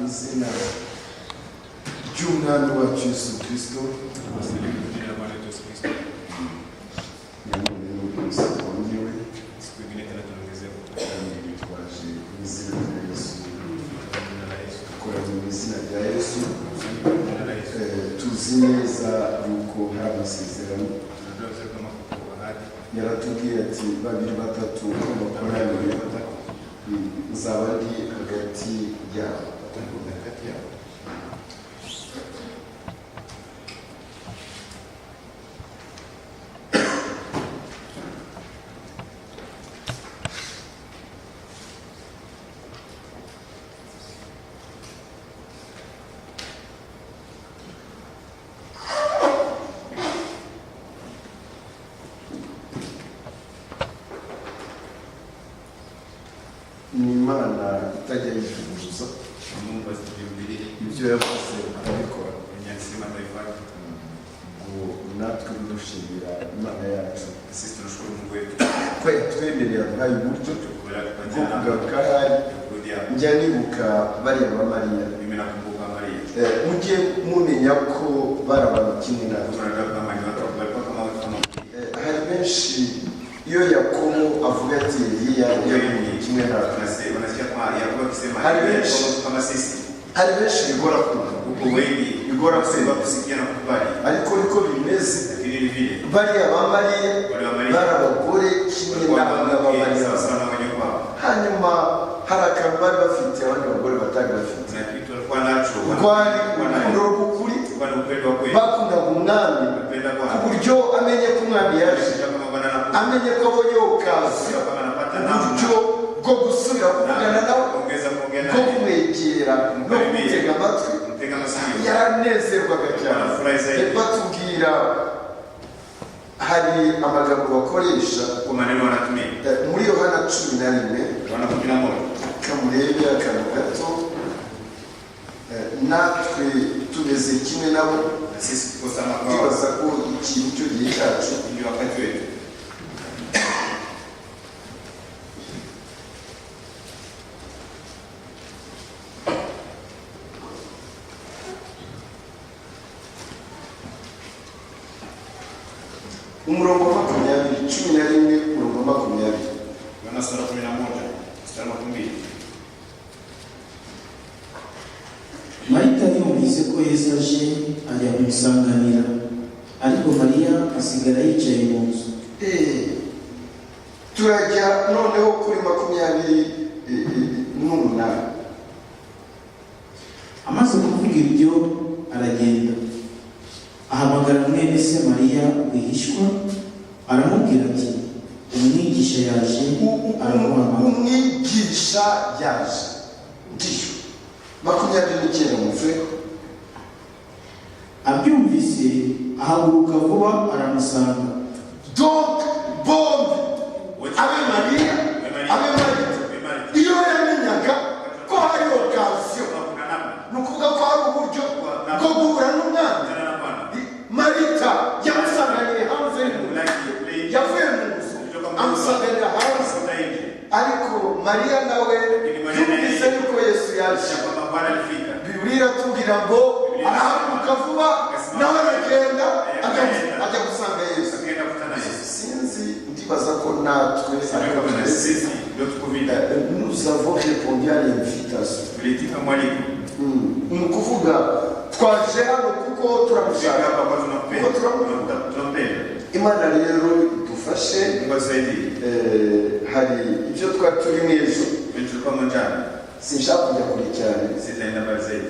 Mu izina ry'Umwami wacu Yesu Kirisito. Tunawasalimu kwa jina la Bwana wetu Yesu Kristo. Nanone n'umunsi wongewe. Siku ingine tena tunaongezewa. Kandi twaje mu izina rya Yesu. Kwa jina la Yesu. Dukoranye mu izina rya Yesu. Tukusanyike kwa jina la Yesu. Tuzi neza yuko hari amasezerano. Tunajua vizuri kama kuko ahadi. Yaratubwiye ati babiri batatu uko bakoraniye Watatu nzaba ndi hagati yabo. watakuwa katikati yao. Ni Imana itajya yivuguruza. Ni Mungu asijirudilie. Ibyo yavuze arabikora. Yenye alisema ataifanya. Ubwo natwe dushimira Imana yacu Sisi tunashukuru Mungu wetu ko yatwemerera aduhaye uburyo kwa bwo kutupatia namna kugaruka ahari. ya kurudi hapa. Njya nibuka bariya ba Mariya. Mimi nakumbuka Maria. Mujye mumenya ko bari abantu kimwe natwe. Tunajua kama ni watu walikuwa kama watu kama Hari benshi iyo Yakobo avuga ati Eliya yari umuntu kimwe natwe, Wanasikia kama Yakobo akisema Hari Eliya benshi. alikuwa kama sisi. Hari benshi bigora kumva, Huko wengi bigora kwa kwemera, kusikia na kukubali. Ariko niko bimeze. Lakini ni vile Bariya ba Mariya wale wa Maria bari abagore kimwe walikuwa n'aba wanawake Mariya. sawa sawa na wenye kwao. Hanyuma hari akantu bari bafite abandi bagore batari bafite. Na kitu walikuwa nacho Rwari walikuwa urukundo nayo. rw'ukuri. Walikuwa na upendo wa kweli. Bakundaga Umwami Walipenda ku Bwana. buryo amenye ko Umwami yaje, Kama Bwana anakuja. amenye ko abonye occasion, Kama anapata namna uburyo bwo gusubira kuvugana nawe, kuongeza kuongea bwo naye, kumwegera no kumutega amatwi, kumtega masikio. yaranezerwaga cyane. Anafurahi zaidi. Batubwira hari amagambo bakoresha Kwa maneno wanatumia. Muri Yohana 11. Yohana 11. Kamurebe akantu gato. Natwe tumeze kimwe nabo. Na sisi tuko sawa kwao. Ndibaza ko iki nicyo gihe cyacu. Ndio wakati wetu. Umurongo wa 20, 11 umurongo wa 20. Yohana sura 11 mstari wa 20. Marita yumvise ko Yesu aje, ajya kumusanganira, ariko Mariya asigara yicaye mu nzu. Turajya noneho kuri 28. Amaze kuvuga ibyo aragenda, ahamagara mwene se Mariya rwihishwa, aramubwira ati: "Umwigisha yaje, araguhamagara." Umwigisha yaje, ndiyo 29 muve. Abyumvise ahaguruka vuba aramusanga. Donc bombi, Wote. abe Mariya, Abe Mariya. abe Marita, Abe Marita. iyo yamenyaga ko hari occasion, Kuna namna. ni ukuvuga ko hari uburyo bwo guhura n'Umwami, Kutana na Bwana. Marita yamusanganiye hanze y'inzu. Laki kule nje. Yavuye mu nzu amusanganira hanze. Kutoka nje. Ariko Mariya nawe yumvise yuko Yesu yaje, Kisha kwamba Bwana alifika. Bibiliya iratubwira ngo arahaguruka vuba nawe aragenda ajya gusanga Yesu. Akaenda kukutana na Yesu. Sinzi, ndibaza ko natwe Sijui ariko kama na tumeze. sisi ndio tuko vile. Nous avons répondu à l'invitation. Tuliitika mwaliko. Ni ukuvuga twaje hano kuko Tufika turamushaka, hapa kwa tunampenda. kuko turamukunda. Tunampenda. Imana rero idufashe. Mungu atusaidie. Hari ibyo twari turimo ejo. Vile tulikuwa jana. Sinshaka kujya kure cyane. Sitaenda mbali zaidi.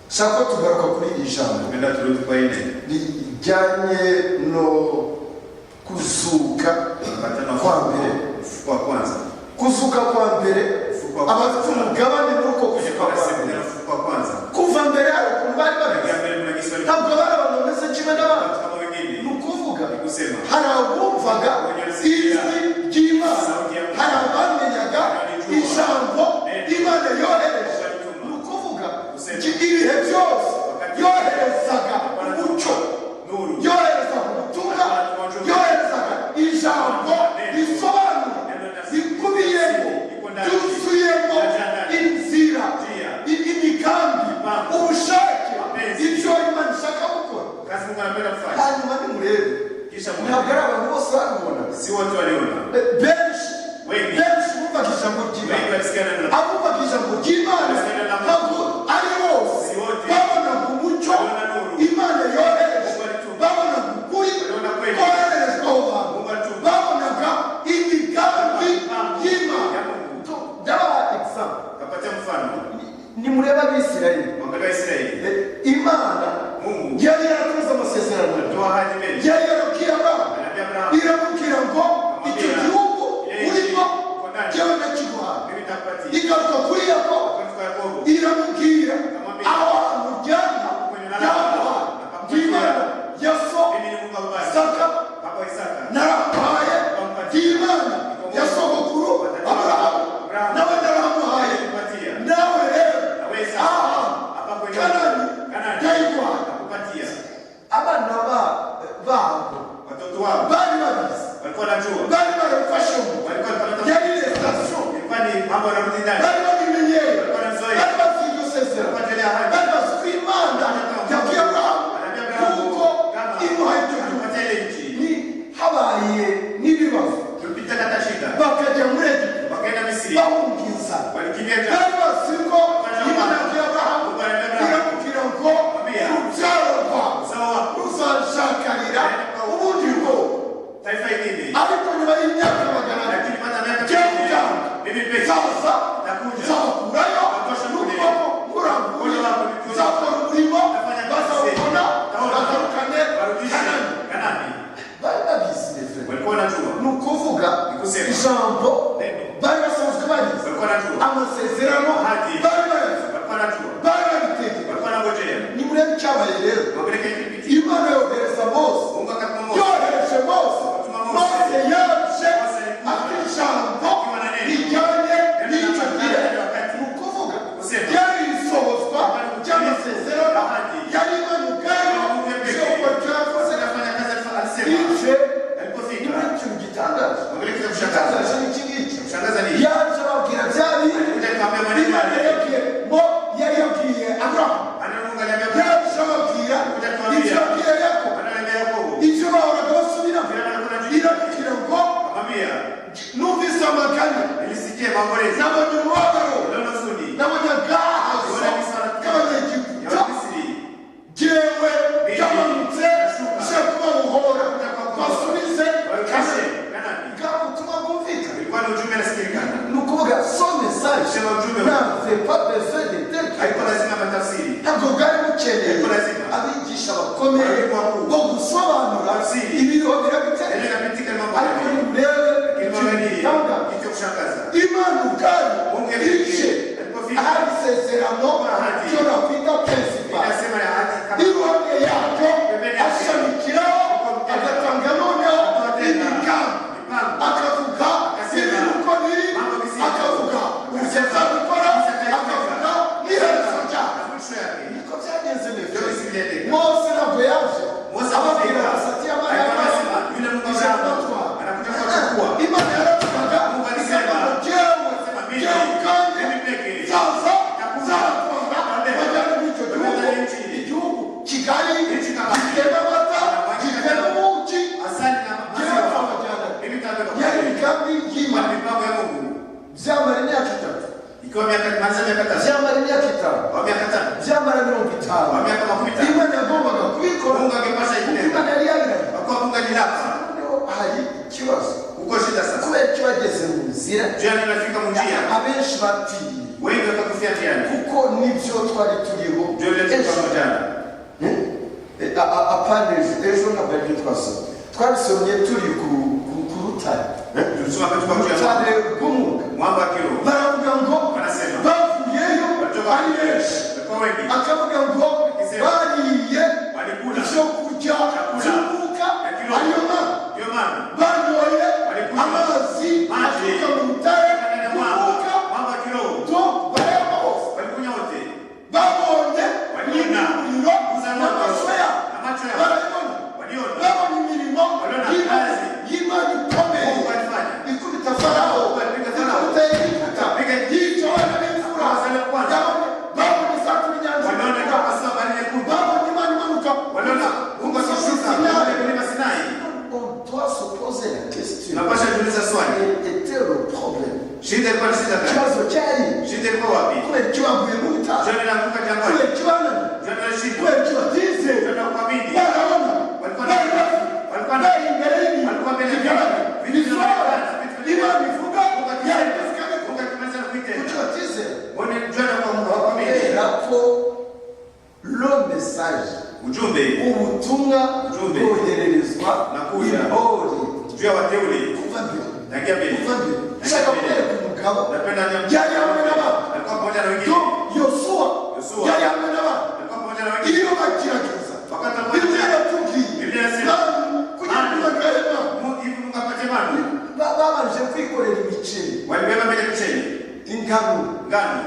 Nshaka ko tugaruka kuri iri jambo Napenda turudi kwa ile rijyanye no kuzuka patana kwa mbere. Ufufuko wa kwanza. Kuzuka kwa mbere, Ufufuko wa kwanza. abafite umugabane muri uko kuzuka Kwa kwa mbere. ufufuko wa kwanza. Kuva mbere hari ukuntu bari bameze. Tangia mbele kuna Kiswahili. Ntabwo bari abantu bameze kimwe n'abandi. Kama wengine. Ni ukuvuga Ni kusema hari abumvaga ijwi ry'Imana, hari abamenyaga ijambo Imana yohereje. Ni ukuvuga ibihe byose yoherezaga umucyo, nuru. Yoherezaga ubutumwa, yoherezaga ijambo risobanura, rikubiyemo, ryuzuyemo inzira. wote waliona. Benshi Wengi. benshi bumvaga ijambo Wengi ry'Imana, walisikia neno la abumvaga ijambo ry'Imana ntabwo ari bose Si wote. babonaga umucyo Waliona nuru. Imana yohereje, Mungu alituma. babonaga ukuri Waliona kweli. kohererejwe aho bantu, Mungu alituma. babonaga imigambi Mipango y'Imana. ya Mungu. Ndabaha example. Kapatia mfano. Nimurebe Abisirayeli. Mwangalia Israeli. Imana Mungu yari yarakoze amasezerano, alitoa ahadi mbele. yari yarabwiye Aburahamu, Anaambia Abrahamu, iramubwira ngo icyo gihugu urimo jyewe ndakiguhaye. mimi nitakupatia. Igaruka kuri Yakobo, Wakati kwa Yakobo iramubwira aho hantu ujyana ndahaguhaye, ndi Imana ya so mimi ni Mungu wa baba. Isaka, Baba wa Isaka. narahamuhaye, ndi Imana ya sogokuru Aburahamu, nawe narahamuhaye, Nitakupatia. nawe rero Na wewe sasa aha hapa kwenye Kanani Kanani ndayiguhaye. nakupatia. Abana babo Watoto wao bari babizi, walikuwa wanajua. bari barabifashe mu Walikuwa wanapata yari resitation, ilikuwa ni mambo yanarudi ndani. bari babimenyeye, Walikuwa wanazoea. bari bazi iryo sezerano, Walikuwa tena ahadi. bari bazi ko Imana yabwiye Aburahamu Anaambia Abrahamu yuko kama imuha icyo gihugu. anakupatia ile nchi. Ni habaye n'ibibazo, Tulipita kata shida. bakajya muri Egiputa Wakaenda Misri. bahunga inzara, Walikimbia njaa. bari bazi ko Imana yabwiye Aburahamu, Mungu anaambia Abrahamu, iramubwira ngo urubyaro rwawe uzao wako ruzashakarira ubundi bwoko, taifa ingine. ariko nyuma y'imyaka 400 Lakini baada ya miaka jyewe mingi, ubwanjye mimi peke nzaza nitakuja. nzabakurayo n'ukuboko kurambuye, nzakora umurimo bazawubona, bagarukane Warudishe Kanani. Kanani. Bari babizi rero. Walikuwa wanajua. Ni ukuvuga Ni kusema. ijambo Neno. bari basanzwe babizi, Walikuwa wanajua. amasezerano Ahadi. bari bayazi, Walikuwa wanajua. bari babitegeka. Walikuwa wanangojea. Nimurebe icyabaye rero. Wapeleke kilipitia. Imana yohereza Mose, Mungu akatuma Mose. yohereje Mose, Mose yaje afite ijambo rijyanye n'icyo gihe. Ni ukuvuga ryari isohozwa ry'amasezerano yari Imana ubwayo isoko ryavuze. Akafanya kazi alisema. Ije Alipofika. nimurebe ikintu gitangaje, Mwangalifu kitu cha kushangaza. gitangaje ni iki ngiki. Kushangaza ni Yaje ababwira bya bindi Alikuja akamwambia maneno Imana yale. yabwiye mo yari yabwiye Aburahamu, Maneno Mungu aliambia Abrahamu. yaje ababwira ibyo yabwiye Yakobo, Maneno aliambia Yakobo. ibyo bahoraga basubiramo. Kila mara kuna jibu. Iramubwira ngo Akamwambia, numvise amaganya, nilisikia maombolezo. nabonye umubabaro, Niliona huzuni. nabonye agahazo Ya k'Abanyegiputa, Misri. jyewe byamanutse nje kubabohora basubize Warudishe Kanani. Bwa butumwa bwumvikana. Ilikuwa ni ujumbe unasikilikana. Ni ukuvuga son message Sema ujumbe. n'avait pas besoin d'interprète. Haikuwa lazima matafsiri. Ntabwo bwari bukeneye Haikuwa lazima. abigisha bakomeye Walimu wakuu. bo gusobanura Tafsiri. ibiriho birabitera, Yale yanapitika ni mambo ariko mengi. nimurebe Lakini ikintu mwangalie gitangaje. kitu cha kushangaza. Imana ubwayo Mungu ije alipofika ahari isezerano Ahadi. ryo nakwita principal, inasema ya ahadi kama iruhande yaryo Pembeni yake. ashamikiraho agatanga noneho Akatoa tena imigambi, mipango. akavuga Akasema, ibintu uko biri, mambo vizuri. akavuga uburyo azabikora, Akasema, akavuga n'iherezo ryabyo. na mwisho yake. Niko byagenze Ndio neza. isivyendeka. Mose ntabwo yaje Mose ababwira akafika. gusa ati Imana Alikuwa yabaye anasema, yule Mungu Abrahamu anakuja kuwachukua. Imana yaravugaga Mungu alisema, ikavuga ngo jyewe Akasema, mimi, jyewe ubwanjye mimi peke nzaza nitakuja. nzabatwara Nitawabeba. bajyane muri icyo gihugu, Nitawabeba nchi. igihugu kigari Nchi kama gitema amata gitema ubuki, Asali na jyewe maziwa. nzabajyana. Mimi nitawabeba. Yari imigambi y'Imana. Mipango ya Mungu. Byamara imyaka 3, Ikiwa miaka maliza miaka 3 byamara imyaka 5, au miaka 5 byamara 50, au miaka 50. Imana yagombaga kubikora Mungu angepasha kuko itenda. Imana yari yabirahiye. Kwa kuwa Mungu alilapa. Noneho hari ikibazo, Huko shida sasa. kubera ko bageze mu nzira Jana inafika munjia. abenshi bapfiriye, Wengi wakakufia njiani. kuko nibyo twari turiho Ndio ile ejo. tulikuwa jana. Apana ejo, ejo ntabwo aribyo twasomye, twabisomye turi ku rutare, Tulisoma katika mji wa rutare rw'umwuka. mwamba wa kiroho. Baravuga ngo Wanasema. bavuyeyo Walitoka ari benshi, walikuwa wengi. akavuga ngo Akisema. bariye Walikula ibyo kurya Chakula. by'umwuka, Ya kiroho. ariyo mana, Ndio maana banyoye Walikunywa amazi maji. aturuka mu rutare ndani ya mwamba, rw'umwuka, mwamba wa kiroho. donc barayanywa bose, Walikunywa wote. babonye Waliona. n'umuriro Kuza moto. n'amaso yabo, Na macho yao. barabibona, Waliona. babonye imirimo Waliona y'Imana kazi. y'Imana ikomeye Mungu alifanya. ikubita Farawo, Mungu alipiga Farao. ikubita Egiputa, Akapiga yica Ujumbe Ubutumwa Ujumbe. bwohererezwa Nakuja. intore juu ya wateule kuva mbere, tangia mbele. kuva mbere. Shaka kwereka umugabo Napenda yari hamwe n'abandi. Alikuwa pamoja na wengine. Donc Yosuwa Yosuwa. yari hamwe n'abandi. Alikuwa pamoja na wengine. Iyo bagerageza, Wakati wa Bibiliya iratubwiye Biblia inasema, bantu kugira ngo bagahe Imana. Hivi Mungu apatie manu. Babanje kwikorera imiceri, Walibeba mbele mchele, ingano, ngano,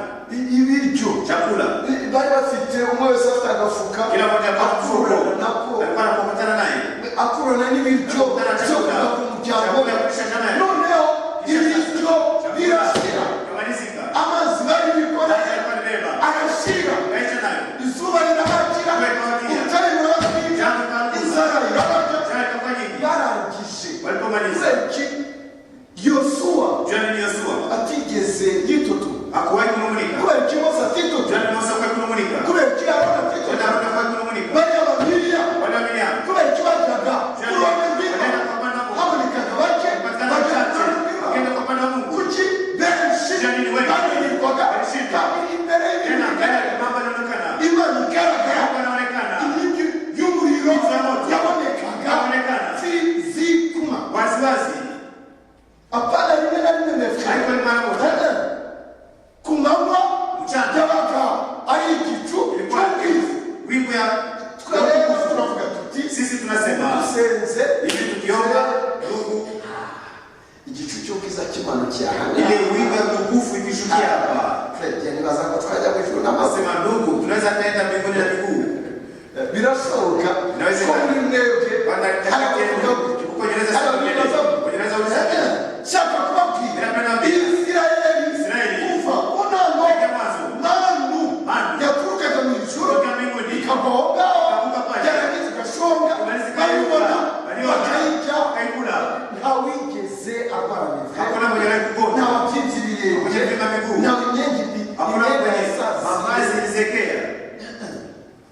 ibiryo. Chakula. Bari bafite, umwe wese afite agafuka, Kila mmoja alikuwa na mfuko. akurana nako, Alikuwa anakokotana naye. akurana n'ibiryo Akurana byo chakula. kuva ku muryango. Chakula kulisha jamaa. Noneho ibiryo birashira, Kamalizika. amazi bari bikoreye Alikuwa alibeba. arashira, Kaisha nayo. izuba rirabagira, ubutayu burabatwika, inzara irabarya. Njaa ikakuwa nyingi. Barangije, Walipomaliza. kubera iki Yosuwa Juu ya nini Yoshua? atigeze yitotuma? Hakuwahi kunung'unika. Kubera iki Mose Juu ya atitotuma? nini Mose hakuwahi kunung'unika? Kubera iki Aroni Juu ya atitotuma? Aroni hakuwahi kunung'unika? Bariya babiriya, Wale wa Miriam. kubera iki bajyaga Juu ya ku ruhande nini? rw'Imana? Walienda kwa upande wa Mungu. Habonekaga bake Walipatikana bajya ku wachache. ruhande rw'Imana. Wakaenda kwa upande wa Mungu. Kuki benshi Juu ya nini wengi? bananirwaga Walishindwa. kandi imbere y'ibintu Tena mbele bigaragara, mambo yanaonekana. Imana igaragara, Mungu anaonekana. inkingi y'umuriro Inkingi za moto. yabonekaga Yabonekana. zikuma, Wazi wazi. apana rimwe na rimwe mefe. Haikuwa ni mara moja. Ku manywa Mchana. yabaga ari igicu Ilikuwa cy'ubwiza. wingu ya Twareba turavuga tuti sisi tunasema dusenze, hivi tukiomba ndugu, igicu cy'ubwiza cy'Imana kirahana. Ile wingu ya utukufu ikishukia hapa. Fred, nibaza ko twajya mu ijuru n'amazina. Nasema ndugu, tunaweza taenda mbinguni na miguu. Birashoboka ko Inawezekana. muri mwebwe Kwanza hari kati yenu, abavuga gutyo, huko Uingereza hari abavuga gutyo. Uingereza uliza. Shaka kubabwira, Ninapenda kubabwira. Isirayeli Isirayeli. kuva ku ntango, Tangia mwanzo. manu Manu. yaturukaga mu ijuru Kutoka mbinguni. ikava aho ngaho, Ikavuka pale. yarangiza igashonga, Kumalizika bayibona, Baliona. bakayirya. Wakaikula. Ntawigeze arwara mivere, Hakuna mwenye aliwahi kugonjwa. nta wabyimvye ibirenge, Mwenye kuvimba miguu. nta imyenda Hakuna imyenda mwenye yasaze. mavazi ilizeekea.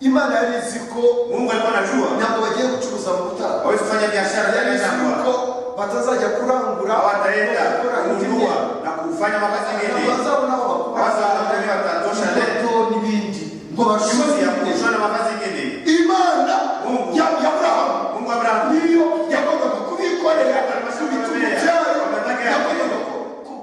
Imana yari izi ko Mungu alikuwa anajua ntabwo bagiye gucuruza mu butayu, hawezi kufanya biashara yari ndani ya izi jangwa. yuko batazajya kurangura Hawataenda no gukora indi kununua myenda, na kufanya mavazi ntabwo mengine. bazabona aho bakura Hawazaona kwenye watatosha leo. inkweto n'ibindi ngo Juzi bashore. ya kushona mavazi mengine. Imana Mungu. ya Aburahamu Mungu wa Abrahamu niyo yagombaga kubikorera ku bitugu byayo, yagombaga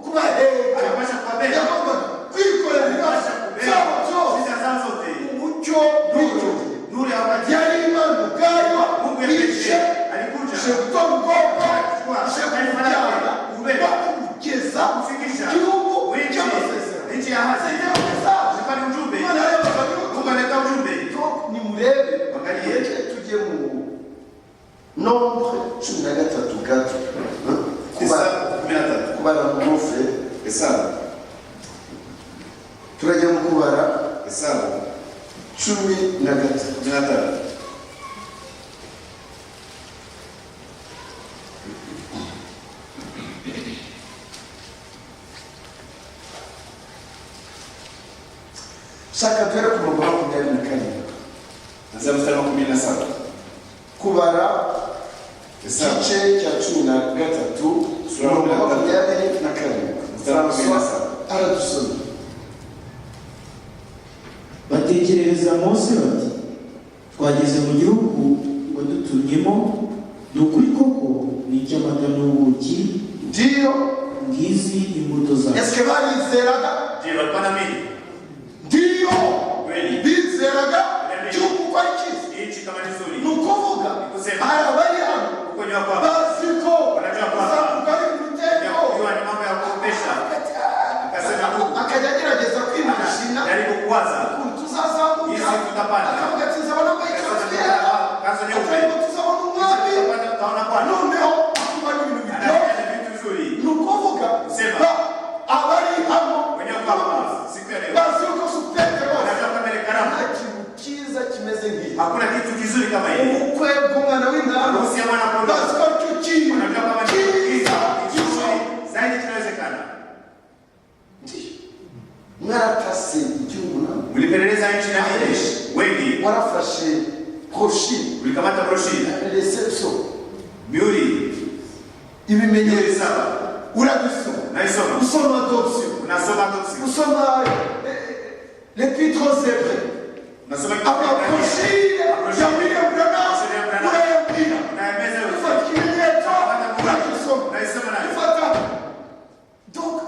kubaheka, alipasha kuwabeba. yagombaga kwikorera ibibazo Alipasha kubeba byabo byose. shida zao zote. Umucyo w'icyo gihe Nuru ya wakati. yari Imana ubwayo Mungu ije yeye alikuja ije gutora ubwoko, Kuchukua ije taifa lake, kubujyana kubeba, no kubugeza kufikisha gihugu nchi cy'amasezerano. nchi ya ahadi. Seigneur message. Ilikuwa ni ujumbe. Imana yabaga yuko. Mungu aleta ujumbe. Donc nimurebe, Angalie. mureke tujye mu Nombre 13 gato. Kubara, Hesabu 13. kubara mu Nombre, Hesabu. turajya mu Kubara Hesabu 13. 13. Shaka duhere ku murongo wa 27. Anzia mstari wa 17. Kubara Hesabu igice cya 13, Sura umurongo wa 13. 27. Mstari wa 27. Aradusomye. Batekerereza Mose bati: "Twageze mu gihugu wadutumyemo, ni ukuri koko ni icy'amata n'ubuki, Ndiyo. ngizi imbuto zawe." Eske barizeraga? Je, walikuwa naamini? Ndiyo. Kweli. Bizeraga Kweli. igihugu ko ari cyiza. Nchi kama ni nzuri. Ni ukuvuga Kusema. hari abari hano Huko nyuma kwamba bazi ko Wanajua kwamba kuzamuka ari ibitego. kujua ni mambo ya kuogopesha. Akasema ndugu, Akajya agerageza kwimashina jaribu kuwaza ukuntu tuzazamuka, Jinsi tutapanda. akavuga ati nzabona mbaye ikanzu yera, Kanzu nyeupe. akavuga tuzabona umwami. Tutapanda, tutaona Bwana. Noneho akumva n'ibintu biryoshye. Anafanya vitu vizuri. Ni ukuvuga Kusema. abari hano Wenyewe kwamba siku ya leo bazi yuko supete bose wanajua kama ile karamu nta kintu cyiza kimeze nk'iyi, hakuna kitu kizuri kama ile. ubukwe bw'umwana w'intama, Harusi ya mwana kondoo. bazi ko aricyo kintu Wanajua kama ni cyiza kitu gishoboka. kizuri zaidi kinawezekana. Mwaratase igihugu nawe, Mlipeleleza nchi na ile wengi, warafashe brochure, mlikamata broshiri, reception, mihuri, mihuri ibimenyetso, saba, urabisoma, naisoma, usoma adoption, unasoma autopsy, usoma l'épître aux Hébreux, Unasoma kitabu cha Ibrania. Ama broshire ya William Branham urayabwira. Unaemeza yote. Ufata ikimenyetso uragisoma. Unaisoma nayo. Ufata donc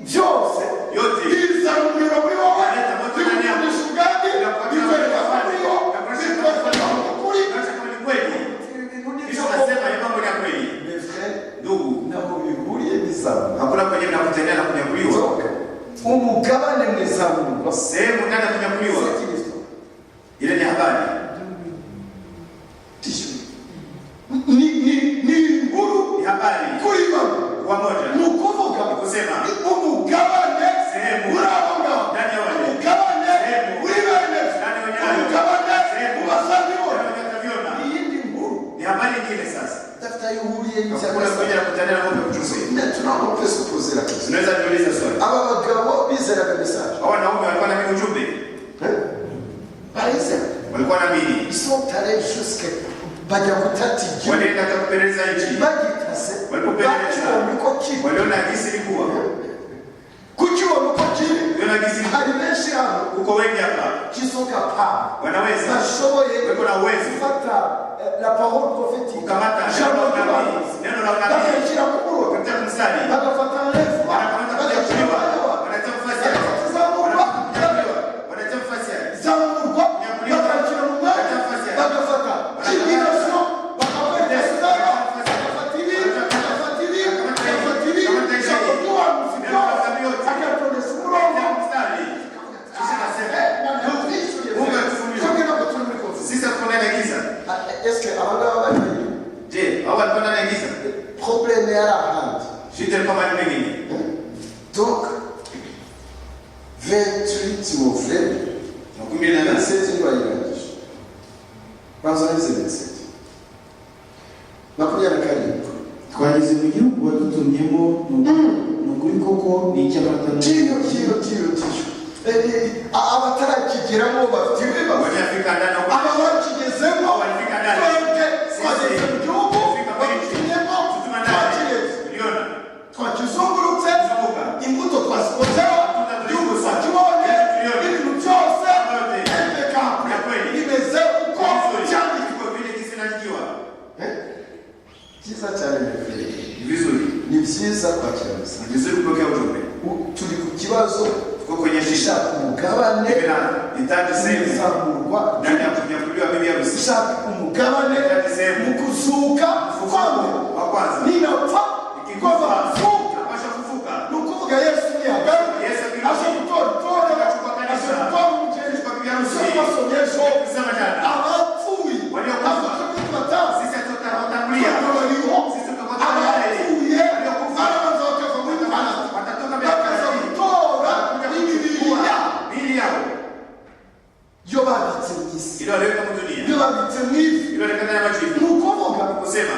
byose Yote. bizana umuriro muri wowe, Inaleta moto ndani yako. bikugundisha ubwami, bikwereka ko uriho, bikwereka ko ukuri. Unaonyesha kama ni kweli. Ibi bintu ni Kisha byo. unasema ni mambo ni ya kweli. Mes frères, Ndugu, ntabwo bihuriye n'izamurwa. hakuna kwenye mnakutania na kunyakuliwa. Donc, umugabane mu izamurwa Sehemu ndani ya kunyakuliwa. c'est une histoire. Ile ni habari. Ni ni ni inkuru Ni habari. kuri bamwe. Kwa moja. Ni ukuvuga Ni kusema umugabane Sehemu. uri aho ngaho, Ndani ya wale. umugabane Sehemu. uri bene, Ndani ya wenye hayo. umugabane Sehemu. mu bazabibona. Ndani ya wataviona. Iyindi nkuru Ni habari nyingine sasa. idafite aho ihuriye Hakuna n'ibya kwenye nakutania na ng'ombe kuchukua. Maintenant, on peut se poser la question. Tunaweza kuuliza swali. Aba bagabo bizeraga message. Hao wanaume walikuwa na ujumbe. Barayizera. Walikuwa naamini. Ils sont allés jusque bajya gutata igihugu. Walienda hata kupeleleza nchi. Bagitase Walipopeleleza. bakibonye uko kiri. Waliona jinsi ilikuwa. Kukibona uko kiri, Waliona jinsi ilikuwa. hari benshi hano Uko wengi hapa. qui sont capables, Wanaweza. bashoboye Weko na uwezo. gufata la parole prophétique, Kukamata neno ijambo la unabii. ry'ubuhanuzi, Neno la unabii. bakayishyira ku murongo, Wakatia mstari. bagafata enlèvement, Wanakamata bagashyira kunyakuliwa. umwanya wabo, Wanatia mfasi yake. bagafata izamurwa, Kunyakuliwa. Wanatia mfasi yake. izamurwa, bakayishyira mu mwanya, bagafata tribulation, bakakwereka izaba, bagafata ibi, bagafata ibi, bagafata ibi, ijambo ry'ubuhanuzi ryose, akatondesha umurongo. Wanatia mstari. Kisha nasema, Mungu atufungulie. Sisi hatuko ndani ya giza. Est-ce que abangaba bari bari Je, hao walikuwa ndani ya giza? problème yari ahandi? Shida ilikuwa mahali pengine. Donc 28 mon frère, 28. 27 ntibayirangije, banza neze 27, 27. Twageze mu gihugu wadutumyemo, ni ukuri koko ni icy'amata Tiyo n'ubuki. tiyo tiyo tiyo. Abatarakigeraho bafite ibibazo. Waliofika ndani huko. Aba bakigezemo, Walifika ndani. twebwe twageze mu gihugu Tulifika kwenye nchi. badutumyemo, Tutuma ndani. twakireze, Uliona? twakizungurutse, Zunguka. imbuto twazikozeho, igihugu twakibonye, Tuliona. ibintu byose Yote. impeccable, Ya kweli. bimeze uko Vizuri. byanditswe. Iko vile jinsi inaandikiwa. Byiza cyane mbere. Ni vizuri. Ni byiza kwakira message. Ni vizuri kupokea ujumbe. Turi ku kibazo Tuko kwenye shida. gishaka umugabane Mimi na nitaji sehemu izamurwa, ndani ya kunyakuliwa bibi harusi. gishaka umugabane Nitaji sehemu mu kuzuka kwa mbere. wa kwanza. Ninapfa Ikikufa ngomba kuzuka. napasha kufuka. Ni ukuvuga Yesu niyagaruka Yesu akirudi. aje gutora itorero, Akachukua kanisa. aje gutora umugeni. Akachukua bibi harusi. Icyo twasomye ejo, Kusema jana. abapfuye Waliokufa. ntabwo twebwe tubatazi. Sisi hatutatangulia. Twebwe bariho. Sisi tutakuwa tayari. Abapfuye Waliokufa. barabanza bakava muri paradizo, Watatoka mbele ya bakaza paradiso. gutora Watakuja imibiri kuchukua yabo miili yao iyo babitse mu isi, ile waliweka mu dunia. iyo babitse mu ivu. Ile waliweka ndani ya majivu. Ni ukuvuga Kusema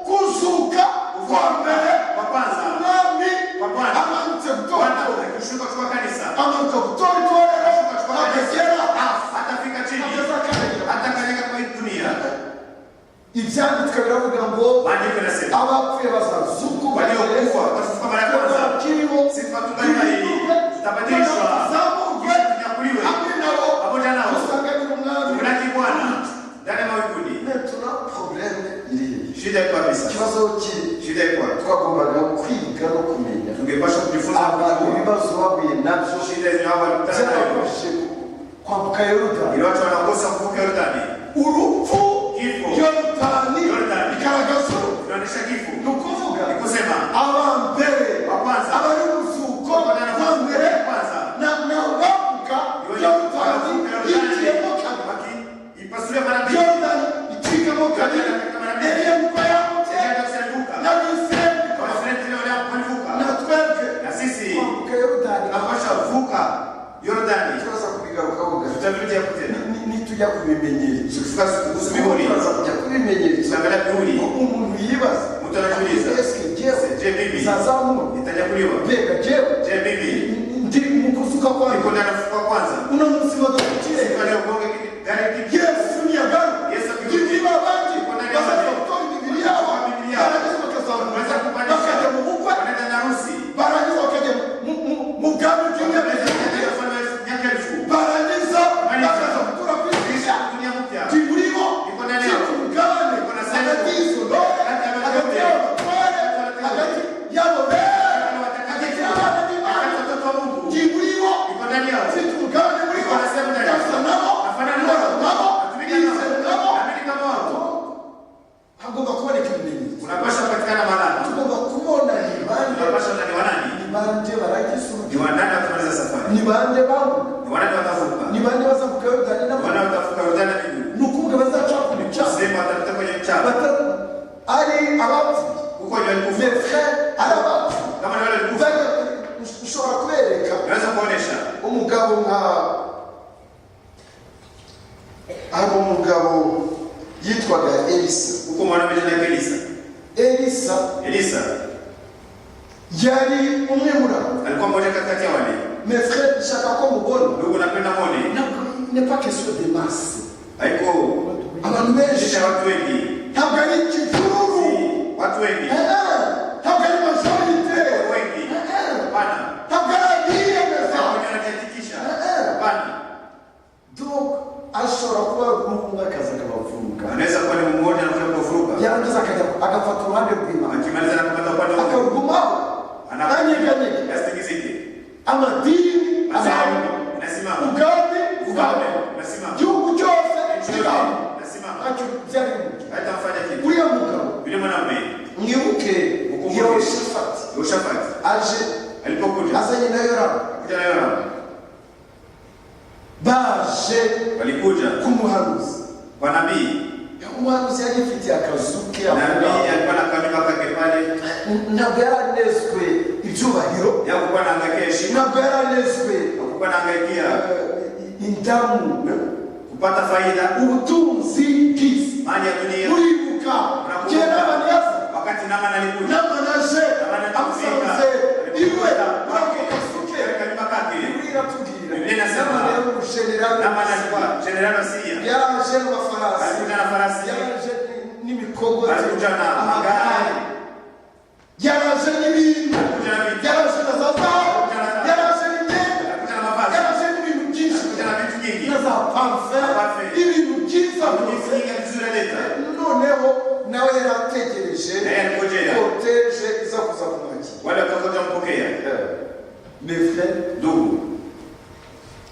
kuzuka kwa mbere, kwa kwanza umwami Kwa Bwana. amanutse gutora Bwana itorero, akishuka kuchukua kanisa amanuka gutora itorero, Kuchukua kanisa. akagera hasi, hatafika chini, akageza akagera. hatakanyaga kwa hii dunia. Ibyanditswe biravuga ngo Maandiko yanasema abapfuye bazazuka ubwa mbere, waliokufa watafufuka mara ya kwanza. abakiriho Sisi tungali hai, tutabadilishwa, tuzamurwe kisha tunyakuliwe hamwe nabo, pamoja nao, dusanganire umwami. tumlaki Bwana ndani ya mawinguni. Maintenant, problème iri hehe? Shida iko wapi sasa? Ikibazo kiri, Shida iko wapi? twagombaga kwiga no kumenya Tungepaswa kujifunza abantu kujua ibibazo bahuye nabyo shida zenye wao walikutana nayo, byabafashije kwambuka Yorodani. ili watu wanakosa kuvuka Yordani. Urupfu Kifo. Yorodani Yorodani. igaragaza urupfu. Inaonyesha kifo, Ni ukuvuga ni kusema abambere wa kwanza abari umuzuko Wa wa mbere kwanza na bambuka Yorodani yiciyemo kabiri. wakiipasulia mara mbili, Yorodani icikamo kabiri, Eliya niko yambutse Eliya alivuka, n'Abisirayeli niko Waisraeli tena walivuka, na twebwe na sisi kwambuka Yorodani tunapaswa kuvuka Yordani. turaza kubigarukaho gato. Tutavirudia hapo tena Nitujya ku bimenyetso, tukifika kuhusu mihuri, turaza kujya ku bimenyetso. tutaangalia mihuri. Umuntu yibaza, Mtu anajiuliza, eske jewe je, mimi nzazamurwa? nitanyakuliwa? Mbega jewe Je, mimi ndi mu kuzuka niko kwanjye? ndani ya ufufuko wa kwanza? Uno munsi imodoka ikirere, Siku aliyogonga gari kipya, Yesu niyagaruka, Yesu akirudi, niba abandi bazaza gutora imibiri yabo, barangiza bakazamuka Wanaweza kupandisha. bakajya mu bukwe, wanaenda na harusi, barangiza bakajya mu bwami bw'imyaka wanaweza igihumbi, katika ufalme wa miaka 1000, barangiza bakaza gutura ku Umugabo nka hari umugabo yitwaga Elisa. Huko mwanaume jina Elisa. Elisa Elisa yari umwe muri abo. Alikuwa mmoja katikati ya wale. Mes frères, nshaka ko mubona. Ndugu, napenda mwone. Ntabwo n'est pas question de masse. Haiko Abantu benshi. Kisha watu wengi. Ntabwo ari ikivururu. Si watu wengi. Eh, eh, ntabwo ari majorité. Watu wengi. Eh, eh, Hapana. ntabwo ari abiyemeza. Wenye wanajiandikisha. Hapana. Donc ashobora kuba umwe akaza akabavuga. Anaweza kuwa ni mmoja na kuja kuvuruga. Yarangiza akajya agafata uruhande rw'Imana. Akimaliza na kupata upande wa Mungu. Akarugumaho ntanyeganyege. Asitingizike. Amadini Madhehebu azamuka. inasimama. Ubwami Ufalme ubwami. unasimama. Igihugu cyose Nchi yote kigahaguruka. inasimama. Ntacyo byari bimubwiye. Haitamfanya kitu. Uriya mugabo Yule mwanaume mwibuke. Ukumbuke. Yehoshafati Yehoshafati aje alipokuja azanye na Yoramu. kuja na Yoramu Baje walikuja ku muhanuzi. Kwa nabii. Umuhanuzi yari yifitiye akazu ke aho Nabii ngaho. alikuwa na kanyumba kake pale. Ntabwo yari anezwe ibyubahiro. Hakuwa anahangaika heshima, Ntabwo yari anezwe hakuwa anahangaikia indamu, kupata faida, ubutunzi bw'isi. Mali ya dunia. Uribuka igihe Namani yaza? Wakati Naamani alikuja, Namani aje Namani amusanze iwe muri ako kazu ke. katika nyumba kake. Bibiliya iratubwira Bibiliya inasema, Namani yari umujenerali. Naamani alikuwa jenerali wa Syria, Yaraje n'amafarasi. Alikuja na farasi, yaraje n'imikogote, alikuja na magari, yaraje n'ibintu, alikuja na vitu, yaraje na za zahabu, yaraje n'imyenda, alikuja na mavazi, yaraje n'ibintu byinshi, alikuja na vitu nyingi, na za parufe, Parfum. Ibintu byiza vitu byose. nyingi vizuri aleta. Noneho nawe yari ategereje Naye alikojea cortège iza kuza kumwakira. Wale watakaokuja kumpokea. Mes frères, Ndugu,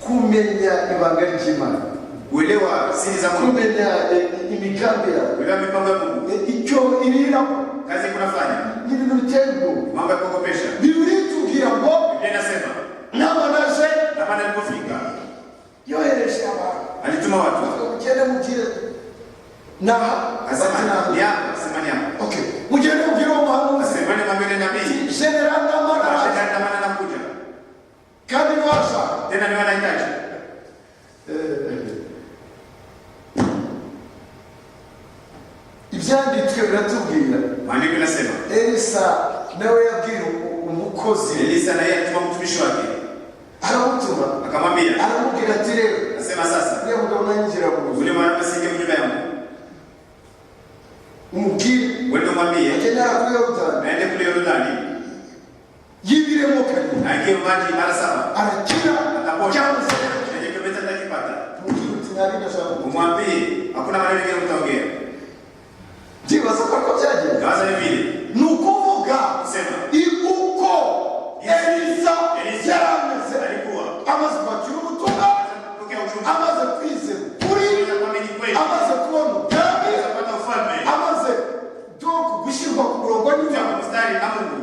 kumenya ibanga ry'Imana, kuelewa siri za Mungu, kumenya imigambi yawe, kuelewa mipango ya Mungu, icyo iriraho, kazi kunafanya ni ibintu biteye ubwoba. Mambo ya kuogopesha. Bibiliya itubwira ngo Biblia inasema Namani aje Naamani alipofika yohereje abantu. Alituma watu, mugende mubwire naha. Asema Bati naha. ni hapa, asema ni hapa, Okay, mugende mubwire uwo muhanuzi. Asema ni mwambie nabii General Namani araje. Jenerali Naamani anakuja, kandi niwe ashaka. Tena niwe anahitaji. Ibyanditswe biratubwira Maandiko inasema Elisa nawe yabwira umukozi. Elisa naye alituma mtumishi wake, aramutuma, akamwambia, aramubwira ati rero asema sasa uriya mugabo nanyinjira mu nzu ule mwanaume siingie nyumba yangu, umubwire wewe umwambie agende kuri Yorodani naende kule Yordani yibiremo kabiri aingie maji mara 7 arakira atapona, cyangwa se chenye kimeta atakipata. Umubwire uti nta bindi ashaka kuvuga. Umwambie hakuna maneno mengine mtaongea. Ndibaza ko ariko byagenze. Nawaza ni vile Ni ukuvuga kusema uko Elisa Elisa yari ameze alikuwa amaze kwakira ubutumwa, kupokea ujumbe, amaze kwizera ukuri, amaze kuamini kweli, amaze kubona ubwami, amaze kupata ufalme, amaze donc gushyirwa ku murongo kuja n'Imana. kwa mstari na Mungu.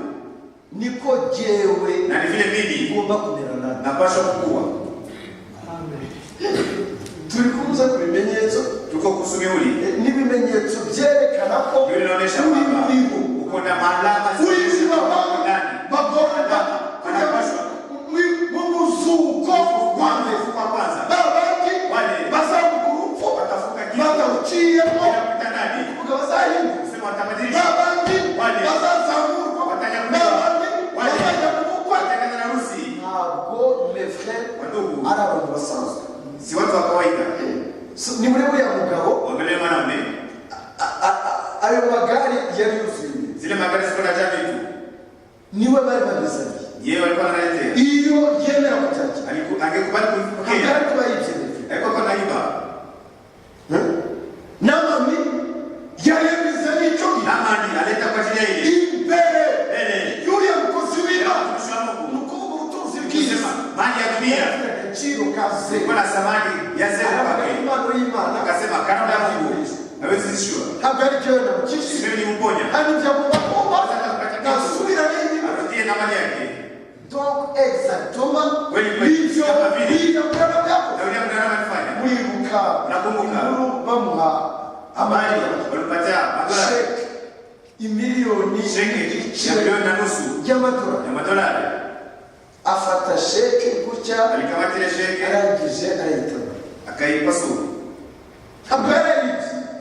Niko jyewe Na ni vile mimi ngomba kumera nawe. Napaswa kukua. Turi kubuza ku bimenyetso. Tuko kuhusu mihuri. N'ibimenyetso byerekana ko Biblia inaonyesha uri kwamba muribo uko na maalama uri abantu ndani. bagomba kujya mu muzuko wa mbere. Kwa kwanza ba bandi Wale. bazamuka urupfu watafuka kifo batawuciyemo, bila kupita ndani, kuvuga bazahinduka, kusema watabadilishwa, ba bandi Wale. bazazamurwa, Watanyakuliwa. ba bandi Wale. bazajya mu bukwe. Wataenda na harusi. Ntabwo, mes frères, Wandugu, ari abantu basanzwe. Si watu wa kawaida. So, ni muri buriya mugabo Waangalie mwanaume, ayo magari yari yuzuye, zile magari zilikuwa zinajaa vitu, niwe bari babizaniye. Yeye alikuwa analetea. Iyo yemera kubyakira, Angekubali ntabwo kuipokea, yari kuba yibye. Alikuwa anaiba. Namani yaremeze n'icyo gihe Naamani aleta kwa ajili ya ile imbere mbele y'uriya mukozi w'Imana. mtumishi wa Mungu, Ni ukuvuga ubutunzi bw'isi kusema mali ya dunia agaciro ka zeru. ilikuwa na thamani ya zeru Aravuga kwake. impano y'Imana Akasema karama ya Mungu hawezi zishua. ntabwo ari byo namukijije, Mimi nilimponya, hari ibyo agomba kuba nasubira n'inyuma. Arudie na mali yake. Donc exactement Kweli kweli, ibyo kama vile. William Branham yakoze. Na William Branham alifanya. Muribuka Nakumbuka. inkuru bamuha Mali amadolari, walimpatia madolari, sheke imiliyoni sheke n'igice ya milioni na nusu y'amadolari. Ya madolari. Afata chèque gutya, Alikamata ile chèque, arangije arayitaba. Akaipasua. Ntabwo yarayibye.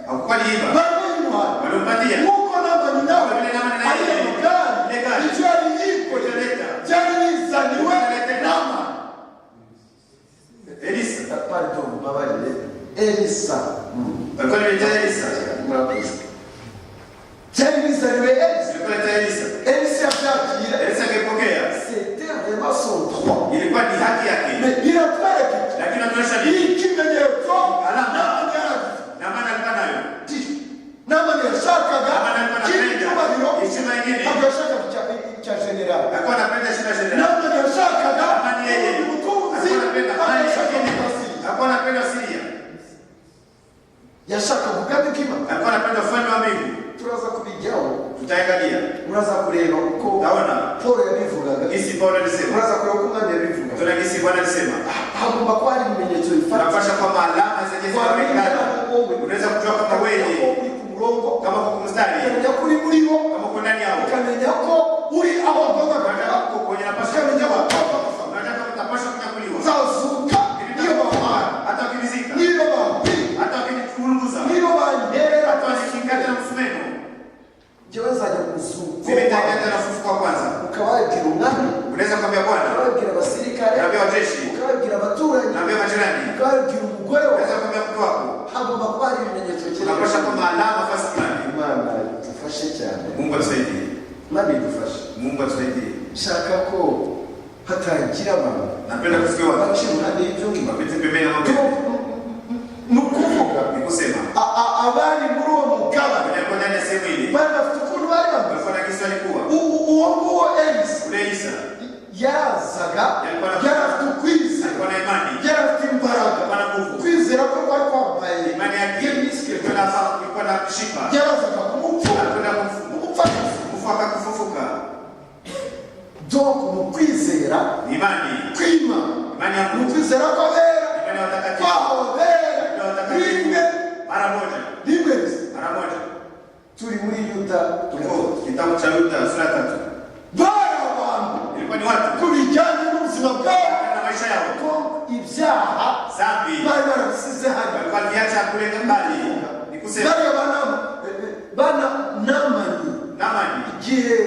Hakukuwa aliiba. Barayimuhaye. Walimpatia. Nk'uko Namani nawe Kama vile Naamani naye ariya magare, ile gari icyo yari yikoreye Ileta. byari bizaniwe Namani. Elisa. Pardon, mbabarire, Elisa. Walikuwa niletea Elisa. Murakoze. Byari bizaniwe Elisa. Ilikuwa letea Elisa. Elisa yabyakira. Elisa akaipokea. C'était vraiment son droit. Ilikuwa ni haki yake. Mais biratwereka iki? Lakini natuonyesha nini? Ikimenyetso Alama. Namani yaragize. Naamani alikuwa nayo. Namani yashakaga Naamani alikuwa kindi anapenda cyubahiro. Heshima nyingine. Ntabwo yashakaga icya generali. Alikuwa anapenda heshima ya generali. Namani yashakaga Naamani yeye ubundi butunzi. alikuwa anapenda Ntabwo mali yashakaga nyingine. ubwasiriya. Alikuwa anapenda Syria. Yashakaga ubwami bw'Imana. Alikuwa anapenda ufalme wa mbingu. Turaza kubijyaho. Tutaangalia. Muraza kureba uko Utaona Paul yabivugaga. gisi Paulo alisema. Muraza kureba uko umwami yabivugaga. Tuna gisi Bwana alisema. Hagomba kuba hari ibimenyetso bifatika. Tunapasha kwamba alama zenye Wamenya zinaonekana. wowe, Unaweza kujua kama ukamenya wewe ko uri ku murongo, kama uko mstari, ukamenya ko uri muri bo, kama uko ndani yao. ukamenya ko uri aho ugomba Unataka kujya, uko kwenye nafasi ukamenya ko ugomba gufata. Unataka utapasha kunyakuliwa. Nzazuka niyo bampara, Hata ukinizika, niyo bampira, hata ukinichunguza, niyo banterera, hata wanikikata na msumeno, njyewe nzajya kuzuka. mimi nitaikata na ufufuko wa kwanza. Ukababwira umwami, Unaweza kumwambia Bwana, ukababwira abasirikare, unaambia wajeshi, ukababwira abaturanyi, unaambia majirani, ukababwira umugore wawe. unaweza kumwambia mke wako. Hagomba kuba hari ibimenyetso Unapasha cyerekana. kwamba alama fasi fulani. Imana idufashe cyane. Mungu atusaidie. Imana idufashe. Mungu atusaidie. Nshaka ko hatagira abantu Napenda kusikia watu baca iruhande y'ibyo ngibyo. wapite pembeni ya mambo. Ni ukuvuga Ni kusema abari muri uwo mugabane walikuwa ndani ya sehemu ile, bari bafite ukuntu bari bameze. walikuwa na gisi walikuwa. Uwo nguwo Elisa Ule Elisa yarazaga, Yalikuwa na- yari afite ukwizera, alikuwa na imani, yari afite imbaraga. alikuwa na nguvu. Ukwizera kwe kwari kwambaye Imani yake yemisikiro. ilikuwa na kushipa. Yarazaga kumupfu Alikwenda kumfu- umupfakazi. kufa akakufufuka. Donc mu kwizera Ni imani, kwima, imani ya mu Mungu, kwizera kw'abera, imani ya watakatifu, kwahawe abera imani ya watakatifu. rimwe Mara moja, rimwe gusa. mara moja. Turi muri Yuda. Tuko kitabu cha Yuda sura ya 3. Bari abantu Ilikuwa ni watu ku bijyanye n'ubuzima bwabo, na maisha yao, ko ibyaha dhambi bari barabisize hano. walikuwa waliacha kule mbali. Ni kusema Bariya bana Namani, Naamani, igihe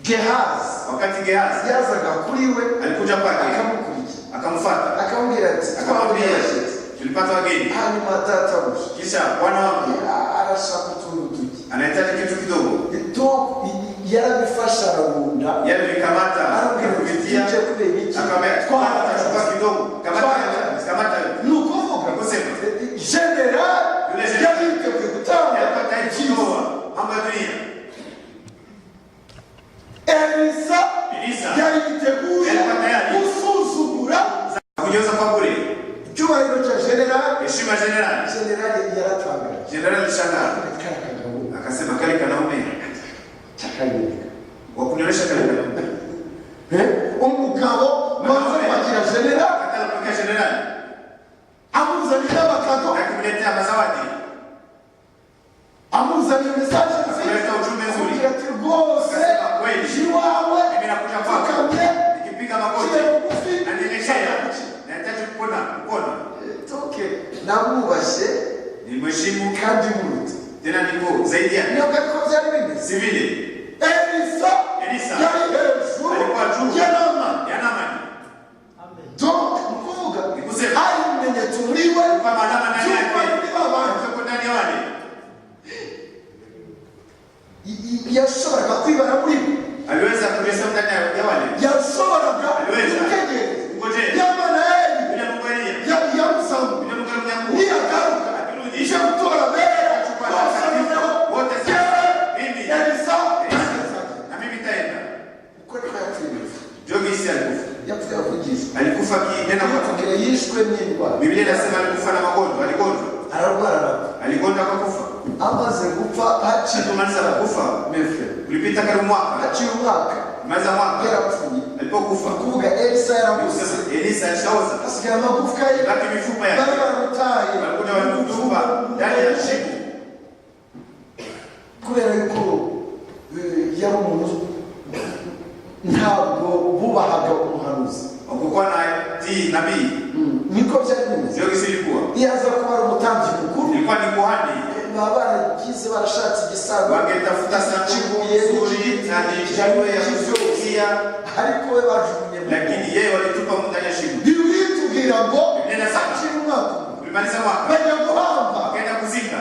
Gehazi wakati Gehazi yazaga kuri we, alikuja kwake, akamukurikira, akamfuata, akamubwira ati akamwambia "Twabonye tulipata wageni, hanyuma databuja kisha bwana wangu arashaka utuntu duke." anahitaji kitu kidogo. Donc yarabifashe arabunda, Yalivikamata arabwira ati kupitia, tujye kubera iki? akamwambia chukua kidogo, kamata, kamata. Ni ukuvuga Ni kusema general Yule general yari yiteguye gutanga alikuwa tayari ibyiza. kutoa mambo ya dunia. Elisa Elisa yari yiteguye Yari tayari. gusuzugura kujioza kwa bure icyubahiro cya general. Heshima ya general. General yaratangaye. General alishangaa, Kariya kagabo akasema kale kanaume cyakanyereka wa kunionyesha kale kanaume umugabo maze kwakira general, akataka kupokea general amuzanira abakado, akimletea mazawadi, amuzanira message nziza, akuleta ujumbe nzuri, amubwira ati rwose Akasema kweli, nje iwawe mimi nakuja kwako pfukamye, nikipiga magoti nciye bugufi, nanyenyekea, nahitaji kupona kupona. toke namwubashye Nilimheshimu kandi muruta. Tena niko zaidi yake, Ntabwo ariko byari bimeze. Si vile. Elisa Elisa yari hejuru alikuwa juu ya Namani. Ya Naamani. Donc ni ukuvuga Ni kusema hari ibimenyetso muri we kwamba alama ndani by'uko yake ari muri ba bantu. yuko ndani ya wale. Yashoboraga kwibara muri bo. Aliweza kuhesabu ndani ya wale. Yashoboraga Aliweza gutegereza kungojea yamana Eli yule Mungu Elia, yamuzamuye, yule Mungu alimnyakua, niyagaruka akirudi ije gutora abera achukua bose, watakatifu noneho wote, jyewe mimi Elisa Elisa nageza. Na mimi nitaenda. Uko niko yapfuye. Jogisi alikufa, Yapfuye avugisha alikufa akinena kwa kugira yishwe n'indwara. Biblia inasema alikufa na magonjwa, aligonjwa, Ararwara arapfa. aligonjwa akakufa. Amaze gupfa haciye Alipomaliza kufa, mefe ulipita karibu mwaka, haciye umwaka maliza mwaka yarapfuye. Alipokufa, Kuvuga Elisa yaramuze, kusema Elisa alishaoza, hasigaye amagufwa ye. baki mifupa Bari yake, baramutaye walikuja walimtupa ndani ya shimo. Kubera yuko yari umuntu Ntabwo bubahaga umuhanuzi. Hakukuwa na tii nabii. Niko byari bimeze. Ndio gisi ilikuwa. Iyo aza kuba ari umutambyi mukuru, Ilikuwa ni kuhani, baba baragize, barashatse igisanduku wangetafuta sanduku kibuye nzuri na jiwe ya kufukia, ariko we bajugunye mu lakini yeye walitupa ndani ya shimo. Bibiliya itubwira ngo Biblia inasema hakiri umwaka umwe ulimaliza mwaka, bajya guhamba wakaenda kuzika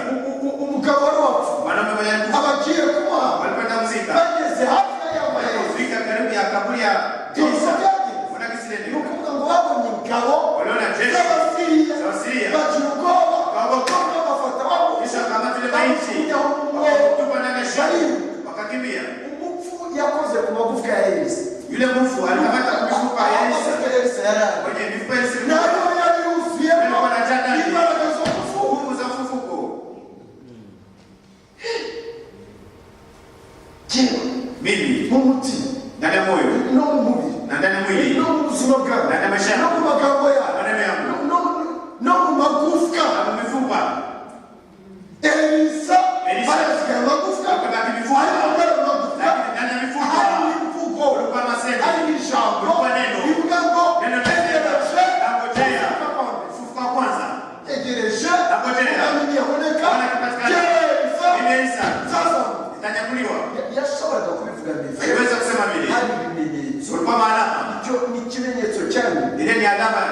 umugabo wari wapfuye. Mwanaume mwenye alikufa, Abagiye kumuhamba, walikwenda kuzika, bageze hafi y'amaherezo, walipofika karibu ya kaburi ya byose Elisa, byagenze kuna ni kisileni ukuvuga ngo babonye ingabo waliona jeshi z'Abasiriya, za Wasiria, bagira ubwoba, Wakaogopa. noneho bafata wa kisha wakamata ile maiti bamujugunya mu mwobo. wakatupa ndani ya shimo, Bariruka. wakakimbia. Umupfu yakoze ku magufwa ya Elisa. Yule mfu alikamata mifupa ya Elisa, Amagufwa ya Elisa yari ahari. kwenye mifupa ya Elisa ilikuwa Nayo yari yuzuyemo Yalikuwa na jana. imbaraga zo kuzuka. nguvu za ufufuko. Jyewe Mimi mu mutima ndani ya moyo no mu mubiri na ndani ya mwili no mu buzima bwawe na ndani ya maisha no yangu mu magambo yawe maneno yangu no mu magufwa, na mu mifupa, Elisa Elisa. arasigaye amagufwa, akabaki mifupa, ariko muri ayo magufwa lakini ndani ya mifupa harimo imvugo, kulikuwa masemo, harimo ijambo kulikuwa neno, rivuga ngo neno linasema, tegereje nangojea kuzuka kwa mbere. ufufuko wa kwanza, Tegereje Nangojea. umwami niyaboneka, Bwana akipatikana. jyewe Elisa mimi Elisa nzazamuka. nitanyakuliwa. Yashoboraga kubivuga mbere, Aliweza kusema vile, hari ibimenyetso. kulikuwa maalama. Icyo ni ikimenyetso cya nyuma. Ile ni alama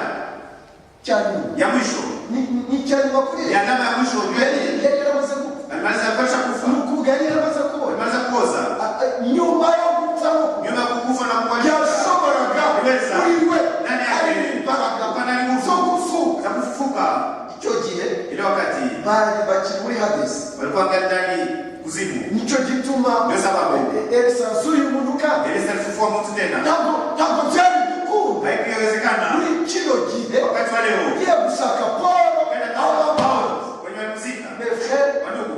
Cya nyuma ya mwisho, ni icya nyuma kuri ni Elisa. alama ya mwisho. Yari yari yaramaze gupfa. Alimaliza kosha kufa, Ni ukuvuga yari yaramaze kubona. alimaliza kuoza, Nyuma yo gupfa no kuba nyuma ya kukufa na kukubalika, yashoboraga Aliweza. kuri we Ndani yake. hari imbaraga Kulikuwa na nguvu zo gufuka. za kufufuka. Icyo gihe Ile wakati bari bakiri muri Hadesi. walikuwa wangali ndani kuzimu. Nicyo gituma Ndio sababu Elisa azuye umuntu kandi Elisa alifufua mtu tena, ntabwo byari gukunda haikuwezekana muri kino gihe wakati wa leo. ugiye gushaka Paul Kwenda aho tafuta bamuha. Paulo kwenye walimzika. Mes frères, Wandugu,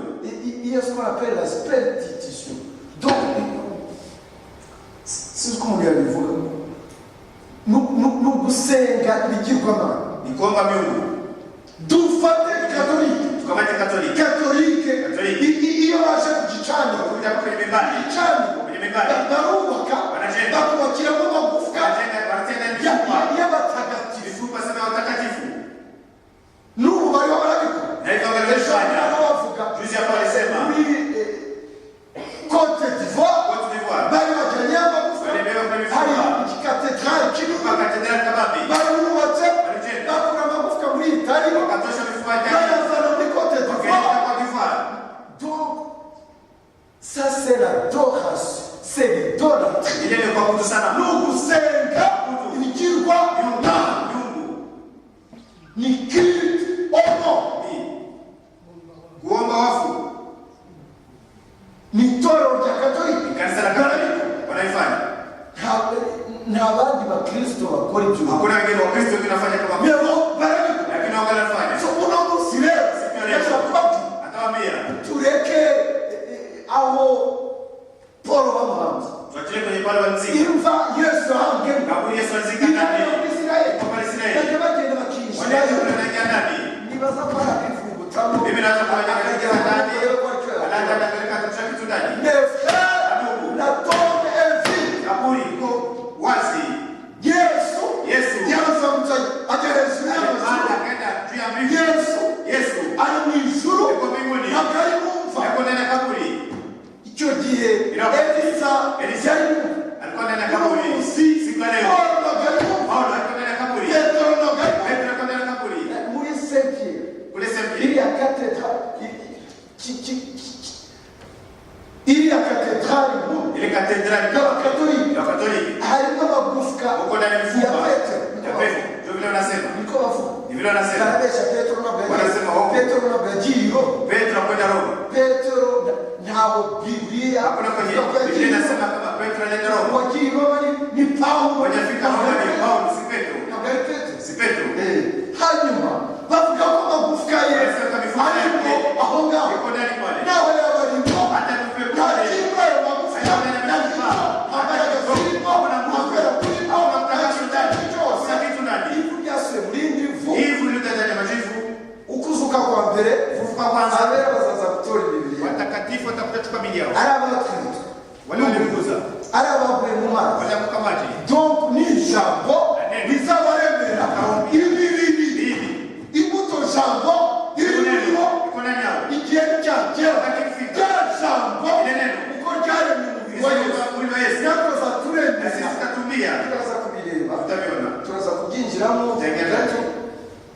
il y a ce qu'on appelle la spiritution. Donc, sinzi uko umuntu yabivuga, ni ugusenga ibigirwamana. Ni kuomba miungu. Dufate Katolike. Tukamate Katoliki, Katolike, Katolike. iyo baje ku gicaniro, kuja kwenye mimbari, igicaniro kwenye mimbari barubaka, Wanajenga. bakubakiramo amagufwa wanajenga, wanatenda mifupa, y'abatagatifu. mifupa sema ya watakatifu, N'ubu bariho barabikora. na hivyo Ejo walifanya. nabo bavuga Juzi hapo walisema muri Cote d'Ivoire, Cote d'Ivoire bari bajyanye amagufwa, walibeba kwa hari mifupa igikatedrali kinini kwa katedrali kabambi, bari bubatse, walijenga, bakura amagufwa muri Itali, wakatosha mifupa ya Italia, bayazana muri Cote wakaileta d'Ivoire. Cote d'Ivoire. Donc ça, c'est l'adoration, c'est l'idolâtrie. Ile ni kuabudu Ni sanamu, ugusenga ibigirwa miungu, miungu ni culte au mort. ni kuomba wafu. Ni itorero rya Katolika. Ni kanisa la Katoliki wanaifanya. Nta bandi bakristo bakora ibyo. Hakuna wengine Wakristo wengine wanafanya kama Mebo barabikora. lakini wao wanafanya. So uno munsi rero Siku ya leo. ndashaka kubabwira, Atawaambia tureke aho Paul bamuhanze, tuachilie kwenye pale wa mziki. imva Yesu ahambwemo, Kaburi Yesu alizika intare ndani. yo muri Isirayeli, Kwa Israeli. bajya bagenda bakinjirayo. Wanaenda wanaingia ndani. Nibaza ko hari akivugutamo, Mimi naweza kuona akagira katika ndani. ngo ko aricyo yakora. Alafu anapeleka kitu kitu ndani. Mes frères, Ndugu, la tombe est vide. kaburi iko wazi. Yesu Yesu yarazamutse ajya hejuru alipanda y'amazu. akaenda juu ya mbingu. Yesu Yesu ari mu ijuru, yuko mbinguni. ntabwo ari mu mva. Yuko ndani ya kaburi. Icyo gihe Ilo- Elisa Elisa yari mu mva. alikuwa ndani ya Uno kaburi. munsi Siku ya leo Paulo ntabwo ari mu mva, Paulo alikuwa ndani ya kaburi. Petero ntabwo ari mu mva. Petro alikuwa ndani ya kaburi. Muri Saint Pierre, Kule Saint iriya katedrali iriya katedrali nkuru ile katedrali y'Abakatolika, ya Katoliki harimo amagufwa uko ndani ya mifupa Petero. ya Petro. Ndio vile wanasema, Niko bavuga. ni vile wanasema Barabeshya. Petero ntabwo yagiye, Wanasema wao. Petero ntabwo yagiye i Roma. Petro kwenda Roma. Petero ntabwo Bibiliya Hakuna kwenye ivuga ko yagiye Biblia i Roma. inasema kama Petro alienda Roma. Uwagiye i Roma ni Pawulo. Mwenye afika Roma ni Paulo, si Petro. Ntabwo ari Petero. Si Petro. Hanyuma bavuga ko amagufwa ye Wanasema kama mifupa arimo yake aho ngaho, iko ndani pale. naho yaba arimo, Hata mifupa nta pale. kirimo ayo magufwa, nta kirimo, nta mbaraga zirimo, nta kwera kurimo, nta kintu icyo ari cyo cyose. Hakuna kitu ndani. Ivu ryasuye mu rindi vu. Hivi ndio ndani ya majivu. Ukuzuka kwa mbere, Ufufuko wa kwanza, abera bazaza gutora imibiri yabo, watakatifu watakuja kuchukua miili yao. ari abatwitswe, Wale waliokuza, ari abaguye mu mazi, walianguka Turinjiramo gato.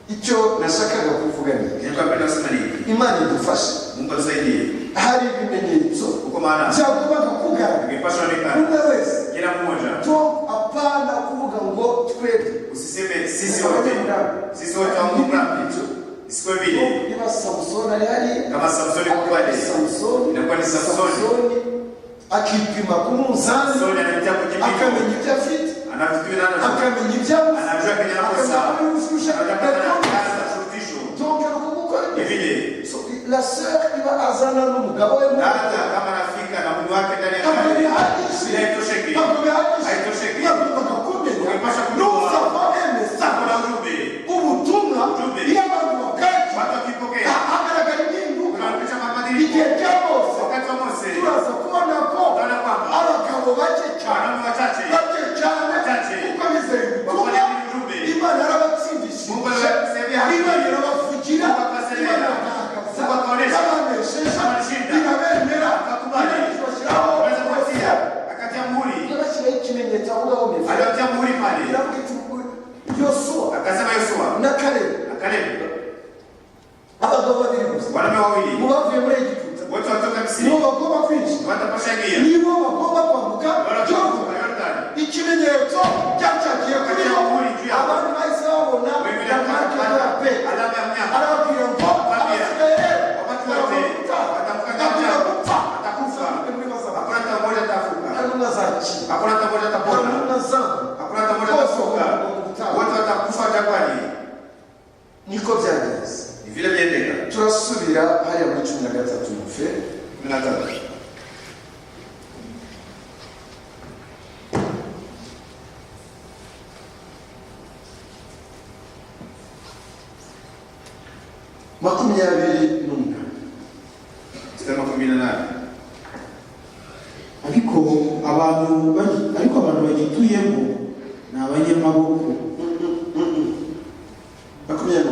Icyo nashakaga kuvuga ni iki? Nilikuwa napenda kusema nini? Imana idufashe. Mungu atusaidie. Hari ibimenyetso Huko maana byagombaga kugaragara ingepaswa onekana umwe wese. Kila mmoja. To apana kuvuga ngo twebwe. Usiseme sisi wote. Sisi wote wa Mungu mrambi. Isikuwe vile. Niba Samusoni ari hariya, Kama Samsoni yuko pale. Samusoni, Inakuwa ni Samsoni. Samusoni akipima ku munzani, Samsoni anapitia kwenye kipimo. akamenya ibyo afite, Anafikiri nani akamenya ibyo abuze, anajua kenye anakosa. akamenya ko yujuje. Anajua kama ana shurutisho. Donc ni ukugukora. Ni vile. So, la sœur iba azana n'umugabo we mu Dada kama anafika na mume wake ndani ya ntabwo gari. bihagije. Haitosheki. Ntabwo bihagije. Haitosheki. Nagombaga kumenya Ungepasha kujua. nusava emesa Kuna ujumbe. ubutumwa. Ujumbe. Iyo abantu babwakira, Watu wakipokea. hagaragara impinduka. Kunapisha mabadiliko. Igihe cya Mose, Wakati wa Mose turaza kubona ko Tutaona kwamba abagabo bake cyane, wanaume wachache bake cyane, Wachache. kuko bizeye ubutumwa. Waliamini ujumbe. Imana yarabatsindishije, Mungu aliwasemea haki. Imana irabavugira, Mungu akawasemea. Imana iragaragaza, Mungu akawaonyesha. yabanesheje, Akawashinda. irabemera, Akakubali. irabashyiraho. Waweza kuwatia, akatia muhuri. Irabashyiraho ikimenyetso aho ngaho meze. Aliwatia muhuri pale. Iravuga iti Yosuwa Akasema Yoshua na Kalebu, na Kalebu, abagabo babiri gusa wanaume wawili mu bavuye muri Egiputa, wote watoka Misri, nibo bagomba kwinjira, watapasha ingia nibo bagomba kwambuka wanakuvuka Yorodani. Yordani. Ikimenyetso cyacagiye kuri bo, abandi bahise babona Wengine la marque de la paix. alama ya mnyama. Arababwira ngo Arababwira, abasigaye rero Wabaki wote watavuka bagomba nyanja, gupfa. watakufa. Muri bazaba Hakuna hata mmoja atavuka, nta n'umwe azakira, hakuna hata mmoja nta atapona, n'umwe azambuka, hakuna hata mmoja bose atavuka, bagomba gutanga. wote watakufa jangwani. Niko byagenze. Ni vile viendeka. Turasubira hariya muri 13 mufe. 13. 28. Mstari wa 18. Ariko abantu bagituyemo ni abanyamaboko. 28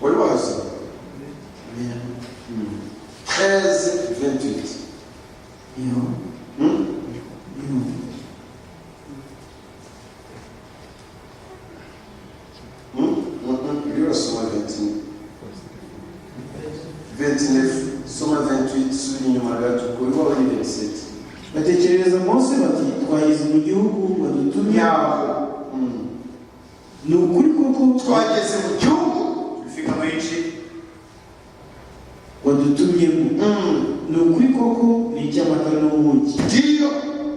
wari wahasoma? 13 28. Niho. Hmm? Niho. Hmm? Uri urasoma 29 29, soma 28, subira inyuma gato, ubwo uri wawe ni 27. Batekerereza Mose bati: "Twageze mu gihugu wadutumye." Nyaho. Ni ukuri koko Twageze mu gihugu Tulifika mu nchi wadutumyemo, ni ukuri koko ni icy'amata n'ubuki. Ndiyo.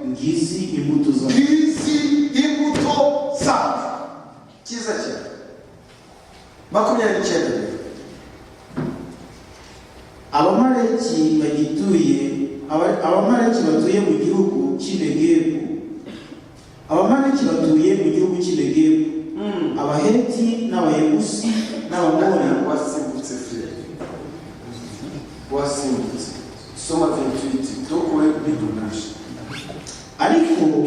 Ngizi imbuto zayo. Ngizi imbuto zawe. Cyiza cyane. 29 rero. Abamaleki bagituye, Abamaleki batuye mu gihugu cy'i Negebu, Abamaleki batuye mu gihugu cy'i Negebu, Abaheti n'Abayebusi n'Abamori. Wasimbutse, frère, wasimbutse. Soma 28 donc we biduguje. Ariko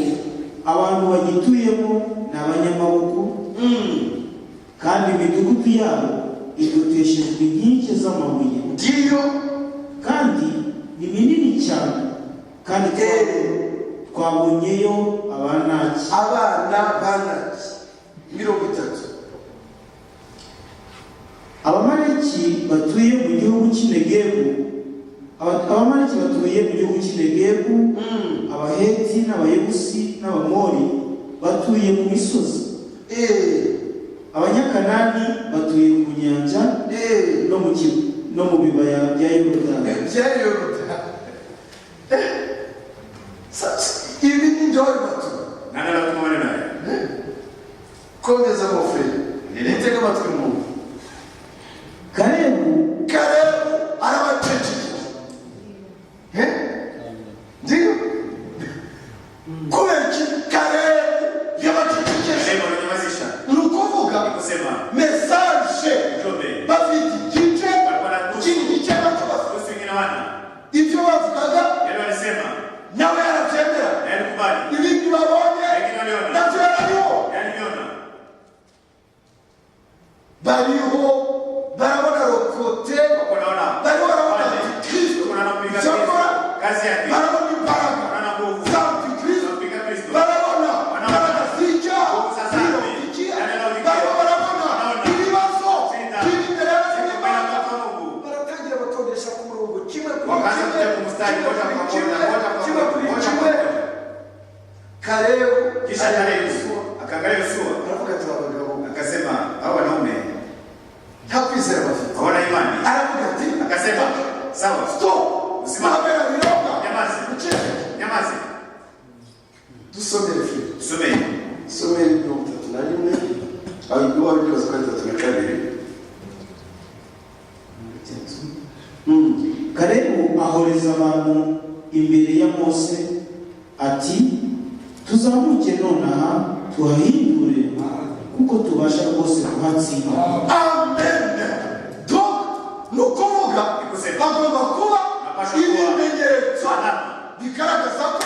abantu bagituyemo ni abanyamaboko, kandi imidugudu yabo igoteshejwe inkike z'amabuye, Ndiyo. kandi ni minini cyane, kandi twabonyeyo Abanaki. Abana b'Anaki. 30. Abamaleki batuye mu gihugu cy'i Negebu, Abamaleki batuye mu gihugu cy'i Negebu, Abaheti n'Abayebusi n'Abamori batuye mu misozi, Abanyakanani batuye ku nyanja no mu bibaya bya Yorodani. Bya Yorodani. Ibi ni byo bari batuye. Nani anatuma maneno haya? Komeza, mon frère. Endelea. Mutege amatwi mwumve. Kalebu Kalebu arabacecekera. Eh? Ndiyo. Kubera iki Kalebu yabacecekesha? Kalebu ananyamazisha. Ni ukuvuga Ni kusema message ujumbe bafite igice, walikuwa na nusu, ikindi gice nacyo bafite. nusu wengine hawana. Ibyo bavugaga Yale walisema nawe yarabyemera, na alikubali. ibindi babonye Wengine waliona. nabyo yarariho. Yaliviona. Bariho barabona rokote, Wako naona. bariho barabona Pale. Antikristo Wako naona mpinga icyo Kristo. akora, Kazi yake. barabona imbaraga Wanaona nguvu za Antikristo, za mpinga Kristo. barabona Wanaona imbaraga z'icyaha nguvu za Aho ndibaza ko ari 32. Kalebu ahoreza abantu imbere ya Mose ati: "Tuzamuke nonaha tuhahindure, kuko tubasha rwose kuhatsinda." Amen. Donc ni ukuvuga hagomba kuba ibimenyetso bigaragaza ko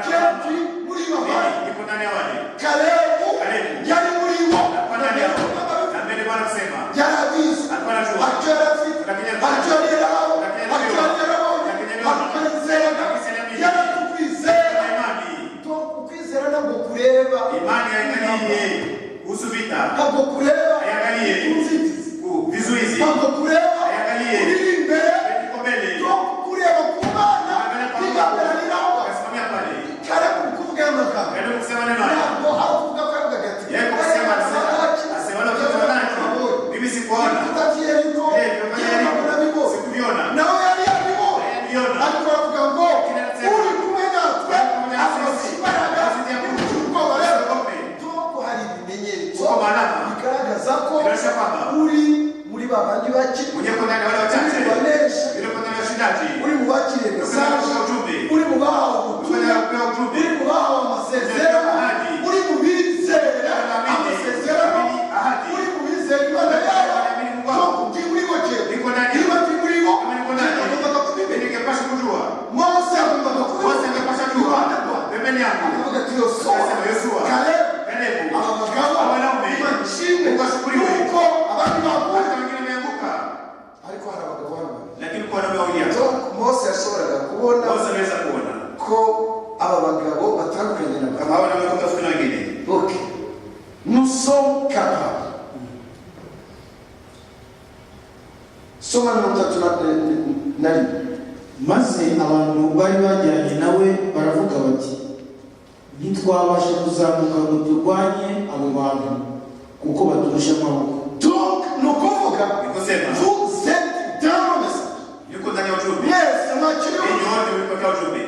kenshi muri bo Mimi niko ndani ya wale. Kalebu Kalebu. yari muri bo. Alikuwa ndani yao. Na mbele Bwana kusema. Yarabizi. Alikuwa anajua. Icyo yari afite, icyo yari yarahawe, icyo yari yarabonye, akwizeraga, yaratukwizera. Kwa imani. Donc ukwizera ntabwo kureba, Imani haiangalie kuhusu vita. ntabwo kureba Haiangalie inzitizi, vizuizi. ntabwo kureba Haiangalie uri imbere. iko mbele. Donc kureba ku Mana Angalia kwa Mungu. bigahagarariraho. Akasimamia pale. Kalebu kuvuga aya magambo, Karibu kusema neno haya. ntabwo ari ukuvuga ko yavugaga ati Yeye kusema asema wale watoto wanaki. Mimi sikuona. ibikuta by'Yeriko Ile vipande yewe ntabwo nabibonye. Sikuviona. Nawe yari yabibonye, Yaliona. ariko aravuga ngo Lakini anasema, uri kumwe natwe uri kumwe na afite sisi. imbaraga Afite nguvu. y'ugira ubwoba rero. Usiogope. Donc hari ibimenyetso Kuko alama bigaragaza ko Inaonyesha kwamba uri muri ba bandi bake, mwenyewe uko ndani ya wale uri wachache. mu banesha, Yule uko ndani ya washindaji. uri mu bakiriye Uko ndani ya message, kupewa ujumbe. uri mu bahawe Uko ubutumwa, ndani ya kupewa ujumbe. uri mu bahawe amasezerano, Ahadi. uri mu bizera Wanaamini. amasezerano, Ahadi. uri mu bizera Imana yabo. Wanaamini Mungu wao. Donc ndi muri bo jewe, Niko ndani. niba ndi muri bo, Kama niko ndani. nagombaga kubimenya. Mimi ningepasha kujua. Mose agombaga Mose kubimenya. angepasha jua. Iruhande rwawe. Pembeni yangu. Akavuga ati: "Yosuwa, Akasema Yoshua, Kalebu, Kalebu, aba bagabo, aba wanaume, Imana ishimwe Mungu ashukuriwe. nuko abandi baguye, Hata wengine wameanguka, ariko hari abagabo hano babiri." lakini kwa wanaume wawili hapa. Donc Mose yashoboraga kubona Mose anaweza kuona ko aba bagabo batandukanye na kama hawa wanaume tofauti na wengine. Ok, nous sommes capables. Soma 31. Maze abantu bari bajyanye nawe baravuga bati: "Ntitwabasha kuzamuka ngo turwanye abo bantu, kuko baturusha amaboko." Donc ni ukuvuga Ni kusema vous êtes dans le message, yuko ndani ya ujumbe. mwese mwakiriwe. Ninyi wote mlipokea ujumbe.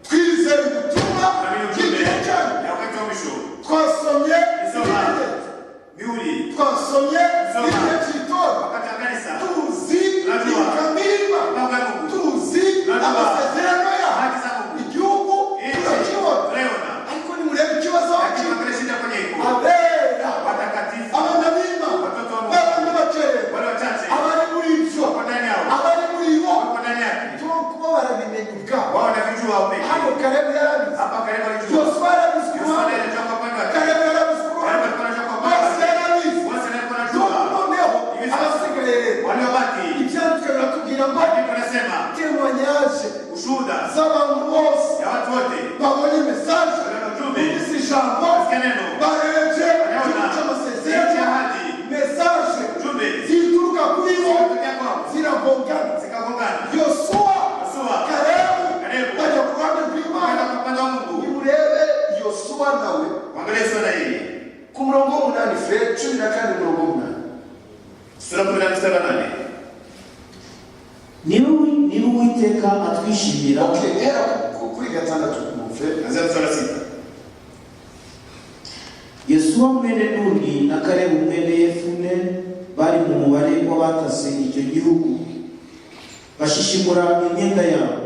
Twizera ubutumwa Tunaamini ujumbe bw'igihe cyanyu. ya wakati wa mwisho. Twasomye Isoma. ibimenyetso, Mihuri twasomye Isoma. ibihe by'itora, wakati wa kanisa. tuzi Tunajua. ibikamilima, Mipango ya Mungu. tuzi Tunajua. amasezerano yayo, Ahadi za Mungu. igihugu Nchi turakibona. tunaiona. Ariko nimurebe ikibazo aho Lakini kiri. angalia shida kwenye iko. Abera, Watakatifu, abana b'Imana, Watoto wa Mungu. babandi bakerewe, wale wachache abari muri ibyo, wako ndani yao. abari muri bo, Wako ndani yake. kuba barabimenya ubwabo. Wao wanavijua wao pekee. Hano Kalebu yarabizi, Hapa Kalebu alijua. Yosuwa yarabizi ku Yoshua ruhande, naye alijua kwa upande wake. Kalebu yarabizi ku Kalebu ruhande, alikuwa anajua kwa upande Mose wake. yarabizi. Mose naye alikuwa anajua. Noneho Hivi sasa abasigaye rero, waliobaki, ibyanditswe biratubwira ngo Maandiko yanasema témoignage ushuhuda z'abantu bose ya watu wote babonye message, waliona ujumbe, bumvise ijambo, wasikia neno, barebye Waliona igihugu nchi ya cy'amasezerano, ahadi, message ujumbe zituruka kuri bo zikatokea kwao, ziragongana. zikagongana. Yosuwa, Yosuwa, Kalebu Kalebu, bajya ku ruhande wakaenda rw'Imana. kwa upande wa Mungu. Nimurebe Yosuwa nawe Angalia sura hii, ku murongo w'umunani, fe 14 umurongo w'umunani. Sura 14 mstari wa 8. Niba Uwiteka atwishimira, Ok, hera kuri 6 mufe. Anzia mstari wa 6. Yosuwa mwene Nuni na Kalebu mwene Yefune bari mu mubare w'abatase icyo gihugu, bashishimura imyenda yabo,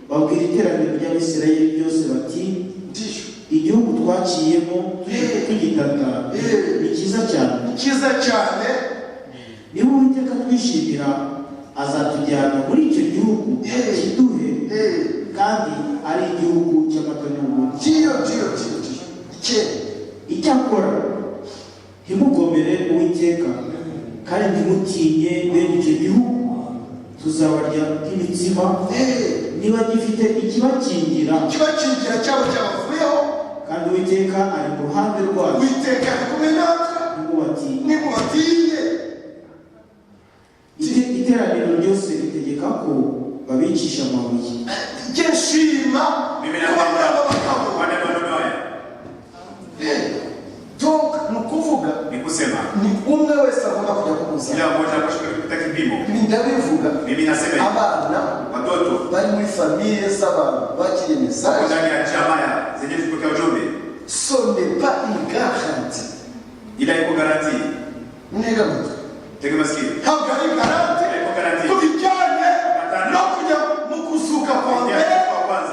babwira iteraniro ry'Abisirayeli ryose bati: Ndiyo. "Igihugu twaciyemo tugitata ni cyiza cyane. Ni cyiza cyane. Niba Uwiteka twishimira, azatujyana muri icyo gihugu kiduhe, kandi ari igihugu cy'amata n'ubuki." Ndiyo, ndiyo, ndiyo, ndiyo. 9. "Icyakora ntimugomere Uwiteka, kandi ntimutinye bene icyo gihugu. Tuzabarya nk'imitsima. Niba gifite ikibakingira, Ikibakingira cyabo cyabavuyeho, kandi Uwiteka ari mu ruhande rwacu, Uwiteka ari kumwe natwe, ntimubatinye." Nimubatinye. Iteraniro ryose ritegeka ko babicisha amabuye. Njye nshima Mimi kuba muri napenda aba bagabo. wale wanaume waya. Donc ni ukuvuga Ni kusema ni umwe wese agomba kujya ku munzani. Kila mmoja anapaswa kupita kipimo. Ibi ndabivuga, Mimi nasema hivi, abana watoto bari muri famille z'abantu bakiriye wako message, ndani ya jamaa zenye zipokea ujumbe, ce n'est pas une garantie ile Ila iko garantie. Mwega amatwi. Tega masikio. Ntabwo ari garantie Haiko garantie. ku bijyanye no kujya mu kuzuka kwa mbere,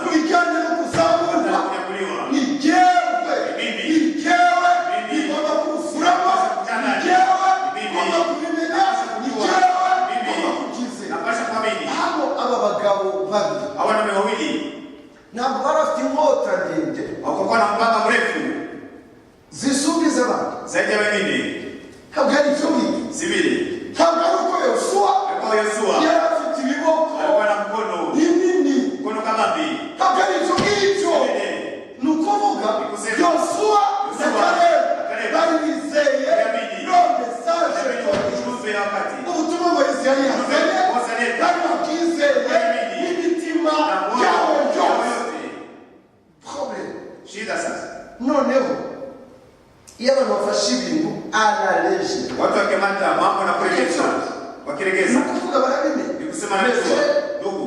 ku bijyanye no kuzamurwa. Kunyakuliwa. Ni jyewe, Mimi. ni jyewe Mimi. igomba kuwusuramo, ni jyewe Mimi. igomba kubimenya, ni jyewe Mimi. igomba kubyizera. Napasha kuamini. Hano aba bagabo babiri Hawa wanaume wawili ntabwo bari bafite inkota ndende hawakuwa na mpanga mrefu zisumba iz'abandi. Zaidi ya wengine. Ntabwo ari ibyo ngibyo. Si vile. Ntabwo ari uko Yosuwa Alikuwa Yoshua yari afite ibiboko alikuwa na mkono binini. mkono kabambi. Ntabwo ari ibyo ngibyo. Vile. Ni ukuvuga Ni kusema, Yosuwa na Yosuwa Kalebu na Kalebu bari bizeye bariamini le message. Ujumbe wa wakati. Ubutumwa Moyizi yari yazanye Mose aleta. bari babwizeye Bariamini. n'imitima Na moyo yabo yao yose. yote. Problème. Shida sasa. Noneho iyo abantu bafashe ibintu à la légère, Watu wakikamata mambo na kuregeza. ni Wakiregeza. ukuvuga barabimenya. Ni kusema najua. Ndugu,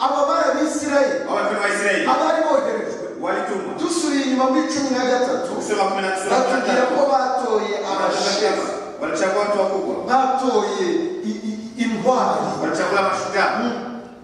Aba bari Abisirayeli hawa walikuwa ni Waisraeli. abari boherejwe. Walitumwa. Dusubiye inyuma muri 13, Kusema 10 sura batubwira 13. ko batoye abashefu, Walichagua watu wakubwa. batoye intwari, Walichagua mashujaa.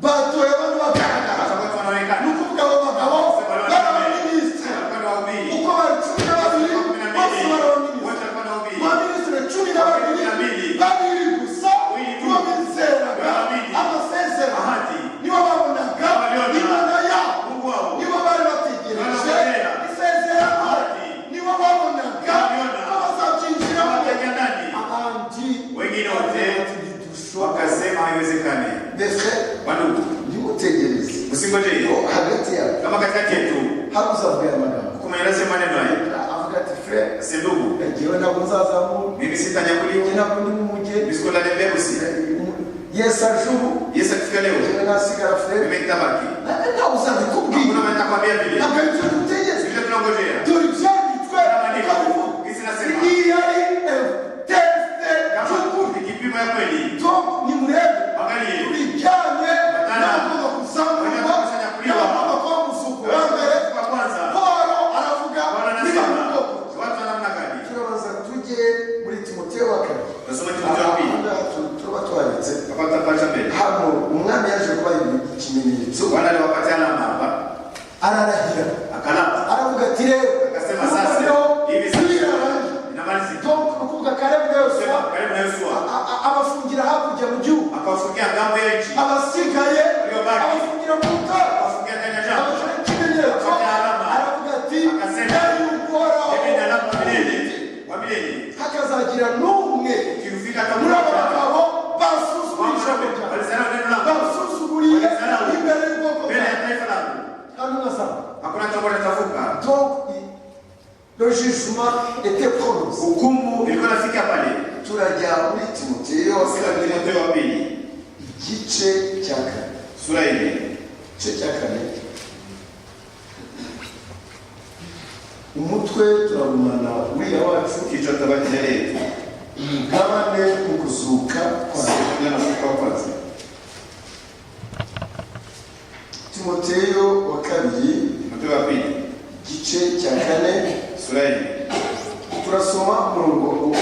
batoye abantu bagaragara. Walichagua watu Ni wanaonekana. ukuvuga abo bagabo bari abaminisitiri. Walikuwa ni wahubiri. Uko bari 12, bose bari abaminisitiri. Wote walikuwa ni wahubiri. Abaminisitiri 12, babiri gusa nibo bizeraga amasezerano, Ahadi. nibo babonaga Waliona. Imana yabo, Mungu wao. nibo bari bategereje Waliona. isezerano, Ahadi. nibo babonaga Waliona. ko bazabyinjiramo. Wakaingia ndani. Abandi Wengine wote bati ntidushoboye. wakasema haiwezekani. Mbese Wandugu, ntimutegereze msingojee ko hagati yabo kama katikati yetu hari uzavuga aya magambo, kumenyeleza maneno haya. avuga ati: "Frère, Si ndugu, njyewe ntabwo nzazamura, mimi sitanyakuliwa, njye ntabwo ndi mu mugeni, mimi siko ndani ya mbegu si. Yesu aje ubu, Yesu akifika leo, njyewe nasigara, frère." mimi nitabaki. Ntawe uzabikubwira. Hakuna mwenye atakwambia vile. Ntabwo ari byo dutegereza. Sivyo tunangojea. Dore ibyanditswe Maandiko. ukabivuga. Hizi nasema. Iyi ari test Kama y'ukuri. ni kipimo ya kweli. Donc nimurebe Angalie. kubijyanye Batana. n'abagomba kuzamurwa n'abagomba kuba muzuko wa mbere. Kwa kwanza, Paul aravuga Bwana niba anasema mu bwoko. watu wa namna gani? Turabanza tujye muri Timoteyo wa kabiri. Tunasoma Timotheo wa pili. Aha, turaba twaretse. Hapa tutapata mbele. Hano umwami yaje kuba ikimenyetso. Bwana aliwapatia alama hapa, Ararahira, akalapa. aravuga ati: "Rero Akasema sasa, noneho hivi sasa birarangiye." Inamalizika. Donc ni ukuvuga Kalebu na Yosuwa Sema karibu na Yoshua abafungira hakurya mu gihugu, akawafungia ngambo ya nchi, abasigaye Waliobaki. abafungira mu butayu, akawafungia ndani ya jangwa. abashyiraho ikimenyetso, Akabatia alama. aravuga ati: Akasema, "Ndari Uhoraho Mimi ni alama wa milele, wa milele. hakazagira n'umwe Ukifika hata muri aba mmoja bagabo basuzugura ijambo ryawe, walizarau neno langu basuzuguriye Walizarau. imbere y'ubwoko mbele ya bwawe, taifa langu, nta n'umwe azaba." hakuna hata mmoja atavuka. Donc le jugement était prononcé. Hukumu ilikuwa inafika pale. Turajya muri Timoteyo wa Sura kabiri, Timotheo wa pili igice cya kane. Sura ile Igice cya kane, umutwe turagumana uriya wacu, kichwa tabaki yale yetu, umugabane mu kuzuka kwa sehemu ya mfuko wa kwanza. Timoteyo wa kabiri, Timotheo wa pili igice cya kane, sura ile turasoma umurongo wa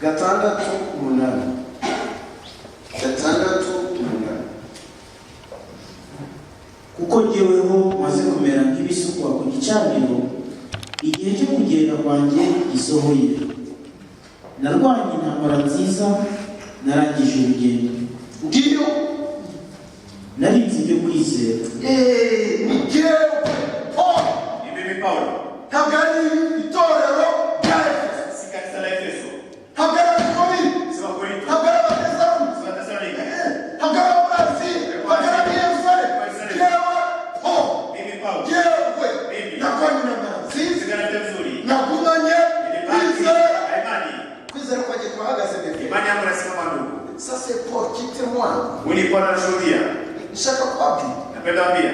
6 8, 6 8. Kuko jyeweho maze kumera nk'ibisukwa ku gicaniro, igihe cyo kugenda kwanjye gisohoye. Narwanye intambara nziza, narangije urugendo, Ngiyo. Narinze ibyo kwizera. Ni jyewe Paul. Ni mimi Paulo, Ntabwo ari itorero rya Efeso, si kanisa la Efeso, ntabwo ari Abakorinto, si Wakorinto, ntabwo ari Abatesalonike, si Wathesalonike. ntabwo ari Abarazili, ntabwo ari Abiyerusalemu. Jyewe Paul, Mimi Paulo, jyewe Mimi. narwanye intambara nziza, sigana vita vizuri, nagumanye nilibaki kwizera. na imani. Kwizera kwanjye kurahagaze mbere. Imani yangu inasimama ndugu. Ça, c'est Paul qui témoigne. Huyu ni Paulo anashuhudia. Nshaka kubabwira, Napenda kuambia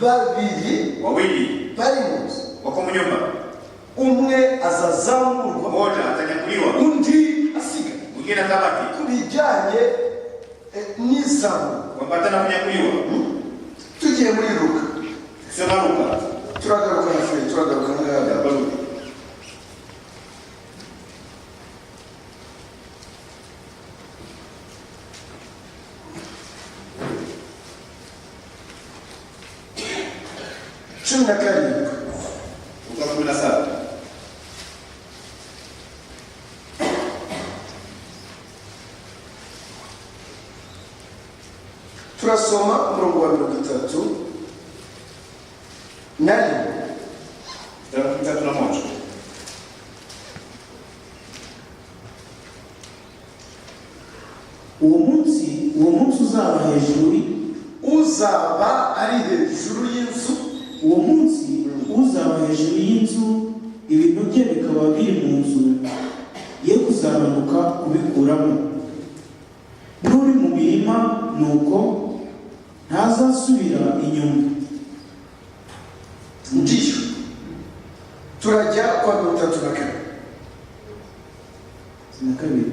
babiri wawili bari mu nzu, wako mnyumba, umwe azazamurwa, mmoja atanyakuliwa, undi asiga. Mwingine atabaki. Ku bijyanye n'izamurwa, Kuambatana kunyakuliwa. Tugiye muri Luka. Soma Luka. Turagaruka na frère, turagaruka ngaha. Luka. 17. Luka 17. Turasoma umurongo wa 31. 31. Uwo munsi uzaba hejuru Uzaba ari hejuru y'inzu. Uwo munsi uzaba hejuru y'inzu, ibintu bye bikaba biri mu nzu, ye kuzamanuka kubikuramo. N'uri mu mirima nuko ntazasubira inyuma. Ndiyo, turajya kwa 34. Na kabiri.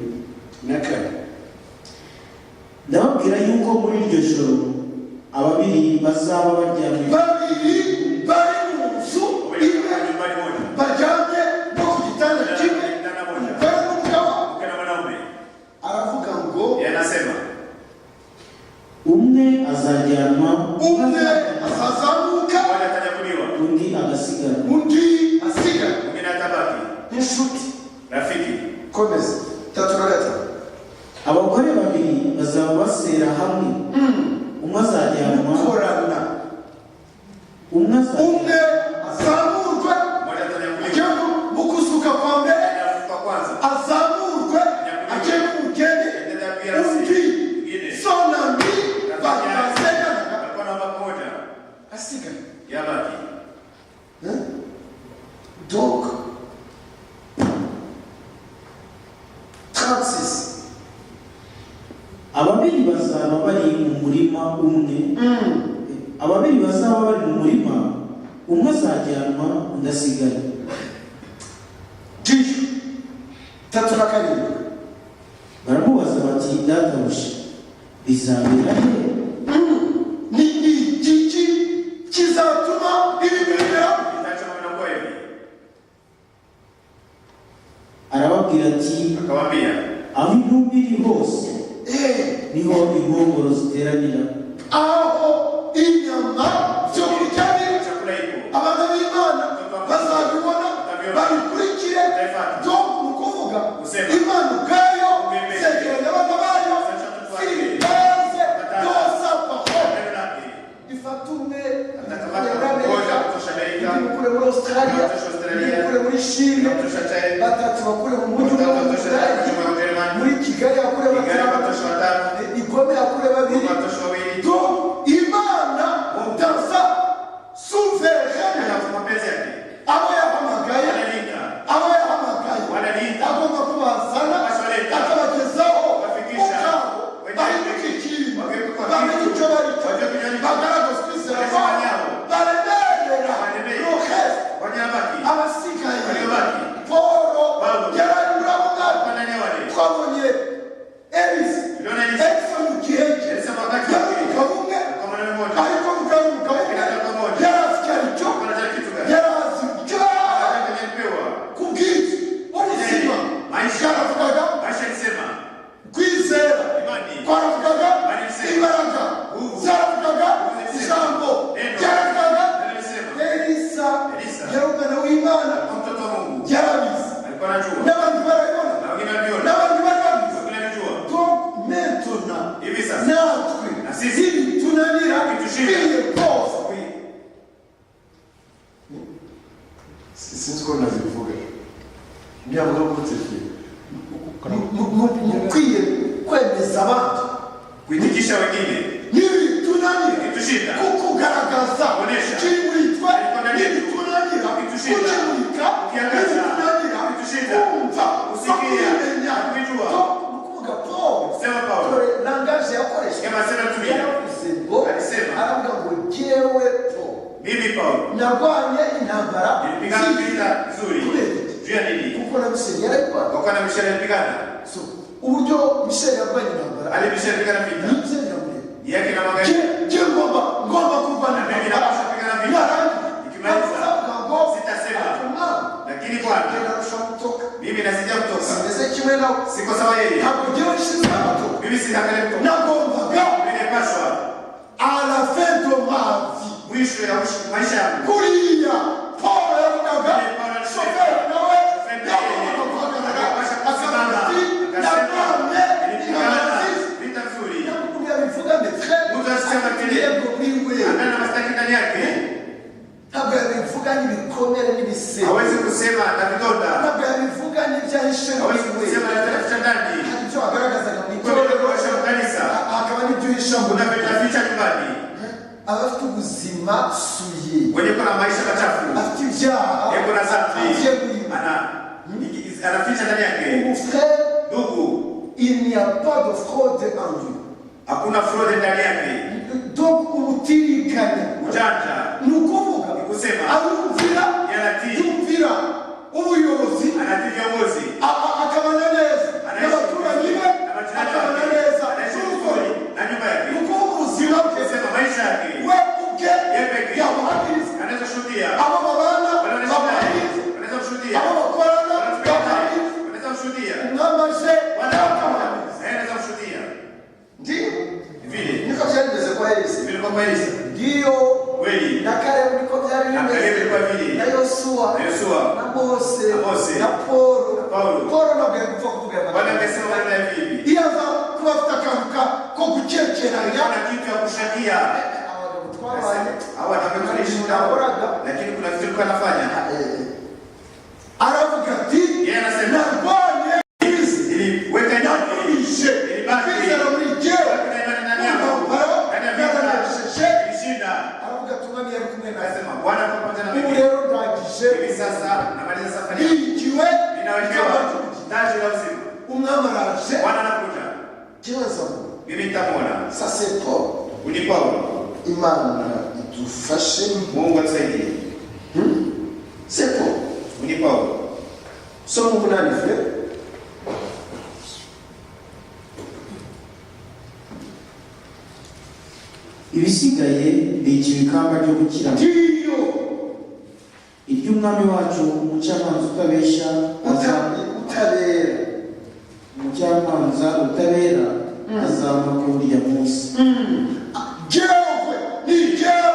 Na kane. Ndababwira yuko muri iryo joro ababiri bazaba baryamye Babiri bari mu nzu Wawili imwe, katika nyumbani moja. baryamye no ku gitanda kimwe, Kitanda moja. umugore n'umugabo. Mke na mwanaume. Aravuga ngo Yeye anasema umwe azajyanwa, umwe azazamuka, mmoja atanyakuliwa, undi agasigara. Undi asiga. Mwingine atabaki. Inshuti. Rafiki. Komeza, 35. Abagore babiri bazaba basera hamwe, umwe azajyanwa, Gukorana. umwe azajyanwa, Umwe azamurwe Mmoja atanyakuliwa. ajye mu kuzuka kwa mbere, Atafufuka kwanza. azamurwe ajye mu bugeni, undi son ami basenganaga Alikuwa naomba pamoja. asigaye. Yabaki. Hein? Donc 36. Ababiri bazaba bari mu murima umwe, ababiri bazaba bari mu murima, umwe azajyanwa, undi asigare. Ndiyo, 37. Baramubaza bati: "Databuja, bizabera he?" Ni igiki kizatuma ibi bibera? Kitachoma vinakuwa hivi. Arababwira ati: Akawaambia, "Aho intumbi iri hose, niho inkongoro ziteranira." Aho inyama byo kurya biri, chakula iko. Abana b'Imana bazabibona, babikurikire. Donc ni ukuvuga Imana ubwayo zegeranya abana bayo siribaze dosa paho Neno lake. ifata umwe Atakamata muri mmoja Amerika, kutosha Amerika, undi mukure muri Australia, kutosha undi Australia, mukure muri Chine, kutosha China, batatu bakure mu mujyi umwe watatu mu kutosha Budage, mji wa Ujerumani, muri Kigali hakure Kigali batanu, watosha watano, i Goma hakure babiri. Goma watosha wawili. Donc Imana dans sa souveraineté, Katika mapenzi yake. abo yahamagaye, Wanaliita. abo yahamagaye, Wanaliita. agomba kubazana, Akawaleta. akabagezaho Akabafikisha. ubwabo, bahinduka ikintu, bamenye icyo bari cyo, bagaragaza kwizera kwabo, baremerera Baremere. le reste, Wanyabaki. abasigaye. Waliobaki. Paul Paulo. yari muri abo ngabo. Kwa ndani ya wale. Twabonye Elisa. Tuliona Elisa. Elisa mu gihe cye Elisa mu wakati yari wake. umugabo umwe, Kwa mwanaume mmoja. ariko mugabo umugabo umwe Lakini alikuwa mmoja. yari azi icyo ari cyo, Alikuwa anajua kitu gani. yari azi icyo Wakati alipewa. kubw'ibyo ubuzima Maisha. bwaravugaga, Maisha alisema. kwizera Imani. kwaravugaga, Imani. imbaraga Nguvu. zaravugaga, Nguvu zilisema. ijambo Neno. ryaravugaga. Neno alisema. Elisa Elisa. yari umwana w'Imana, Alikuwa mtoto wa Mungu. yarabizi, Alikuwa anajua. n'abandi barabibona, Na wengine waliona. n'abandi bari babizi. Wengine walijua. Donc maintenant, Hivi sasa. natwe Na sisi. nibitunanira, Bitushinda. twiye rwose, sinzi uko nabivuga, ntiyavuga gute, mukwiye kwemeza abandi. Kuitikisha wengine. Nibitunanira Bitushinda. kukugaragaza Kuonesha. kiri muri twe, Ariko ndani yetu. nibitunanira Bitushinda. kukimurika, Kukiangaza. nibitunanira Bitushinda. kumva no Kusikia. kubimenya. Kuvijua. Donc, ni ukuvuga Paul, Kusema Paulo. dore langage yakoresha. Kama sema tumia. Yaravuze ngo, Alisema. aravuga ngo: "Jyewe Paul Mimi Paulo. narwanye intambara Nilipigana nziza." vita nzuri. Kubera iki? Juu ya nini? Kuko na Michel yarayirwanye. Kwa kuwa na Michel alipigana. So uburyo Michel yarwanye intambara, Ali Michel alipigana vita. nibyo biramureba. Yake na magharibi. Je ngomba kurwana Na mimi intambara. napaswa kupigana vita. Narangiza, Nikimaliza, ntabwo ngo sitasema. ariko Mwami, Lakini Bwana, njye narushaho kutoka, mimi nazidi kutoka. simeze kimwe nawe. Siko sawa yeye. Ntabwo njyewe nshinzwe amatora. Mimi sitaangalia kutoka. Nagombaga Mimi napaswa à la fin de ma vie Mwisho ya maisha yangu. Kuriya Paul yavugaga, Vile Paulo alisema, shoferi nawe Shoferi yagombaga guhagarara, akapasha akavuga kusimama, ati akasema, narwanye nilipigana intambara nziza. vita nzuri. Ntabwo yabivuga ndetse Mtu asisema afite kile. ibirego muri we. Angana mastaki ndani yake. Ntabwo yabivuga n'ibikomere n'ibisebe. Hawezi kusema na vidonda. Ntabwo yabivuga n'ibyo ahishe muri Hawezi we. kusema na vitaficha ndani. Hari ibyo wagaragazaga mu Kwa itorero, vile kwa kanisa. hakaba n'ibyo uhisha mu Kuna vitaficha nyumbani. Abafite ubuzima suye, Wenye kuna maisha machafu. afite ibyaha Yuko na dhambi. agiye muri we. Ana anaficha ndani yake. Ubu frère, Ndugu, il n'y a pas de fraude en lui. Hakuna fraude ndani yake. Donc ubutiriganya Ujanja. ni ukuvuga Ni kusema. arumvira, Yanatii. yumvira ubuyobozi, Anatii viongozi. Akabana neza Anaishi n'abaturanyi be, na majirani akabana wake. neza Anaishi n'urugo vizuri rwe. Na nyumba yake. Ni ukuvuga ubuzima bwe, Kusema maisha yake. we ubwe Yeye pekee. yabuhamiriza, Anaweza kushuhudia. abo babana Wanaishi naye. babuhamiriza, Anaweza kushuhudia. abo bakorana Wanatumika naye. babuhamiriza. Anaweza kushuhudia. Umwami aje Bwana akamuhamiriza. naye anaweza kushuhudia. Ndiyo Vile niko byari bimeze kwa Elisa. vile kwa Elisa. Ndiyo Kweli. na Kalebu niko byari Na Kalebu bimeze, ilikuwa vile. na Yosuwa, Na Yosuwa. na Mose, Na Mose. na Paulo. Na Paulo. Paulo ntabwo yari gupfa kuvuga aya Bwana magambo. angesema maneno ya hivi. Iyo aza kuba afite akantu ko gukekeranya, Kuna kitu ya kushakia. abagabo twabanye Hawa wanataka tunaishi nao. nakoraga, Lakini kuna vitu alikuwa anafanya. Aravuga ati Yeye anasema narwanye izi, niliweka imani. nagumije Nilibaki. kwizera muri jyewe, Kuna imani ndani yangu. intambara Ndani ya vita. naranesheje. Nilishinda. Aravuga ati umwami yari kumwe nawe. Akasema Bwana kwa pamoja na Ubu mimi. rero ndangije, Hivi sasa namaliza safari yangu. bikiwe Ninawekewa taji la uzima. umwami araje. Bwana anakuja. Kibazo, Mimi nitamwona. ça c'est Paul. Ni Paulo. Imana idufashe. Mungu atusaidie. C'est Paul. Ni Paulo. Soma umunani, frère. Ibisigaye bikiwe ikamba ryo gukiranuka, Ndiyo. iry'umwami wacu umucamanza utabeshya aza Utabera. Umucamanza utabera azampa kuri uriya munsi. Jewe ni jewe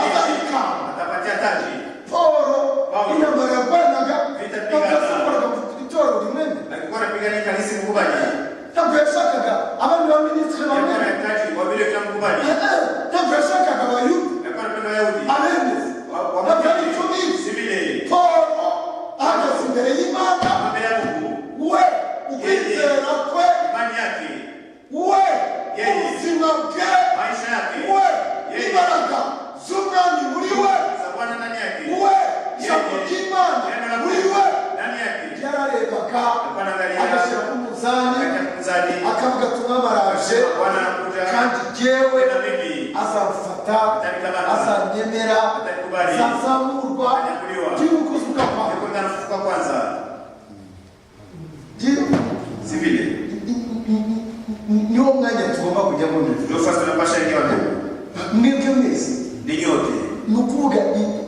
azarikamba. Atapatia taji. Paulo Paulo. intambara yarwanaga, Vita ntabwo pigana. yashoboraga itorero rimwe, Alikuwa anapigania kanisa mkubali. ntabwo yashakaga abandi ba minisitiri Alikuwa bamwe, anahitaji wabili kila mkubali. ntabwo yashakaga abayuda Alikuwa anapenda Wayahudi. abemeza, Wa- ntabwo ari icyo ngicyo. Si vile. Paulo ahagaze imbere y'Imana, Mbele ya Mungu. we ukwizera kwe, Imani yake. we Yeye. ubuzima bwe, Maisha yake. we Yeye. imbaraga z'umwami muri we, Za Bwana ndani yake. we ijambo Yeye. ry'Imana Neno la muri Mungu we. ndani yake. Yararebaga, Alikuwa anaangalia. agashyira ku munzani, Akatia mzani. akavuga ati umwami araje, Bwana anakuja. kandi jyewe Na mimi azamfata, Atanikamata. azanyemera, Atanikubali. azazamurwa, Atanyakuliwa. ndiwe ukuzuka kwawe. Niko nafufuka kwanza. Ndiyo. Si vile. Niwo mwanya tugomba kujyamo neza. Ndio sasa tunapasha ingia ndugu. Mwebwe mwese, Ni nyote. ni ukuvuga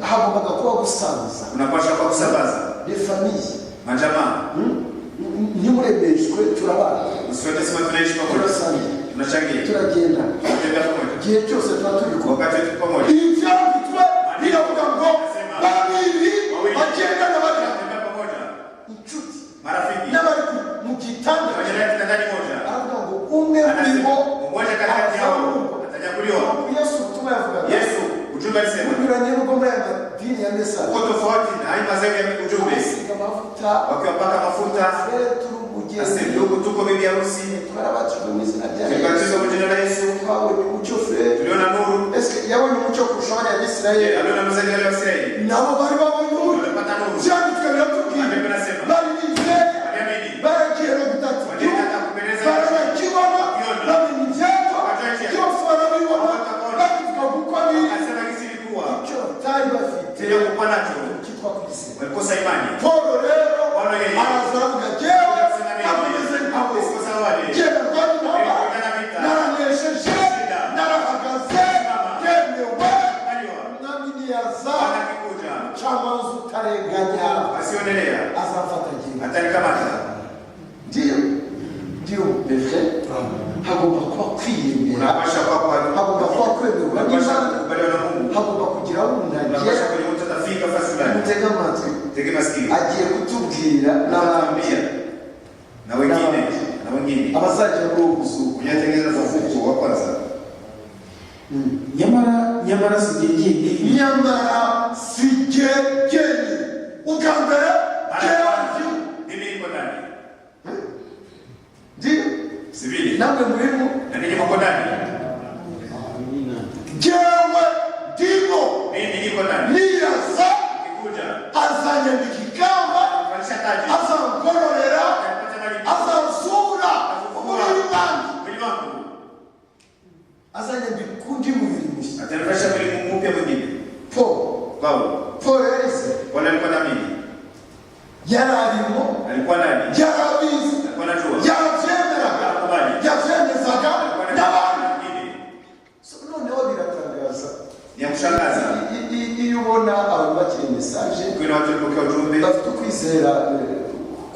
hagombaga kuba gusanza Unapasha kwa kusambaza. les familles. Majamaa. Ntimuremeshwe, turabana, Usiwote sema tunaishi pamoja. turasangira, Tunachangia. turagenda, Tunatembea pamoja. igihe cyose tuba turi kumwe. Wakati wetu pamoja. Ibyanditswe biravuga ngo babiri bagendana bari Tunatembea pamoja. inshuti Marafiki. n'abari mu gitanda. Tunajenga kitandani moja. Aravuga ngo umwe muri Anasema bo mmoja katikati yao azamurwa. atanyakuliwa. Yesu ubutumwa yavugaga Yesu ujumbe alisema bunyuranye n'ubwo muri aya madini ya message, uko tofauti na hii madhehebu ya ujumbe, abasiga amavuta, wakiwapaka mafuta. frère, turi umugeni, Ase ndugu, tuko bibi harusi, twarabatijwe mu izina rya Yesu, tulibatizwa kwa jina la Yesu, twabonye umucyo, frère. Tuliona nuru. Ese yabonye umucyo kurusha abanya Bisirayeli? Aliona nuru zaidi ya wale wa Israeli. Nabo bari babonye umucyo. Walipata nuru. Byanditswe biratubwira Maandiko yanasema bari bizeye, waliamini, baragiye no gutata igihugu, walienda kupeleleza baranakibona, bamenya ibyepfo byose, barabibona, babivuga kuko biri. Akasema jinsi ilikuwa, Icyo batari bafite ndio kukuwa nacho, cyitwa kwizera. Walikosa imani. Paul rero Paulo yeye araza aravuga jyewe Akasema ntabwo mimi meze nkawe, siko sawa wale. jyewe narwanye intambara, Nilipigana vita. naranesheje, narahagaze, ndemewe. Aliwa. Umwami niyaza, Bwana akikuja, umucamanza utarenganya, asionelea, azamfata jyewe. atanikamata. Ndiyo, ndiyo beve, hagomba kuba kwiyemera, Unapasha kwa kwa hagomba kuba kwemerwa unapasha n'Imana, kukubaliwa na Mungu. hagomba Tege masikio. Agiye kutubwira n'abandi Atatuambia na wengine na wengine abazajya muri uwo muzuko. mwenye atengeneza ufufuo wa kwanza. Nyamara si jye jyenyine, Nyamara si jye jyenyine, ubwa mbere jyewe ndimo. Mimi niko ndani. Ndiyo. Si vile? Namwe murimo. Na ninyi mko ndani. Jyewe ndimo. Mimi niko ndani. Niyaza Ukikuja azanyambika ikamba, kuvalisha taji, azangororera, atanipatia malipo, azansura umubiri wanjye, mwili wangu, azanyambika undi mubiri mushya. atanivalisha mwili mpya mwingine. Paul, Paulo, Paul yarize, Bwana alikuwa na mimi, yari arimo, alikuwa ndani, yarabizi, alikuwa anajua, yarabyemeraga, alikubali, yabyemezaga alikuwa na n'abandi. wengine. So, noneho biratangaza. Ni ya kushangaza Iyo ubona abantu bakiri message, kuna watu walipokea ujumbe, bafite ukwizera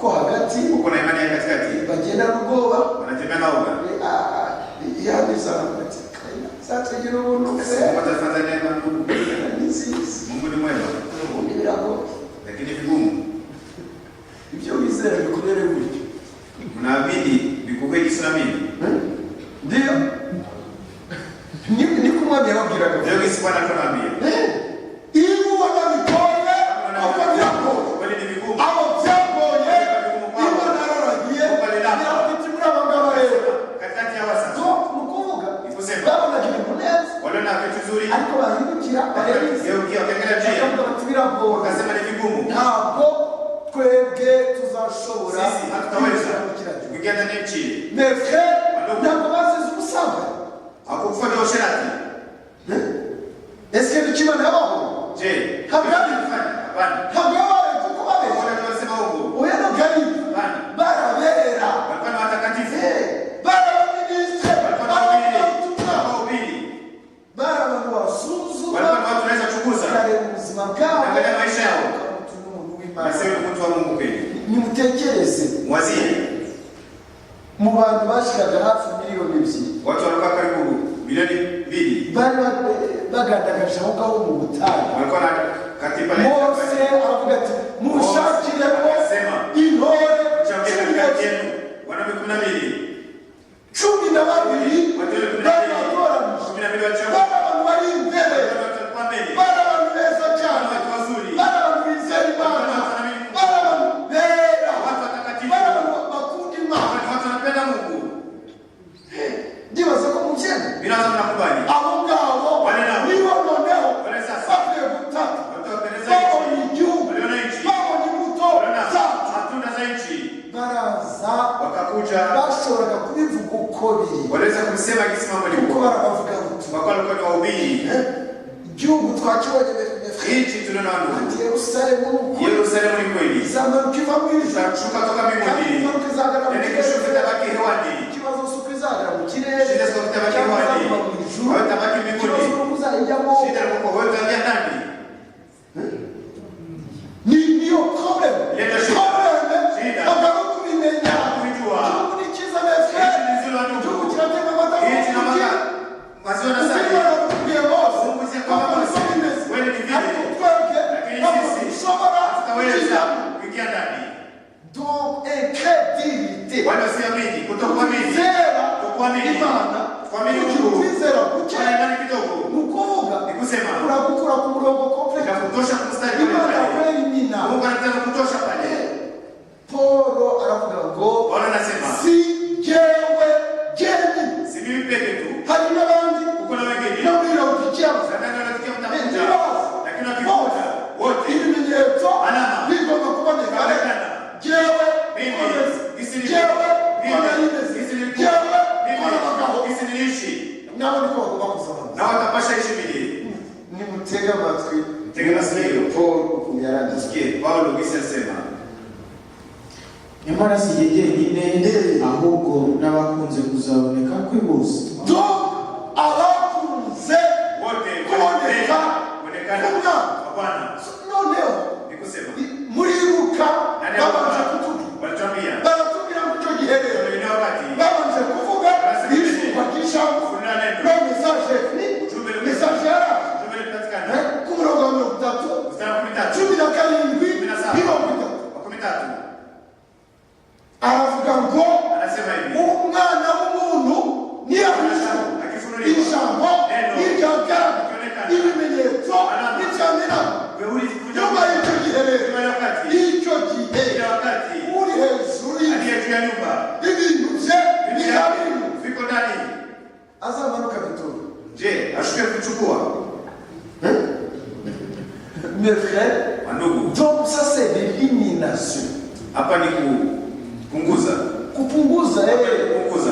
ko hagati, uko na imani ya katikati, bagenda n'ubwoba. Wanatembea na woga. Yabizana ati zatugira ubuntu. Mungu atafanya neema. Mungu Ni nziza. Mungu ni mwema, Ubundi biragoye. Lakini vigumu. Ibyo wizera bikorere gutyo. Mnaamini bikuwe jinsi naamini. Ndiyo, niko umwami yababwiraga. Ndio jinsi Bwana tunaambia. Iyo ubona bigoye, uko biragoye, Kweli ni vigumu. abo byagoye, Imana yararagiye irafite muri aba ngaba rero. Katikati ya wasa. Donc ni ukuvuga Ni kusema babonaga ibintu neza, waliona vitu vizuri, ariko bahindukira bareba, geukia wakiangalia njia, bakavuga bati biragoye, wakasema ni vigumu. Ntabwo twebwe tuzashobora Sisi hatutaweza kwinjira mu kiriya gihugu. Kuingia ndani ya nchi. Mes frères, ntabwo bazize ubusambanyi. Hawakufuata usherati. Ese nicyo Imana yabaho? Je, Hapana. hapana. Ntabwo yabaye kuko babeshya. Wale walisema uongo. Oya, ntabwo ari ibyo. Hapana. Barabera. Walikuwa ni watakatifu. Bari abaminisitiri, Walikuwa ni bari wahubiri. abavugabutumwa, Wahubiri. bari abantu basuzuma, Walikuwa ni watu wanaweza kuchunguza. bakareba ubuzima bwabo, Angalia maisha yao. ukamuta n'umuntu w'Imana. Nasema ni mtu wa Mungu kweli. Nimutekereze Mwazie. mu bantu bashikaga hafi 2 miliyoni, Watu walikuwa karibu 2 milioni. bari bagandagaje aho ngaho mu butayu. Walikuwa na katiba Mose aravuga ati munshakiremo Akasema, intore mchague katikati yenu wanaume 12. 12 Wateule kumi na bari mbili. batoranije, 12 wachague. bari abantu bari imbere, Watu walikuwa mbele. bari abantu beza cyane, Watu wazuri. bari abantu bizera Imana, bari abantu bera, Watu watakatifu. bari abantu bakunda Imana. Watu wanapenda Mungu. Ndibaza ko mubyemera. Bila watu wanakubali. Abo ngabo Wale nabo. nibo noneho Wale sasa. bavuye gutata, Watu wapendeza babonye nchi. igihugu, Waliona nchi. babonye imbuto Waliona zacu, matunda za nchi. baraza. Wakakuja. Bashoboraga kubivuga uko biri, Waliweza kusema jinsi mambo kuko yalikuwa. barabavuga ubutumwa. Kwa walikuwa ni wahubiri. Igihugu twakibonye. Nchi tuliona ndugu. Ati Yerusalemu ni ukuri, Yerusalemu ni kweli. izamanuka iva mu ijuru, Itashuka toka kandi mbinguni. imanuka izagana mu Yaani kirere. kishuka itabaki hewani. Ikibazo si uko izagera mu kirere Shida sio kutabaki cyangwa hewani. izaguma mu ijuru. Wewe utabaki mbinguni. Ikibazo ni uko uzayijyamo. Shida ni kwamba wewe utaingia ndani. Ni niyo problème. Ile ndio shida. Problème Shida. ntabwo ari ukubimenya. Kuvijua. Igihugu ni cyiza, mes frères. Nchi ni nzuri wa ndugu. Igihugu kiratemba amata Nchi na n'ubuki. mata. Maziwa na asali. Imana yakubwiye Mose Mungu si ko kwamba niko bimeze, Kweli ni vile. ariko twebwe Lakini ntabwo sisi dushobora hatutaweza kujyamo. kuingia ndani. Donc incrédulité, Wale wasioamini, kutokuamini. kwizera Kutokuamini. Imana, Kuamini kugira Mungu. ukwizera guke, Wana imani kidogo. ni ukuvuga Ni kusema uragukura ku murongo complete. itakutosha kumstari pale Imana pale. kwelimina. Mungu anataka kutosha pale. Paul aravuga ngo Paulo anasema si jyewe jyenyine, si mimi peke tu. Hari n'abandi Kuko na wengine. no muri Laodikiya. Nadhani wanasikia mtakuja. Ntibazi. Lakini wakikuja wote Ibimenyetso Alama. bigomba kuboneka. Kubonekana. Jyewe Mimi, nkomeze. isi ni- Jyewe mimi, mbona yimeze. isi nilikuwa. Jyewe mbona Mimi abagabo isi niliishi. Nabo niko bagomba kuzabana. Na watapasha ishi vile. Nimutege amatwi. Tega masikio. Paul ukuntu yarangiza. Sikie Paulo gisi alisema. Nyamara si jye jyenyine, ahubwo n'abakunze kuzaboneka kwe bose. Donc abakunze Wote kuboneka kuonekana k'Umwami. kwa Bwana. Noneho Ni kusema muri Luka nani babanje alikuwa? kutubwira, Walituambia baratubwira ngo icyo gihe rero ile wakati babanje kuvuga ijambo ry'ijambo kuna neno no message ni ujumbe message yaraje ujumbe ulipatikana ku murongo wa 30, mstari wa 13 17. ya nyumba, Ibintu bye vitu vyake bikabirimo. viko ndani. Azamanuka bitora? Je, ashuke kuchukua? Mes frères, Wandugu, donc ça, c'est l'élimination. Hapa ni kupunguza. Kupunguza, eh. Kupunguza.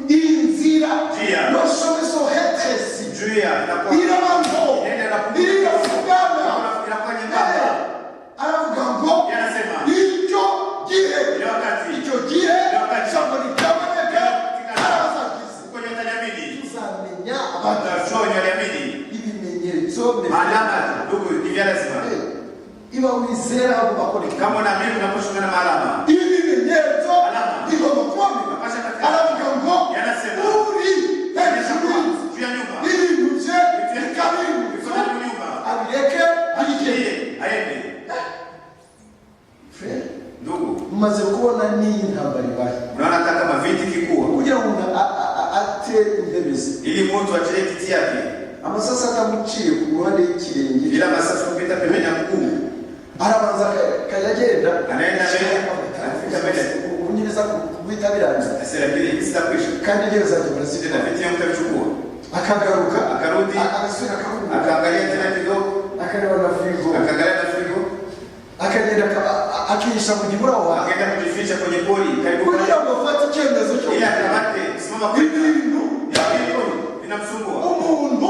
Inzira, Njia. le chemin se rétrécit. Njia inakuwa Irabango inaenda inapunguza. irafungana. Inakuwa nyembamba. Aravuga ngo Yeye anasema icyo gihe, ile wakati icyo gihe ile wakati ijambo ryaboneka arabasakiza. uko wenye wataliamini, Tuzamenya abantu utajua wenye waliamini. ibimenyetso, mes frères. Alama, ndugu, ni vya lazima. Eh, iba wizera agomba kuboneka. Kama unaamini unaposhikana na alama. Ibimenyetso Alama. bigomba kuboneka. Unapasha katika Aravuga ngo Yanasema. uri hejuru y'inzu, juu ya nyumba. ibintu bye bikabiri, Viko ndani ya nyumba. abireke abigende. Yeye aende. Frère, Ndugu, mumaze kubona n'iyi ntambara ibaye, unaona hata kama vita ikikuwa, kugira ngo umuntu ate intebe ze, ili mtu achilie kiti yake, amasasi atamuciye ku ruhande y'ikirenge, bila masasi kupita pembeni ya mguu, arabanza akajya agenda, anaenda mbele, anafika mbele. Ubu nibeza guhita birangiza, Sasa lakini sitakwisha. kandi intebe zanjye barazifite. Tena viti yangu mtachukua. Akagaruka, Akarudi, agasubira akavuga, akaangalia tena kidogo, akareba na firigo, akaangalia na frigo, akagenda akihisha mu gihuru aho hantu, akaenda kujificha kwenye pori karibu kugira ngo afate icyemezo cyo ili akamate simama kwa ibintu ya vitu vinamsumbua. Umuntu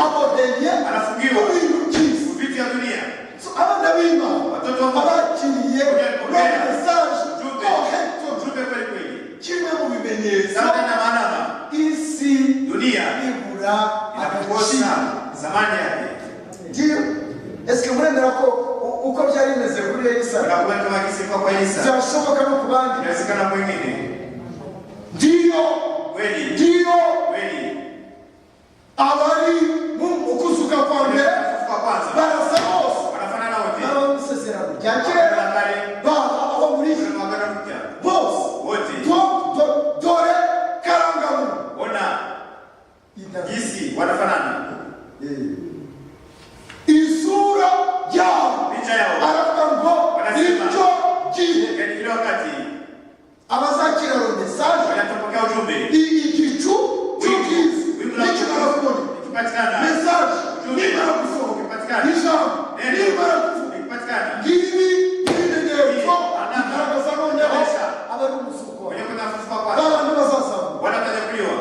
aboneye Anafungiwa ku bintu byiza. vitu ya dunia. So, abana b'Imana Watoto wa Mungu abakiriye Walipokea message ujumbe, correct, ujumbe kweli kweli. kimwe mu bimenyetso Sana na maalama isi dunia ibura inakukosa agaciro. zamani yake. Ndiyo, ese muremera ko uko byari bimeze kuri Elisa Unakubali kama kisi kwa kwa Elisa byashoboka no ku bandi? Inawezekana mwingine. Ndiyo. Kweli. Ndiyo. Kweli. Abari mu kuzuka kwa mbere Kwa kwanza barasa bose, wanafanana wote. N'abo mu isezerano rya kera, Agano la kale, baba abo muri na agano mpya. bose. Wote. Dore karangamuntu. Ona Identité. jinsi wanafanana. Eh. Isura yabo, Picha yao. aravuga ngo Wanasema. icyo gihe Yaani ile wakati abazakira iyo message, wanatopokea ujumbe. Igicu cy'ubwiza Wingu la nikimara kuboneka, ikipatikana, message ujumbe nimara gusohoka, ikipatikana, ijambo neno nimara kuvuga, ikipatikana, ngibi ibimenyetso Alama. bigaragaza noneho Inaonyesha. Aba ari umuzuko. Wenye kwenda kufufuka kwanza abantu bazazamuka. wanatanyakuliwa.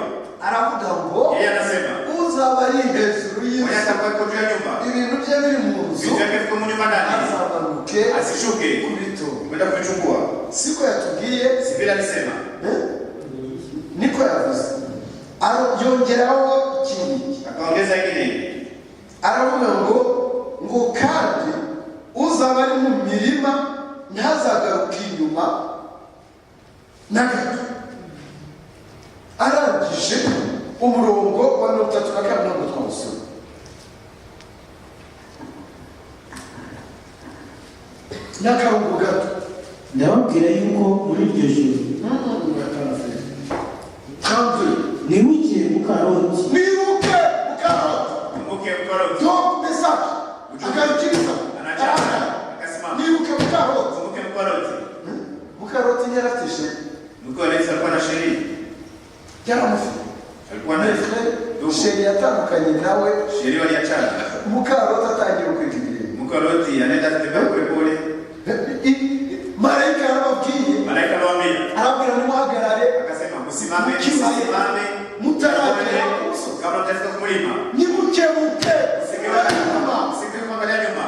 Aravuga ngo Yeye anasema uzaba ari hejuru mwenye y'inzu, atakuwa juu ya nyumba, ibintu bye biri mu nzu, vitu vyake viko mu nyumba ndani, azamanuke asishuke kubitora. kwenda kuvichukua. Siko yatubwiye? Si vile alisema? Eh? Niko yavuze. Yongeraho ikindi, Akaongeza ingine, aravuga ngo kandi uzaba ari mu mirima ntazagaruke inyuma na gato. Arangije umurongo wa 32 ntabwo twawusoma. N'akarongo gato. Ndababwira yuko muri iryo joro, 32. nibuke muka Loti. Nibuke muka Loti. Kumbuke mke wa Loti. Donc message agarukiriza, Anacha akasimama. nibuke muka Loti. Kumbuke mke wa Loti. Muka Loti ntiyari afite chéri? Mke wa Loti alikuwa na chéri. Yaramufite. Alikuwa naye. Ndugu. Chéri yatandukanye nawe. Chéri waliachana. Muka Loti atangiye kwega ibirenge. Mke wa Loti anaenda kutembea pole pole. Marayika yarababwiye, Malaika aliwaambia, arababwira nimuhagarare, akasema msimame, Mkibaya. msimame Mutaragera ku musozi. kabla mtafika kumlima. Nimukebuke inyuma. Usigeuke kuangalia nyuma.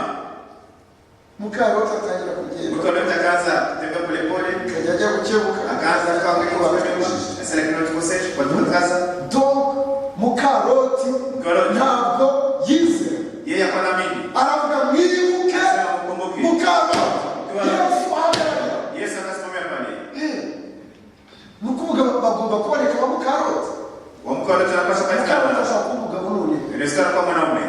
Muka Loti atangira kugenda. Mke wa Loti akaanza kutembea pole pole, Akajya ajya gukebuka, akaanza kuangalia nyuma. Sasa lakini watukosesha kwa tukataza. Donc muka Loti Muka Loti. ntabwo yizera. Yeye hakuwa anaamini. Aravuga mwibuke Akasema mkumbuke. muka Loti. Yesu ahagararira. Yesu akasimamia pale. Ni ukuvuga bagomba kuboneka ba muka Loti. Wa mke wa Loti anapaswa Muka Loti kupatikana. ashobora kuba umugabo none. Inawezekana kuwa mwanaume.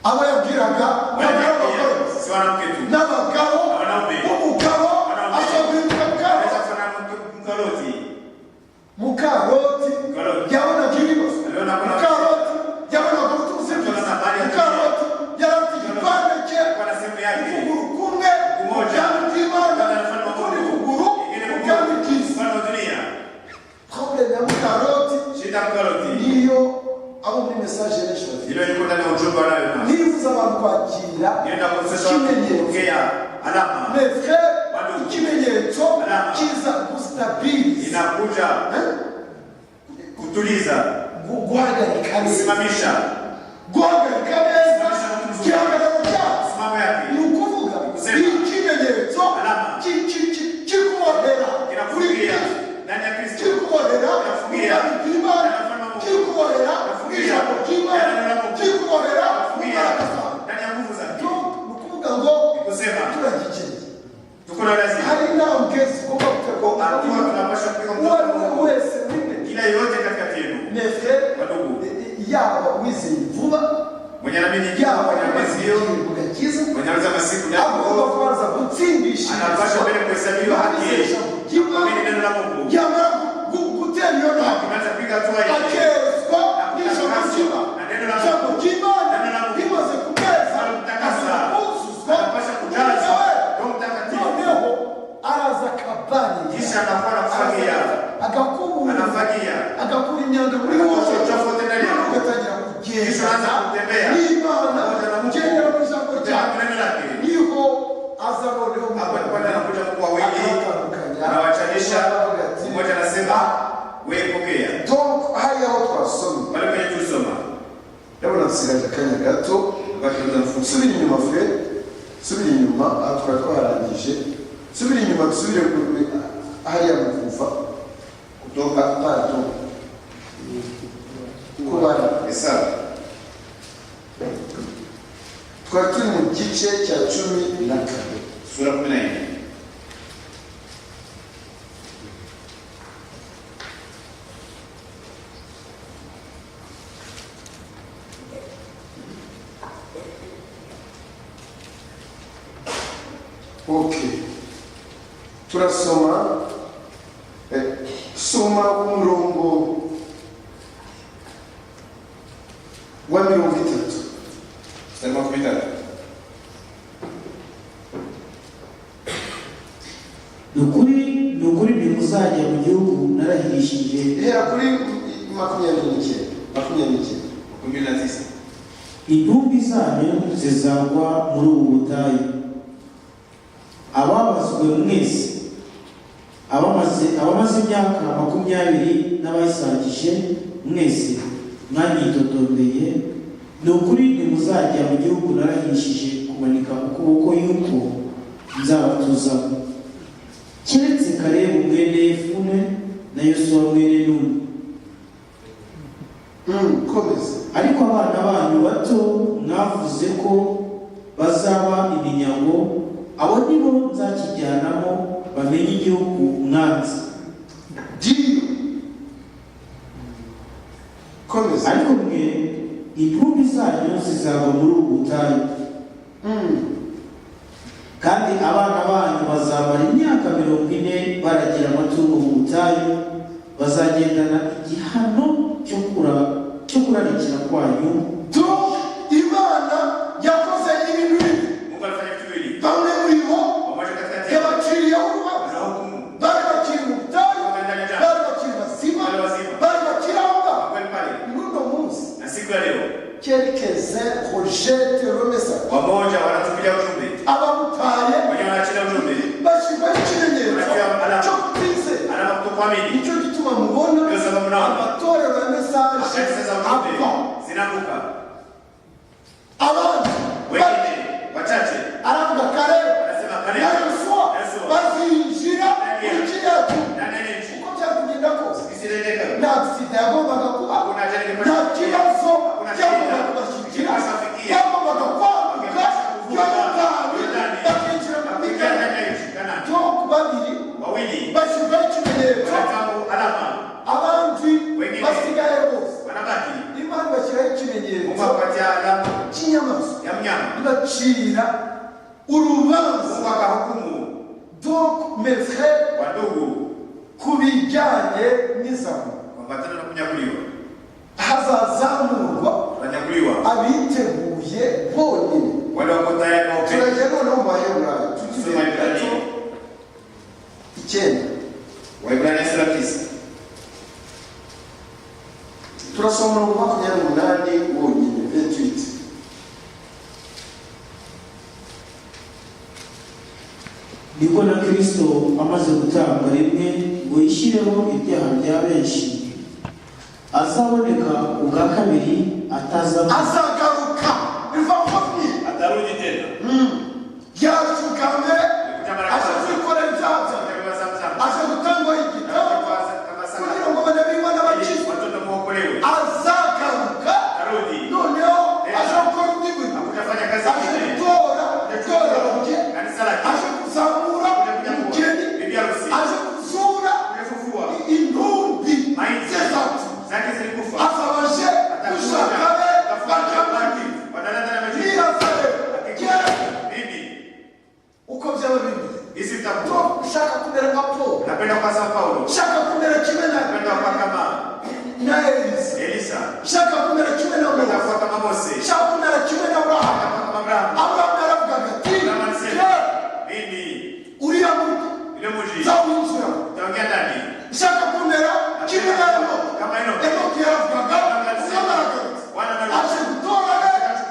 Abo yabwiraga ntabwo ari abagore, Si wanamke tu. n'abagabo. Wanaume. Umugabo Wanaume. ashobora guhinduka muka Loti. Anaweza kufanana na mke wa Loti. Muka Mes frères, Wandugu. Ikimenyetso Alama. Kiza gustabiliza, Inakuja kutuliza, guhagarika neza, kusimamisha guhagarika neza igihagararo cyacu. msimamo yake. Ni ukuvuga Kusema. ikimenyetso Alama. Kikubohera kuri Kinakufungia Kristo, ndani ya Kristo, kikubohera Kinakufungia. mu bw'Imana, Ndani ya ufalme wa Mungu. kikubohera mu Kinakufungia. ijambo ry'Imana, Ndani ya neno la Mungu. kikubohera mu Kinakufungia mbaraga zawe. Ndani ya nguvu zake. Ni ukuvuga ngo Ni kusema turagikeneye. Tuko na lazima Hari intambwe zigomba guterwa. Hatua tunapaswa kupiga Uwo ari we mtoto wese muri kila yoyote katikati yenu, mes frères, Wandugu. yaba wizeye vuba, mwenye anaamini yaba mwenye wamaze amazio, mu gakiza, mwenye anaweza masiku ndani ya agomba wokovu, kubanza gutsindishirizwa anapaswa mbele kuhesabiwa haki, ijambo ry'Imana. kuamini neno la Mungu, Yamara gutera iyo ntambwe, akianza kupiga hatua ile akezwa n'ijambo ry'Imana. Na neno la Mungu. Ijambo ry'Imana Neno la Mungu. rimaze kumeza, Anakutakasa. kuzuzwa Anapaswa kujazwa Roho Mtakatifu, noneho araza akabarira, kisha anakuwa anakufagia, agakubura, anafagia, agakura imyanda muri wowe, anatosha uchafu wote ndani yako, ugatangira kisha kugenda unaanza kutembea n'Imana, pamoja na Mungu, ugendera mu ijambo kutembea ryawe. kwa neno lake. Niho aza noneho Hapa ni pale anakuja Mungu wawili, akabatandukanya, anawachanisha. aravuga ati, Mmoja anasema wewe pokea. Donc hariya aho twasomye, Pale kwenye tusoma ndabona nsigaje akanya gato. wakati muda mfupi. Subira inyuma, frère, subira inyuma aha twari twarangije. Subira inyuma, dusubire hariya mu Kuva. Kutoka. Pardon, Kubara. Hesabu. Twari turi mu gice cya 14. Sura 14. Ok, turasoma, soma umurongo wa 30. Mstari wa 30. Ni ukuri, ni ukuri, ntimuzajya mu gihugu narahirishije Hera kuri 29, 29. 29. Intumbi zanyu zizagwa muri ubu butayu. Ababazwe mwese, abamaze imyaka 20 n'abayisangije mwese mwanyitotombeye, ni ukuri ntimuzajya mu gihugu narahirishije kumanika ukuboko yuko nzabatuzamo, keretse Kalebu mwene Yefune na Yosuwa mwene Nuni. Komeza. Ariko abana banyu bato mwavuze ko bazaba iminyago, abo nibo nzakijyanamo bamenye igihugu mwanze. Diyo, komeza. Ariko mwe intumbi zanyu zizagwa muri ubu butayu, kandi abana banyu bazamara imyaka 40 baragira amatungo mu butayu, bazagendana igihano cyo kurarikira kwanyu. Donc Imana yakoze ibintu bibi. Mungu alifanya vitu viwili. Bamwe muri bo Wamoja katikati yao yabaciriyeho urubanza. anahukumu. Bari bakiri mu butayu, bari bakiri bazima, bari bakiri aho ngaho. Kweli pale. N'uno munsi, Na siku ya leo quelques-uns rejettent le message. Wamoja wanatupilia ujumbe. Abamutaye Wenyewe wanaachilia ujumbe. bashyirwaho ikimenyetso cyo kutizera. Alama kutokuamini. Nicyo gituma mubona Ndio sababu mnaona amatorero ya message kanisa za ujumbe apfa. zinaanguka. Abandi Wengine wachache aravuga Kalebu anasema na Kalebu Yosuwa Yosuwa bazinjira muri kiriya gihugu. Ndani ya nchi. Uko byari kugenda kose, Isiendeka. nta accident yagombaga kuba, Hakuna ajali nta kibazo Hakuna byagombaga shida. kubashyikira. Ingepaswa Bagombaga kwambuka Yorodani bakinjira mu Kuingia Kanani. ndani ya nchi Kanani. Donc babiri Wawili bashyirwaho ikimenyetso, wanatambua alama, abandi Wengine. basigaye bose wanabaki. Imana bashyiraho Mungu ikimenyetso akapatia alama cy'inyamaswa, ya mnyama. ibacira urubanza. Mungu akahukumu. Donc mes frères, Wandugu, ku bijyanye n'izamu, kuambatana na kunyakuliwa, hazazamurwa wanyakuliwa abiteguye bonyine. Wale wako tayari na upendo. Turajya noneho mu Baheburayo. Tusome Waebrania. 9. Waebrania sura 9. Turasoma umurongo 28 wonyine, 28. Niko na Kristo amaze gutanga rimwe ngo yishyireho ibyaha bya benshi, azaboneka ubwa kabiri ataza Azagaruka, il va revenir. Atarudi tena. Yaje ubwa mbere, Alikuja mara ya aje kwanza. kwikorera ibyaha byawe, Atabeba dhambi zangu. aje gutangwa igitambo Kama kugira sadaka. ngo abana b'Imana Ili bakizwe. watoto muokolewe. Azagaruka Atarudi. noneho aje gukora undi murimo, Hakutafanya kazi aje nyingine. gutora itorero rye, Kanisa lake. aje kuzamura Kuja umugeni, bibi harusi. aje kuzura Kujafufua. intumbi Maiti. ze zapfuye, Zake zilikufa. azaba aje gushaka abe baryamanye. Wanalala na majivu. Niyaza rero Akikuja. yewe, Mimi. uko byaba bimeze, Hizi vitakuwa. ushaka kumera nka Paul, Napenda kuwa sawa Paulo. ushaka kumera kimwe na Napenda kuwa kama na Elisa, Elisa. ushaka kumera kimwe na Napenda Mose, kuwa kama Mose. ushaka kumera kimwe na Aburahamu. Napenda kuwa kama Abrahamu. Aburahamu yaravugaga ati: Abrahamu alisema, "Yewe, mimi uriya mugi yule mji nzawinjiramo." utaongea ndani. Ushaka kumera kimwe na Enoki. Kama Enoki. Enoki yaravugaga, Enoki alisema, umwami aragarutse, Bwana amerudi. aje gutora be,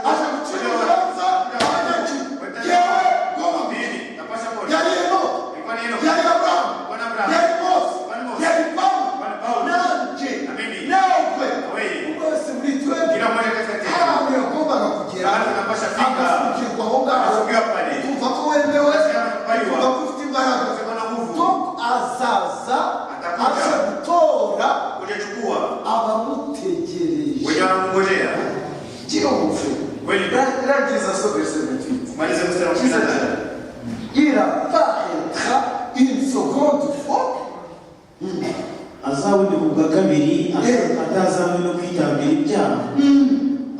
aje gucira urubanza abanyagihugu, yewe ngoma. Mimi napasha pole. Yari Enoki, Ilikuwa ni Enoki. yari Aburahamu, Ilikuwa ni Abrahamu. yari Mose, Ilikuwa ni Mose. yari Pawulo, Ilikuwa ni Paulo. nanjye, Na mimi. nawe, Na wewe. umwe wese muri twebwe Kila mmoja katika yetu. hari ahantu yagombaga kugera, Mahali tunapasha fika. agafungirwa aho ngaho, Anafungiwa pale. kumva ko wemewe, Anakubaliwa. kumva ko ufite imbaraga. Kusema na nguvu. Donc azaza Atakuja. aje gutora Kujachukua. abamutegereje. Wenye wanamngojea. Gira umupfu. Kweli. Rangiza so verset 28. Maliza mstari wa 18. Il apparaîtra une seconde fois. Azaboneka ubwa kabiri atazanywe no kwitambira ibyaha,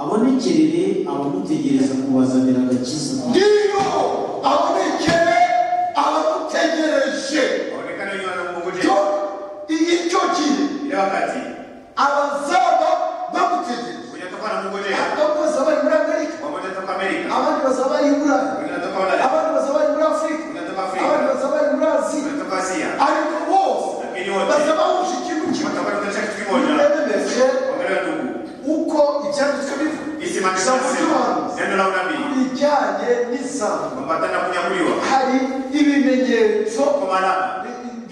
abonekerere abamutegereza kubazanira agakiza. Ndiyo, abonekere abamutegereje. Waonekane wenye wanamngojea. Cyo icyo gihe Ile wakati abazaba bamutegereje, wenye watakuwa wanamngojea. Bamwe bazaba bari muri Amerika, Wamoja wanatoka Amerika. abandi bazaba bari i Burayi, Wengine wanatoka Ulaya. abandi bazaba bari muri Afurika, Wengine wanatoka Afrika. abandi bazaba bari muri Aziya, Wengine wanatoka Asia. ariko bose Lakini wote bazaba bahuje ikintu kimwe. watakuwa katika kitu kimoja. murebe meze Angalia ndugu. uko ibyanditswe bivuga Jinsi maandiko Ijambo yanasema. ry'ubuhanuzi Neno la unabii. bijyanye n'izamu, Kuambatana na kunyakuliwa. hari ibimenyetso Kwa alama.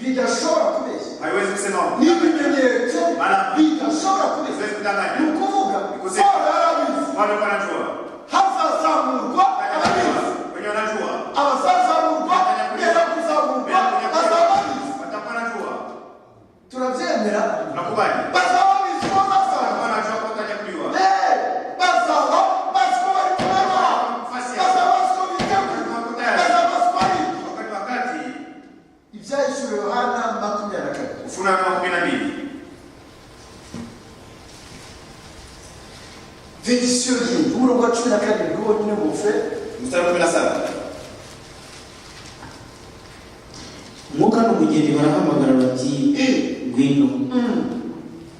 bidashobora kubeshya, Haiwezi kusema. N'ibimenyetso Malama. bidashobora kubeshya. Haiwezi kudanganya. Ni ukuvuga Kusema. Pawulo yarabizi Wale wanajua. hazazamurwa ababizi, Wenye wanajua. abazazamurwa mbere yo kuzamurwa bazaba babizi. Watakuwa wanajua. Turabyemera. Tunakubali. Bazaba babizi ko bazazamurwa. Watakuwa wanajua kwa utanyakuliwa. Eh, bazaba bazi ko bari kumwe nawe, Nafasi yao. bazaba bazi ko biteguye, bazaba bazi ko ari ibyo. Wakati wakati Ibyahishuriwe Yohana 22. Ufunuo wa 12. Verisiyo yindi, umurongo wa 17 wonyine mufe. Mstari wa 17. Umwuka n'umugeni barahamagara bati: "Ngwino."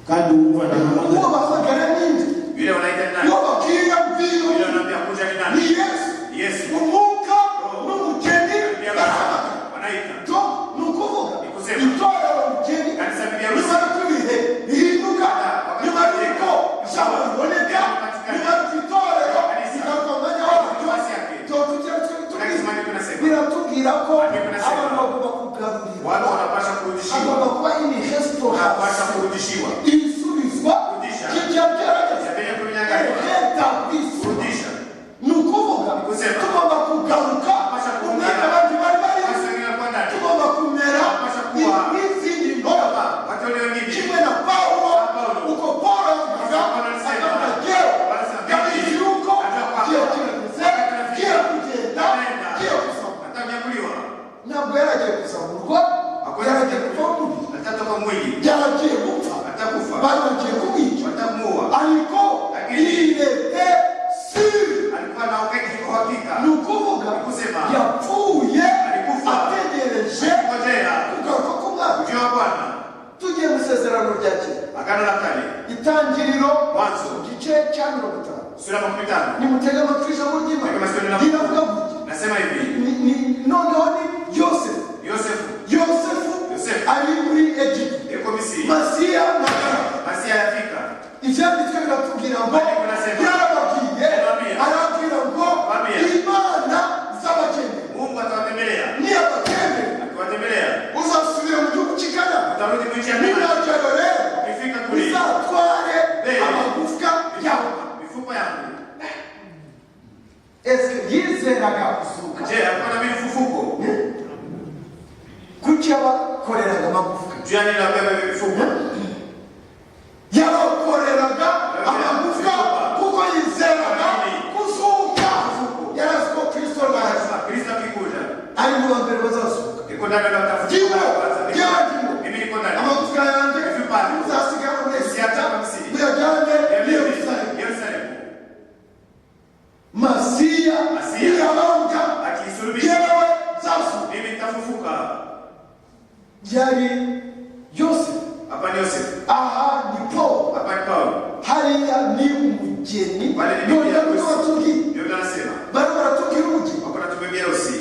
Kandi uwumva Uwo nahamagara. bahamagara ninde? Yule wanaita ni nani? Uwo babwira ngwino Yule wanaambia kuja ni ni nani? Yesu. Ni Yesu. Umwuka n'umugeni Bibi barahamagara. wanaita. Donc ni ukuvuga Ni kusema. itorero mugeni, Kanisa bibi harusi. nyuma y'uko ibihe bihinduka, nyuma y'uko ijambo riboneka, nyuma y'uko itorero rigaruka mu mwanya waryo, Nafasi yake. tugira Tunakisema maandiko yanasema. Biratubwira ko Maandiko yanasema. abantu bagomba kugarurirwa, Watu wanapasha kurudishiwa. hagomba kuba ini Wanapasha restauration, kurudishiwa. Isubizwa Kurudisha. ry'ibyagerageza, Ya vyenye kunyang'anywa. retabliswa. Kurudisha. Ni ukuvuga Kusema. tugomba kugaruka Pasha mu mwanya kurudia. abandi bari bari, Basi wengine walikuwa ndani. tugomba kumera Pasha kuwa. nk'izindi ntore, Watu wale wengine. kimwe na Pawulo. Paulo. Uko Pawulo yavugaga, Paulo alisema. akavuga yewe Alisema, ndabizi yuko Najua kwamba. gihe kirageze, Wakati giye kugenda, Nenda. giye kuzamurwa. Atanyakuliwa. Ntabwo yaragiye kuzamurwa, yaragiye kuva mu mubiri, Atatoka mwili. Yaragiye gupfa, Atakufa. bari bagiye kumwica, Watamuua. ariko Lakini- il était sûr. Alikuwa na uhakika. Ni ukuvuga Ni kusema. yapfuye Alikufa. ategereje Ngojea. kugaruka k'umwami. Ujio wa Bwana. Tugiye mu isezerano rya kera, Agano la Kale. Itangiriro Mwanzo. igice cya 50. Sura ya 50. Nimutege amatwi ijambo ry'Imana. Tega masikio nina- Riravuga gutya. Nasema hivi. Noneho ni Yosefu. Yosefu Yosefu Yosefu. ari muri Egiputa, yuko Misri. Masiya nagaruka. Masia yafika. Ibyanditswe biratubwira ngo Maandiko yanasema. yarababwiye, Yarababwiye. arababwira ngo Yarababwiye. Imana z'abakene Mungu atawatembelea. niyabatembelea. Muri nchi ya Kanani. Ninagerayo rero, Ukifika kule uzatware Mbele. amagufwa yawe. Mifupa yangu. Ese yizeraga kuzuka? Je, alikuwa anaamini ufufuko? Kuki yabakoreraga amagufwa? Juu ya nini anabeba hiyo mifupa? Yabakoreraga amagufwa kuko yizeraga kuzuka. Yarazi ko Kristo naza, Kristo akikuja, ari mu ba mbere bazazuka. iko ndani ya watafuta Ndiwo, kwanza. njyewe ndiwo. Mimi niko ndani. Amagufwa yanjye Mifupa. muzasigara muri Usiache Egiputa, hapa Misri. muyajyane i Yerusalemu. Yerusalemu. Masiya Masiya. niyabambwa, Akisulubishwa, jyewe nzazuka. mimi nitafufuka. Yari Yosefu. Hapa ni Yosefu. Aha ni Paul. Hapa ni Paulo. Hariya ni umugeni. Wale ni bibi None harusi. niko batubwiye, Ndio tunasema. barimo baratubwira umugeni. Wako natubebia harusi.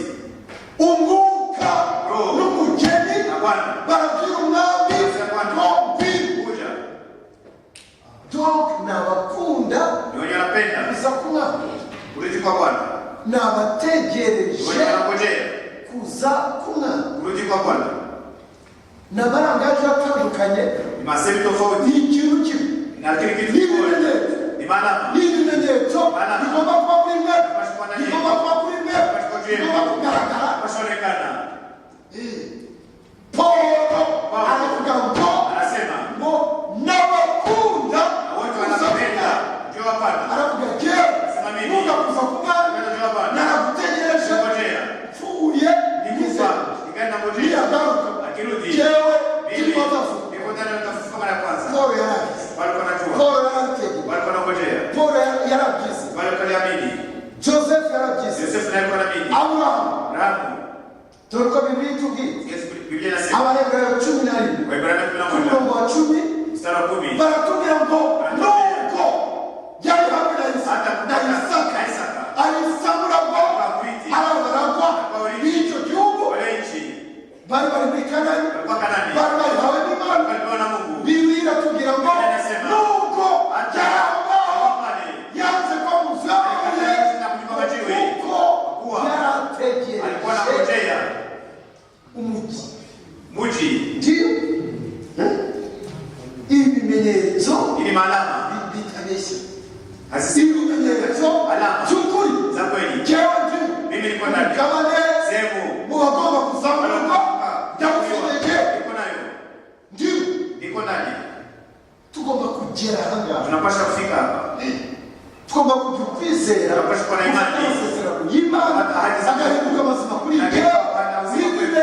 Umwuka Roho. n'umugeni Na Bwana. barabwira umwami Barabwira Bwana. ngo ngwino. Kuja. Donc ni abakunda Ni wenye wanapenda kuza k'umwami, kurudi kwa Bwana. ni Ni wenye abategereje wanangojea kuza k'umwami. kurudi kwa Bwana. Ni amarangaje atandukanye, Ni masemi tofauti. Ni ikintu kimwe. Na kile kitu Ni kimoja. ibimenyetso. Ni maalama. Ni ibimenyetso bigomba kuba kuri mwe, bigomba kuba kuri mwe, bigomba kugaragara. Pashaonekana. Paul aravuga ngo Anasema ngo n'abakunda na wote kuza wanapenda kumwami. njoo hapana. Aravuga jyewe Sema mimi. nkunda kuza kumwami, Napenda njoo hapana. naragutegereje, Ngojea. mpfuye Nikufa. nizeye Nikaenda ngojea. niyagaruka Akirudi. jyewe Mimi ndimo nzazuka. niko ndani nitafufuka mara ya kwanza. Paul yarabizi, Walikuwa wanajua. Paul yarabitegereje, Walikuwa wanangojea. Paul yarabyize, Walikuwa waliamini. Joseph yarabyize, Yosefu naye alikuwa anaamini. Aburahamu. Abrahamu. Dore uko Bibiliya itubwiye, Yesu Biblia inasema Abaheburayo 11 Waebrania ku 11 murongo wa 10, mstari wa 10 Baratubwira ngo nuko yari hamwe na Hata Isaka na Isaka na Isaka. arisamura ngo arabaragwa b'icyo gihugu. Wale nchi Bari bari muri Kanani, walikuwa Kanani, bari bayihawe n'Imana. walipewa na Mungu. Bibiliya iratubwira ngo nuko Hata yari aho ngaho pale yanze ko muzamuye kuko alikuwa yarategereje anangojea umugi. mji. Ndiyo ibimenyetso Ili maalama bitabeshya, hazisi ibimenyetso alama by'ukuri. za kweli. Jyewe ndi Mimi niko ndani mugabane sehemu mu bagomba kuzamurwa, ndawufite. niko nayo, Ndiyo niko ndani. tugomba kugera ahangaha. Tunapasha kufika hapa. Tugomba kugira ukwizera, Tunapasha kuwa na imani. amasezerano y'Imana Ahadi za Mungu. agahinduka mazima kuri Nageuka jyewe, uzima bibe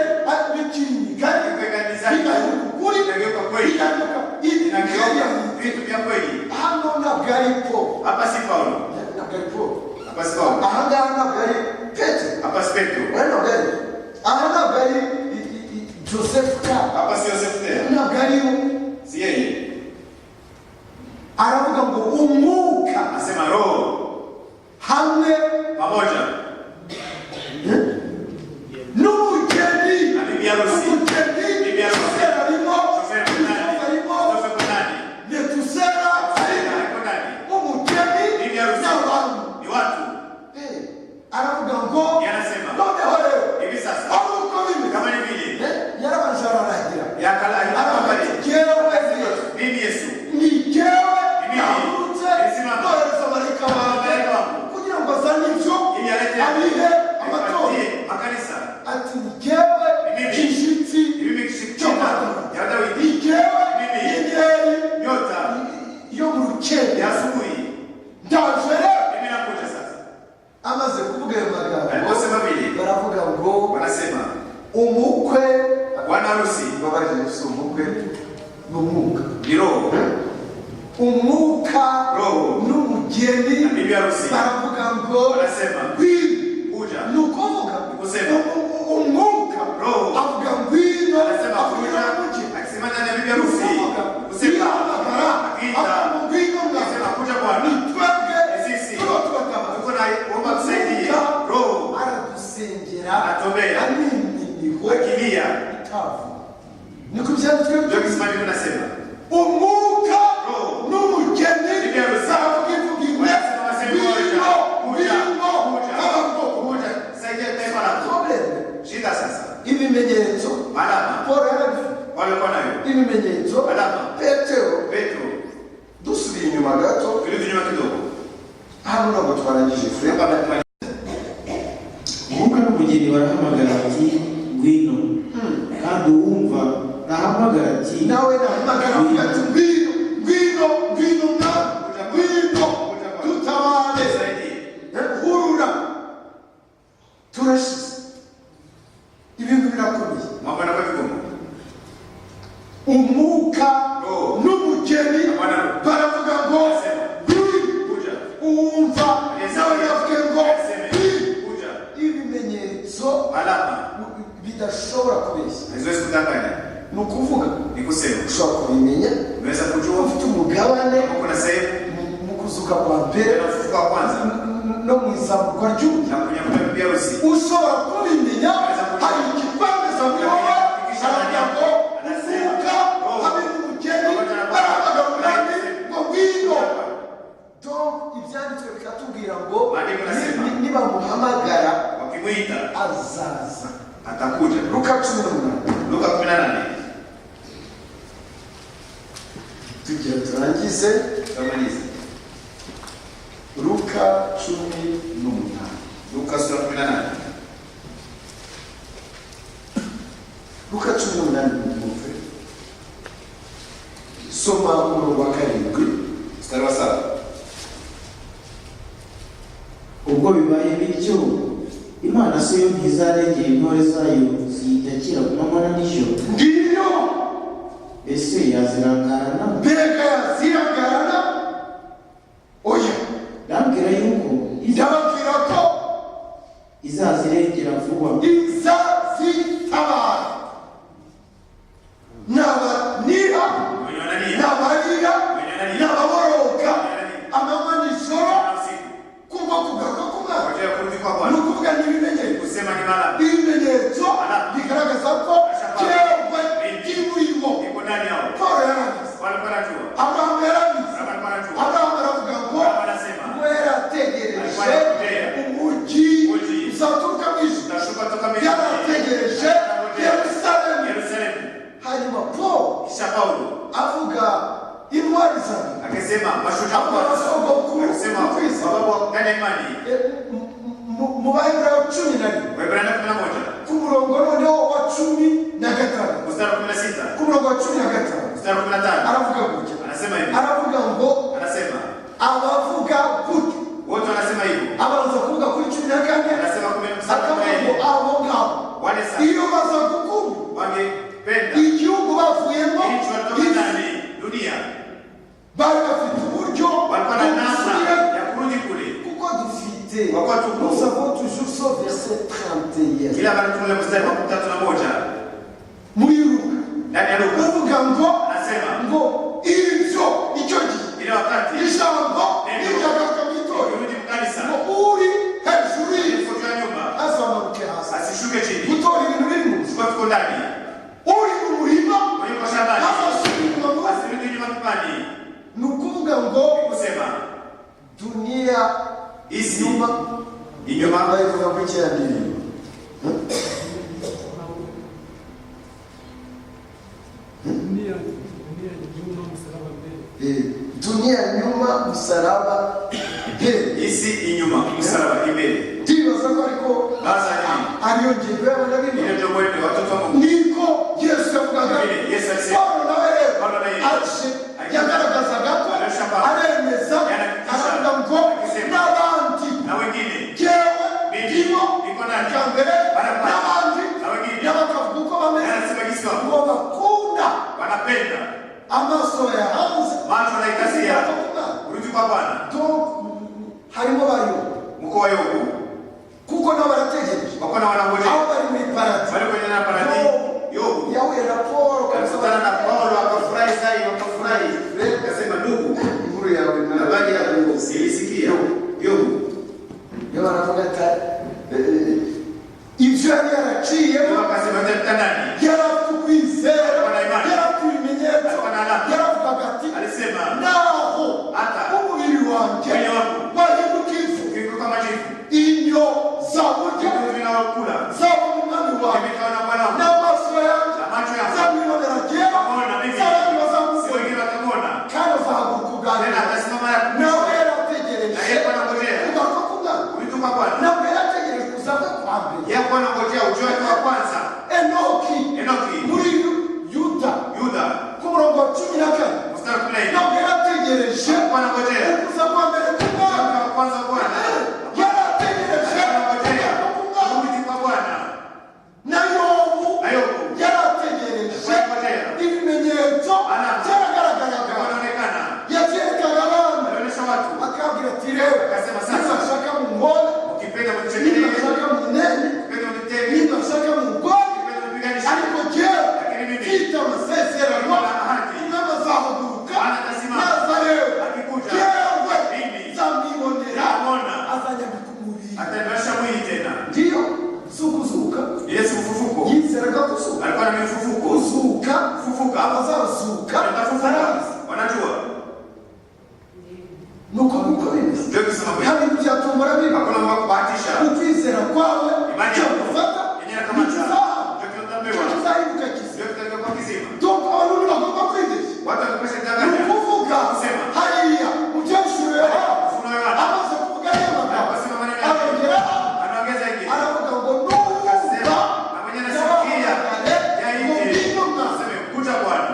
bikinyigari Kuiganizana. bigahinduka ukuri, Inageuka kweli. bigahinduka ibi. Inageuka vitu vya kweli. Hano ntabwo ari Paul, Hapa si Paulo, ntabwo ari Paul, hapa si Paulo, ahangaha ntabwo ari Petero, hapa si Petro, oya ntabwo ari, aha ntabwo ari Joseph K, hapa si Yosefu tena, ntabwo ari we. si yeye. Aravuga ngo umwuka Anasema roho hamwe pamoja n'umugeni. na bibi harusi. Umugeni, Bibi harusi. shoferi arimo, Shoferi yuko ndani. Christophe arimo, Yosefu yuko ndani. Metusela arimo, Yuko ndani. umugeni Bibi harusi. n'abantu. Ni watu. Aravuga ngo Yeye anasema Noneho rero hivi sasa ari uko bimeze, kama ni vile yarabanje ararahira, yakala aravuga ati jyewe Yesu, mimi Yesu ni jyewe Mimi. nahagurutse Nisimama. nohereza marayika wanjye Malaika wangu kugira ngo azane ibyo ili alete abihe amatora. apatie makanisa. ati ni jyewe Mimi. Gishyitsi Mimi cyo kishikina kwa Dawidi, ya Dawidi, ni jyewe Mimi. nyenyeri nyota yo mu rukere. ya asubuhi. Ndaje rero. Mimi nakuja sasa. Amaze kuvuga ayo magambo, Aliposema vile baravuga ngo wanasema umukwe, bwana harusi mbabarire, si umukwe, ni umwuka, ni roho umwuka Roho. n'umugeni na bibi harusi baravuga ngo wanasema Ngwino. kuja. Ni ukuvuga Ni kusema umwuka Roho. avuga ngwino, Anasema avugira kuja mu akisema ndani ya bibi harusi, Ni kusema ihamagara akiita avuga ngwino mwana. akisema kuja Bwana. Ni twebwe Ni sisi. tuba tubatabaza. Tuko na omba tusaidie. Roho aradusengera anatuombea animiniho akilia. itavu, niko byanditswe. Ndio kisema ndivyo nasema. Umwuka Roho. n'umugeni Bibi harusi. baravuga imvugo imwe, Wanasema waseme moja. ngwino, Kuja, ngwino, kuja. nk'abakobwa. Kuja saidia taifa lako. Problème, Shida sasa. ibimenyetso Malama Paul yarabifite. Walikuwa nayo. Ibimenyetso. Alama. Petero, Petro, dusubiye inyuma gato, turudi nyuma kidogo. Hano ntabwo twarangije, frère. Hapa tumalize. Umwuka n'umugeni barahamagara bati: "Ngwino." Kandi uwumva nahamagara ati: Nawe nahamagara avuga ati: "Ngwino, ngwino, ngwino Mwami, ngwino dutabare." Tusaidie. Hurura, turashize, ibintu birakomeye. Mambo yanakuwa vigumu. Umwuka Roho. n'umugeni Bwana. baravuga ngo: "Ngwino." Kuja. Uwumva nawe yavuge ngo: Aseme. "Ngwino." Kuja. Ibimenyetso Alama bidashobora kubeshya. haziwezi kudanganya. Ni ukuvuga, Ni kusema ushobora kubimenya unaweza kujua ufite umugabane kama kuna sehemu mu kuzuka kwa mbere ya ufufuko wa kwanza no mu izamurwa ry'ubugingo. Na kunyakulia bibi harusi. Ushobora kubimenya, hari ikikwemeza muri wowe. Aravuga ngo umwuka hamwe n'umugeni barahamagara Umwami ngo: "Ngwino." Donc ibyanditswe bikatubwira ngo Maandiko yanasema. nibamuhamagara Wakimwita azaza. atakuja. Luka 18. Luka 18. Tugira turangize. Tumalize. Luka 18. Luka sura 18. Luka 18, mwumve, soma umurongo wa 7. Mstari wa 7. Ubwo bibaye bityo, Imana se yo ntizarengera intore zayo ziyitakira ku manywa na nijoro? Ngiyo. Ese yazirangarana? Mbega yazirangarana? Oya. Ndabwira yuko Ndababwira ko izazirengera vuba. Izazitabara n'abaniha, Wenye wanalia n'abarira, n'ababoroga amanywa nijoro na usiku kubwo kugaruka k'Umwami. kwa ajili ya kurudi kwa Ni Bwana. ukuvuga n'ibimenyetso, Kusema ni alama. ibimenyetso bigaragaza ko jewe ndi muri bo. Niko ndani yao. Paul yarabizi. Walikuwa wanajua. Aburahamu yarabizi. Abrahamu alikuwa anajua. Aburahamu aravuga ngo Abrahamu anasema ngo yarategereje umujyi Umujyi. uzaturuka mu ijuru. Utashuka toka mbinguni. Yarategereje Yerusalemu. Yerusalemu. Hanyuma Paul Kisha Paulo avuga intwari zawe, akasema mashujaa wa avuga kwanza. abasogokuru Akasema mu kwizera. wababu wa ndani ya imani. Mu Baheburayo 11, Waebrania 11 ku murongo noneho wa 15, mstari wa 16, ku murongo wa 15, mstari wa 15, aravuga gutya, anasema hivi. aravuga ngo Anasema abavuga gutya, wote wanasema hivyo. Abanza kuvuga kuri 14, Anasema kumi mstari wa akavuga ngo 14, abo ngabo wale sasa iyo baza gukunda wangependa igihugu bavuyemo, nchi walitoka isi, ndani, dunia, bari bafite uburyo walikuwa na namna bwo ya kurudi kule. Kuko dufite, Kwa kuwa tuko. nous avons toujours ce verset 31 Kila mara tuna mstari wa 31 muri Luka, ndani ya Luka. uvuga ngo Anasema ngo ibyo icyo gihe ile wakati ijambo Neno. rijagaruka mu itorero, kurudi mkanisa, ngo uri hejuru y'inzu yuko juu ya nyumba azamanuke hasi asishuke chini, gutora ibintu biri mu nzu, chukua viko ndani, uri mu murima uri kwa shambani azasubira inyuma mu rugo. Asirudi nyuma kipani. Ni ukuvuga ngo Kusema dunia isi nyuma inyuma bayivuga muri kiriya ndirimbo. Dunia nyuma, msalaba mbele. Dunia nyuma, msalaba mbele. Isi inyuma, msalaba imbere. Ndibaza ko ariko Baza nini? ariyo ngingo y'abana Ile b'Imana. ndio mwendo watoto wa Mungu. Niko Yesu yavugaga. Vile Yesu alisema. Paulo nawe rero Paulo naye. aje yagaragazaga ko Arasha aremeza, Yanahakikisha. aravuga ngo Akisema. n'abandi, Na wengine jewe Mimi, ndimo niko ndani. bwa mbere, Mara kwanza. n'abandi Na wengine. n'abakavuga uko bameze, anasema jinsi wako ngo bakunda wanapenda amaso yahanze macho wanaikazia kurudi kwa Bwana. Donc harimo bayo Mkoa wa Yobu kuko nabo barategereje wako na wanangojea, aho bari muri paradis. Bali kwenye na paradis. Yobu Yahuye na Paul kabisa. alikutana na Paulo akafurahi sana, wakafurahi. Akasema, ndugu, Inkuru yawe habari yako nilisikia. Yobu iyo baravuga ati ibyo yari yaraciyemo, Yobu akasema nitapita ndani. Yari afite ukwizera, Alikuwa na imani. yari afite ibimenyetso. Alikuwa na alama. Yaravugaga ati Alisema naho hata umubiri wanjye mwili wangu wahinduka ivu, ukiwa kama jivu, inyo zawurya vitu vinaokula zaba mu Mwami wawe. vimekawa na Alikuwa na ufufuko. Kuzuka, Kufufuka. abazazuka Watafufuka. barabizi. Wanajua. Nuko nuko bimeze. Ndio kusema kweli. Nta bintu byatombora biba. Hakuna mambo ya kubahatisha. Ukwizera kwawe Imani icyo yako. gufata Yenyewe nakamata. ntikizaha Ndio icyo kinatambiwa. kizahinduka kizima. Ndio kitakachokuwa kizima. Donc abantu ntibagomba kwigisha. Watu wakipasha Ni kudanganya. ukuvuga Kusema. hariya mu byahishuriwe Yohana, Ufunuo Yohana. amaze kuvuga ariya magambo Akasema maneno yake. arongera Anaongeza ingine. aravuga ngo numva Akasema, na mwenye anasikia yabahamagaye ngo yaite. ngwino mwana. Aseme kuja Bwana.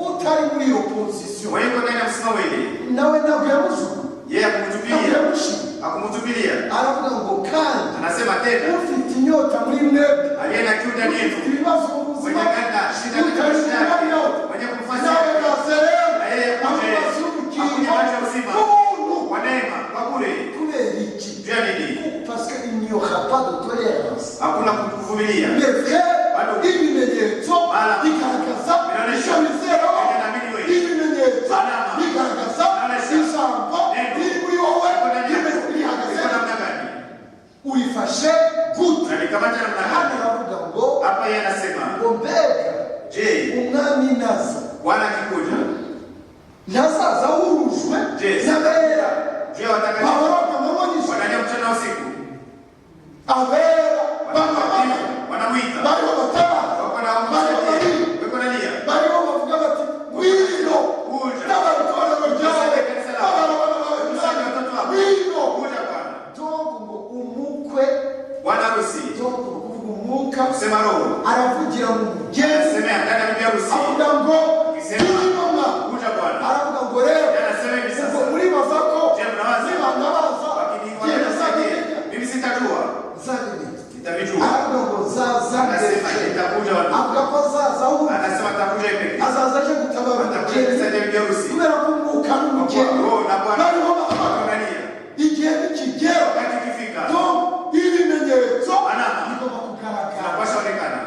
Utari muri iyo position Mwenye yuko ndani ya msimamo ile. nawe ntabwo yamujugunye, Yeye ntabwo akumtupilia. yamushimye. Akumtupilia. Aravuga ngo kandi Anasema tena ufite inyota muri mwebwe, aliye na kiu ndani ufite yetu. ibibazo mu buzima, Mwenye kana shida katika utari maisha mu yake. mwanya we, Mwenye kumfanya nawe naze rero na yeye akuje. amazi y'ubugingo Akunywe maji ya uzima. k'ubuntu. Kwa neema, kwa bure. Kubera iki? Juu ya nini? Parce qu'il n'y aura pas de tolérance. Hakuna kuvumilia. Mes frères, Bado. ibimenyetso Alama. bigaragaza Binaonesha. icyo wizeraho. Yenye naamini wewe. Ibimenyetso Alama. bigaragaza Binaonesha. ijambo Neno. riri muri wowe Iko ndani yako. rimeze rihagaze. Iko namna gani? Urifashe gute? Unalikamata namna Hano gani? aravuga ngo Hapa yeye anasema, ngo mbega je, umwami naza Bwana akikuja, ntazaza wurujwe Je. n'abera juu ya watakatifu bahoroka amanywa wanalia mchana na usiku, abera bahamagara, watakatifu wanamuita, bariho batabaza, wako na bariho barira, wako nalia, bariho bavuga bati ngwino, Kuja. tabara itorero ryawe, Tusaidia kanisa lako. tabara abana bawe, Tusaidia watoto wako. ngwino. Kuja Bwana. Donc ngo umukwe, Bwana harusi, donc ni ukuvuga umwuka kusema roho, aravugira mu mugeni, anasemea ndani ya bibi harusi, avuga ngo Akisema, ngwino mwa, kuja Bwana. aravuga ngo rero Yeye anasema hivi ubwo sasa, muribaza ko Je, mnawaza? nibantabaza Wakiniangalia, nzabimenya, mimi sitajua, nzabimenya. nitavijua. Aravuga ngo nzaza Anasema mbere. nitakuja watu. Avuga ko azaza ahubwo Anasema nitakuja hivi. azaza aje gutabara Atakuja umugeni, kusaidia bibi harusi. kubera ko umwuka n'umugeni Roho na Bwana bariho bahamagara. wanalia. Igihe nikigera, Wakati ukifika, donc ibimenyetso Alama. bigomba kugaragara. zinapaswa onekana.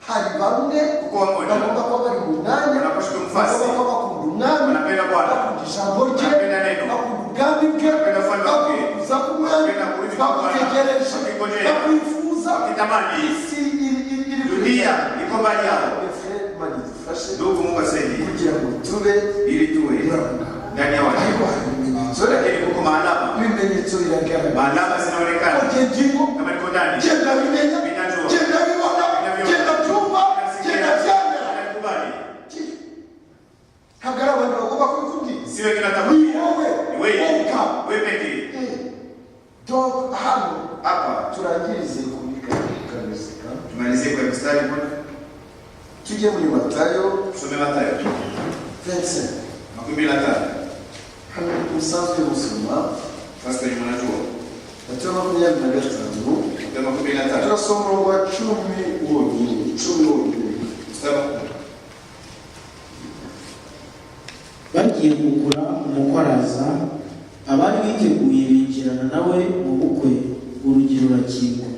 Hari bamwe Kuko wamoja bagomba kuba bari mu mwanya, Wanapaswa kumfasi. bagomba kuba bakunda umwami, Wanapenda Bwana. bakunda ijambo rye, Wanapenda neno. bakunda ubwami bwe, Wanapenda ufalme wake. bakunda kuza k'umwami, Wanapenda kurudi kwa Bwana. bagutegereje, Wakingojea. bakwifuza. Wakitamani. Isi iri Dunia iko mbali yao. Frère, Imana idufashe Ndugu, Mungu asaidie kugira ngo tube ili tuwe muri abo ngabo. ndani ya watu, Ariko hari ibimenyetso, lakini kuko maalama, ibimenyetso biragaragara. maalama zinaonekana Ugenda ndimo, kama niko ndani, genda bimenya, Ninajua. genda bibona, Ninaviona. genda byumva, Ninasikia. genda byemera. Ninakubali. Ntabwo ari abantu bagomba kubikubwira, Si wengine ni watakwambia, wowe ni wewe, wowe ubwawe. wewe pekee. Donc hano Hapa turangirize kuri kamezika, tumalizie kwa mstari mmoja, tujye muri Matayo tusome Mathayo 25. 25. Hano musanzwe musoma Sasa kwenye mnajua Matayo 25, Mathayo 25 turasoma umurongo wa 10 wonyine, 10 wonyine. mstari wa 10. Bagiye kugura umukwe araza, abari biteguye binjirana nawe mu bukwe, urugi rurakingwa.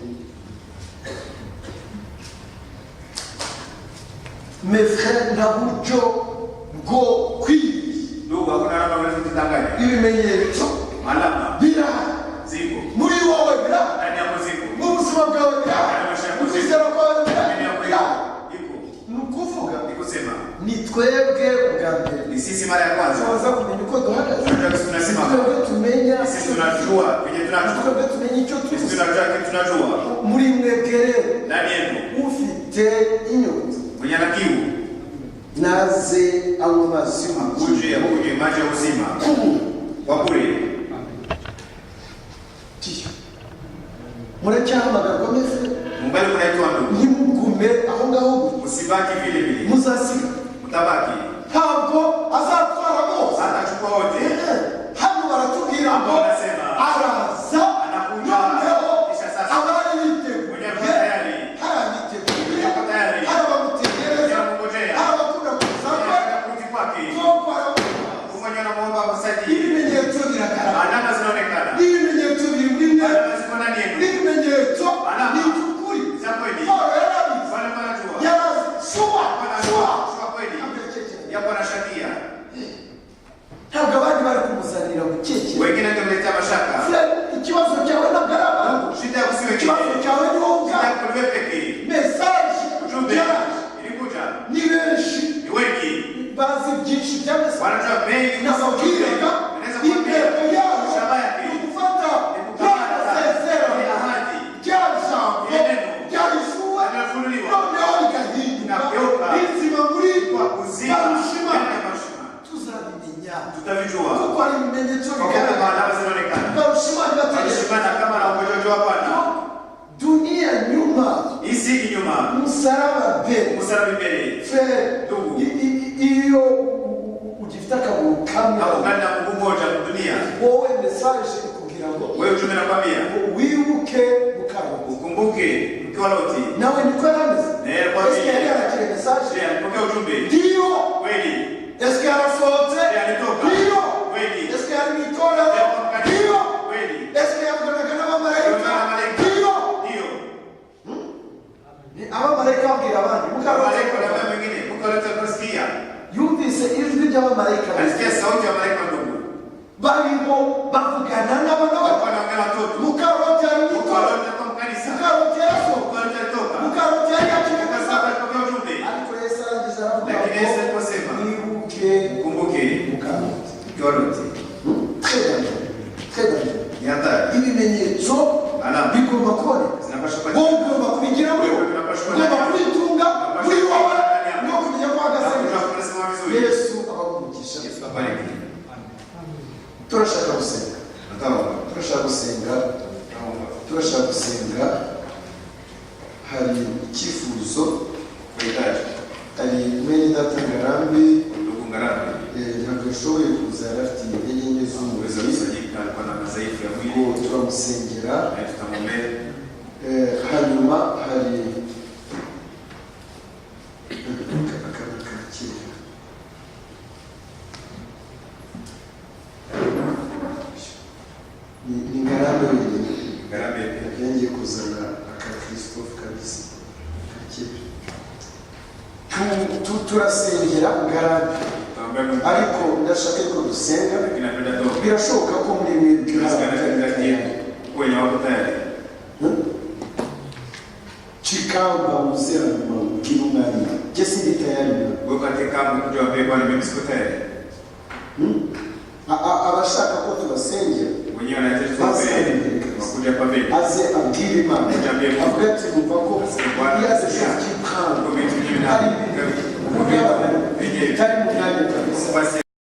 Mes frères, nta buryo bwo kwibeshya. Ndugu, hakuna namna unaweza kujidanganya. Ibimenyetso Alama birahari ziko muri wowe, birahari ndani yako, ziko mu buzima bwawe, birahari mu kwizera kwawe, ndani yako, birahari. iko iko. Ni ukuvuga Ni kusema ni twebwe ubwa mbere ni sisi mara ya kwanza tubanza kumenya uko duhagaze, tunajua sisi tunasimama, twebwe tumenya, sisi tunajua kwenye tunacho, twebwe tumenya icyo sisi tuzi. tunajua kitu tunajua. Muri mwebwe rero, Ndani yenu ufite inyota mwenye ana kiu naze anywe amazi y'ubugingo akuje akunywe maji ya uzima kwa bure. Tiyo muracyahamagarwa mese, Mungali kunaitwa ndugu, ntimugume aho ngaho gusa, msibaki vile vile, muzasiga. mtabaki. Ntabwo azatwara bose. Hatachukua wote. Hano baratubwira ngo Wanasema, araza, anakuja. noneho Kisha sasa, abari biteguye, mwenye alikuwa tayari, hari abiteguye, Yuko tayari. hari abamutegereza, Mwenye anamngojea. hari abakunda kuza Mwenye kwe. anataka kurudi kwake, Nuko aravuga, mwenye anamuomba akusaidie. ibimenyetso biragaragara, Alama zinaonekana, ibimenyetso biri muri mwe, alama ziko ndani yenu, ibimenyetso Alama. ni iby'ukuri. Za kweli. Paulo yarabizi, Wale wanajua, yarazi shuwa shuwa shuwa kweli Ntabwo yapo anashakia, ntabwo abandi bari kumuzanira gukekera. wengine angemletea mashaka. Fred, ikibazo cyawe ntabwo ari abantu, Shida ya kusiwe ikibazo kile, cyawe ni wowe shida ubwawe. yako ni wewe pekee. Message Ujumbe yaraje. ilikuja. Umusaraba mbere. Msalaba mbele. Frère, Ndugu. iyo ugifite akaguru kamwe, Hapo ndani na mguu mmoja dunia. wowe message ikubwira ngo Wewe ujumbe nakwambia wibuke muka Loti. Ukumbuke mke wa Loti. Nawe niko yarameze. Na yeye alikuwa Eske yari vile. yarakiriye message? Je, alipokea ujumbe? Ndiyo. Kweli. Eske yarasohotse? Je, alitoka? Ndiyo. Kweli. Eske yari mu itorero? Je, alikuwa mkanisa? Ndiyo. Kweli. Eske yavuganaga n'abamarayika? Alikuwa na malaika? Ndiyo. Ndio. Ni abamarayika babwira abandi muka Loti. Malaika wanaambia mwingine, mke wa Loti alikusikia. Yumvise ijwi ry'abamarayika Alisikia sauti ya malaika ndugu. Barimo bavugana n'abana bato. Walikuwa wanaongea na watoto. Muka Loti ari mu Mke wa itorero. Loti alikuwa mkanisa. Muka Loti yarasohoka. Mke wa Loti alitoka. Muka Loti yari yakiriye Kwa message. sababu alipokea ujumbe. Ariko Yesu arangije aravuga Lakini Yesu ngo aliposema, mwibuke Ukumbuke muka Loti. mke wa Loti. Très dangereux. Très dangereux. Ni hatari. Ibimenyetso Alama. bigomba kuboneka. Zinapaswa Wowe kupatikana. ugomba kubigira muri wowe, ugomba kubitunga muri wowe no kumenya ko uhagaze Na neza. kujua kunasimama vizuri. Yesu abaha. Yesu abariki. Turashaka gusenga. Tutaomba. Turashaka gusenga. Tutaomba. Turashaka gusenga. Hari icyifuzo. Kuhitaji. Hari mwene data Ngarambi. Ndugu Ngarambe. Ntabwo yashoboye kuza, yari afite intege nke Kuweza z'umubiri. kusanyika, alikuwa na madhaifu ya Ubwo mwili. turamusengera. Na tutamwombea. Hanyuma hari akana ka kera. Ni Ngarambe wenyine. Ngarambe pia. Yongeye kuzana aka Christophe kabisa ka kera. Turasengera Ngarambe. Tutaombea ndugu. Ariko ndashaka ko dusenga. Lakini napenda tuombe. Birashoboka ko muri mwebwe hari Inawezekana abatari katikati tayari. yetu wenye wako tayari. Chikamba uze hanyuma ubwire umwanya jye sindi tayari mwana. Wewe katika kambi kuja waambie Bwana mimi siko tayari. Abashaka ko tubasengera Wenyewe wanahitaji baze tuombe. imbere kabisa. Wakuja hapa mbele. Aze abwire Imana, avuga ati numva ko il y a des choses qui prennent, Kwa vitu vingine hari na ibintu bitari mu mwanya kabisa. basi.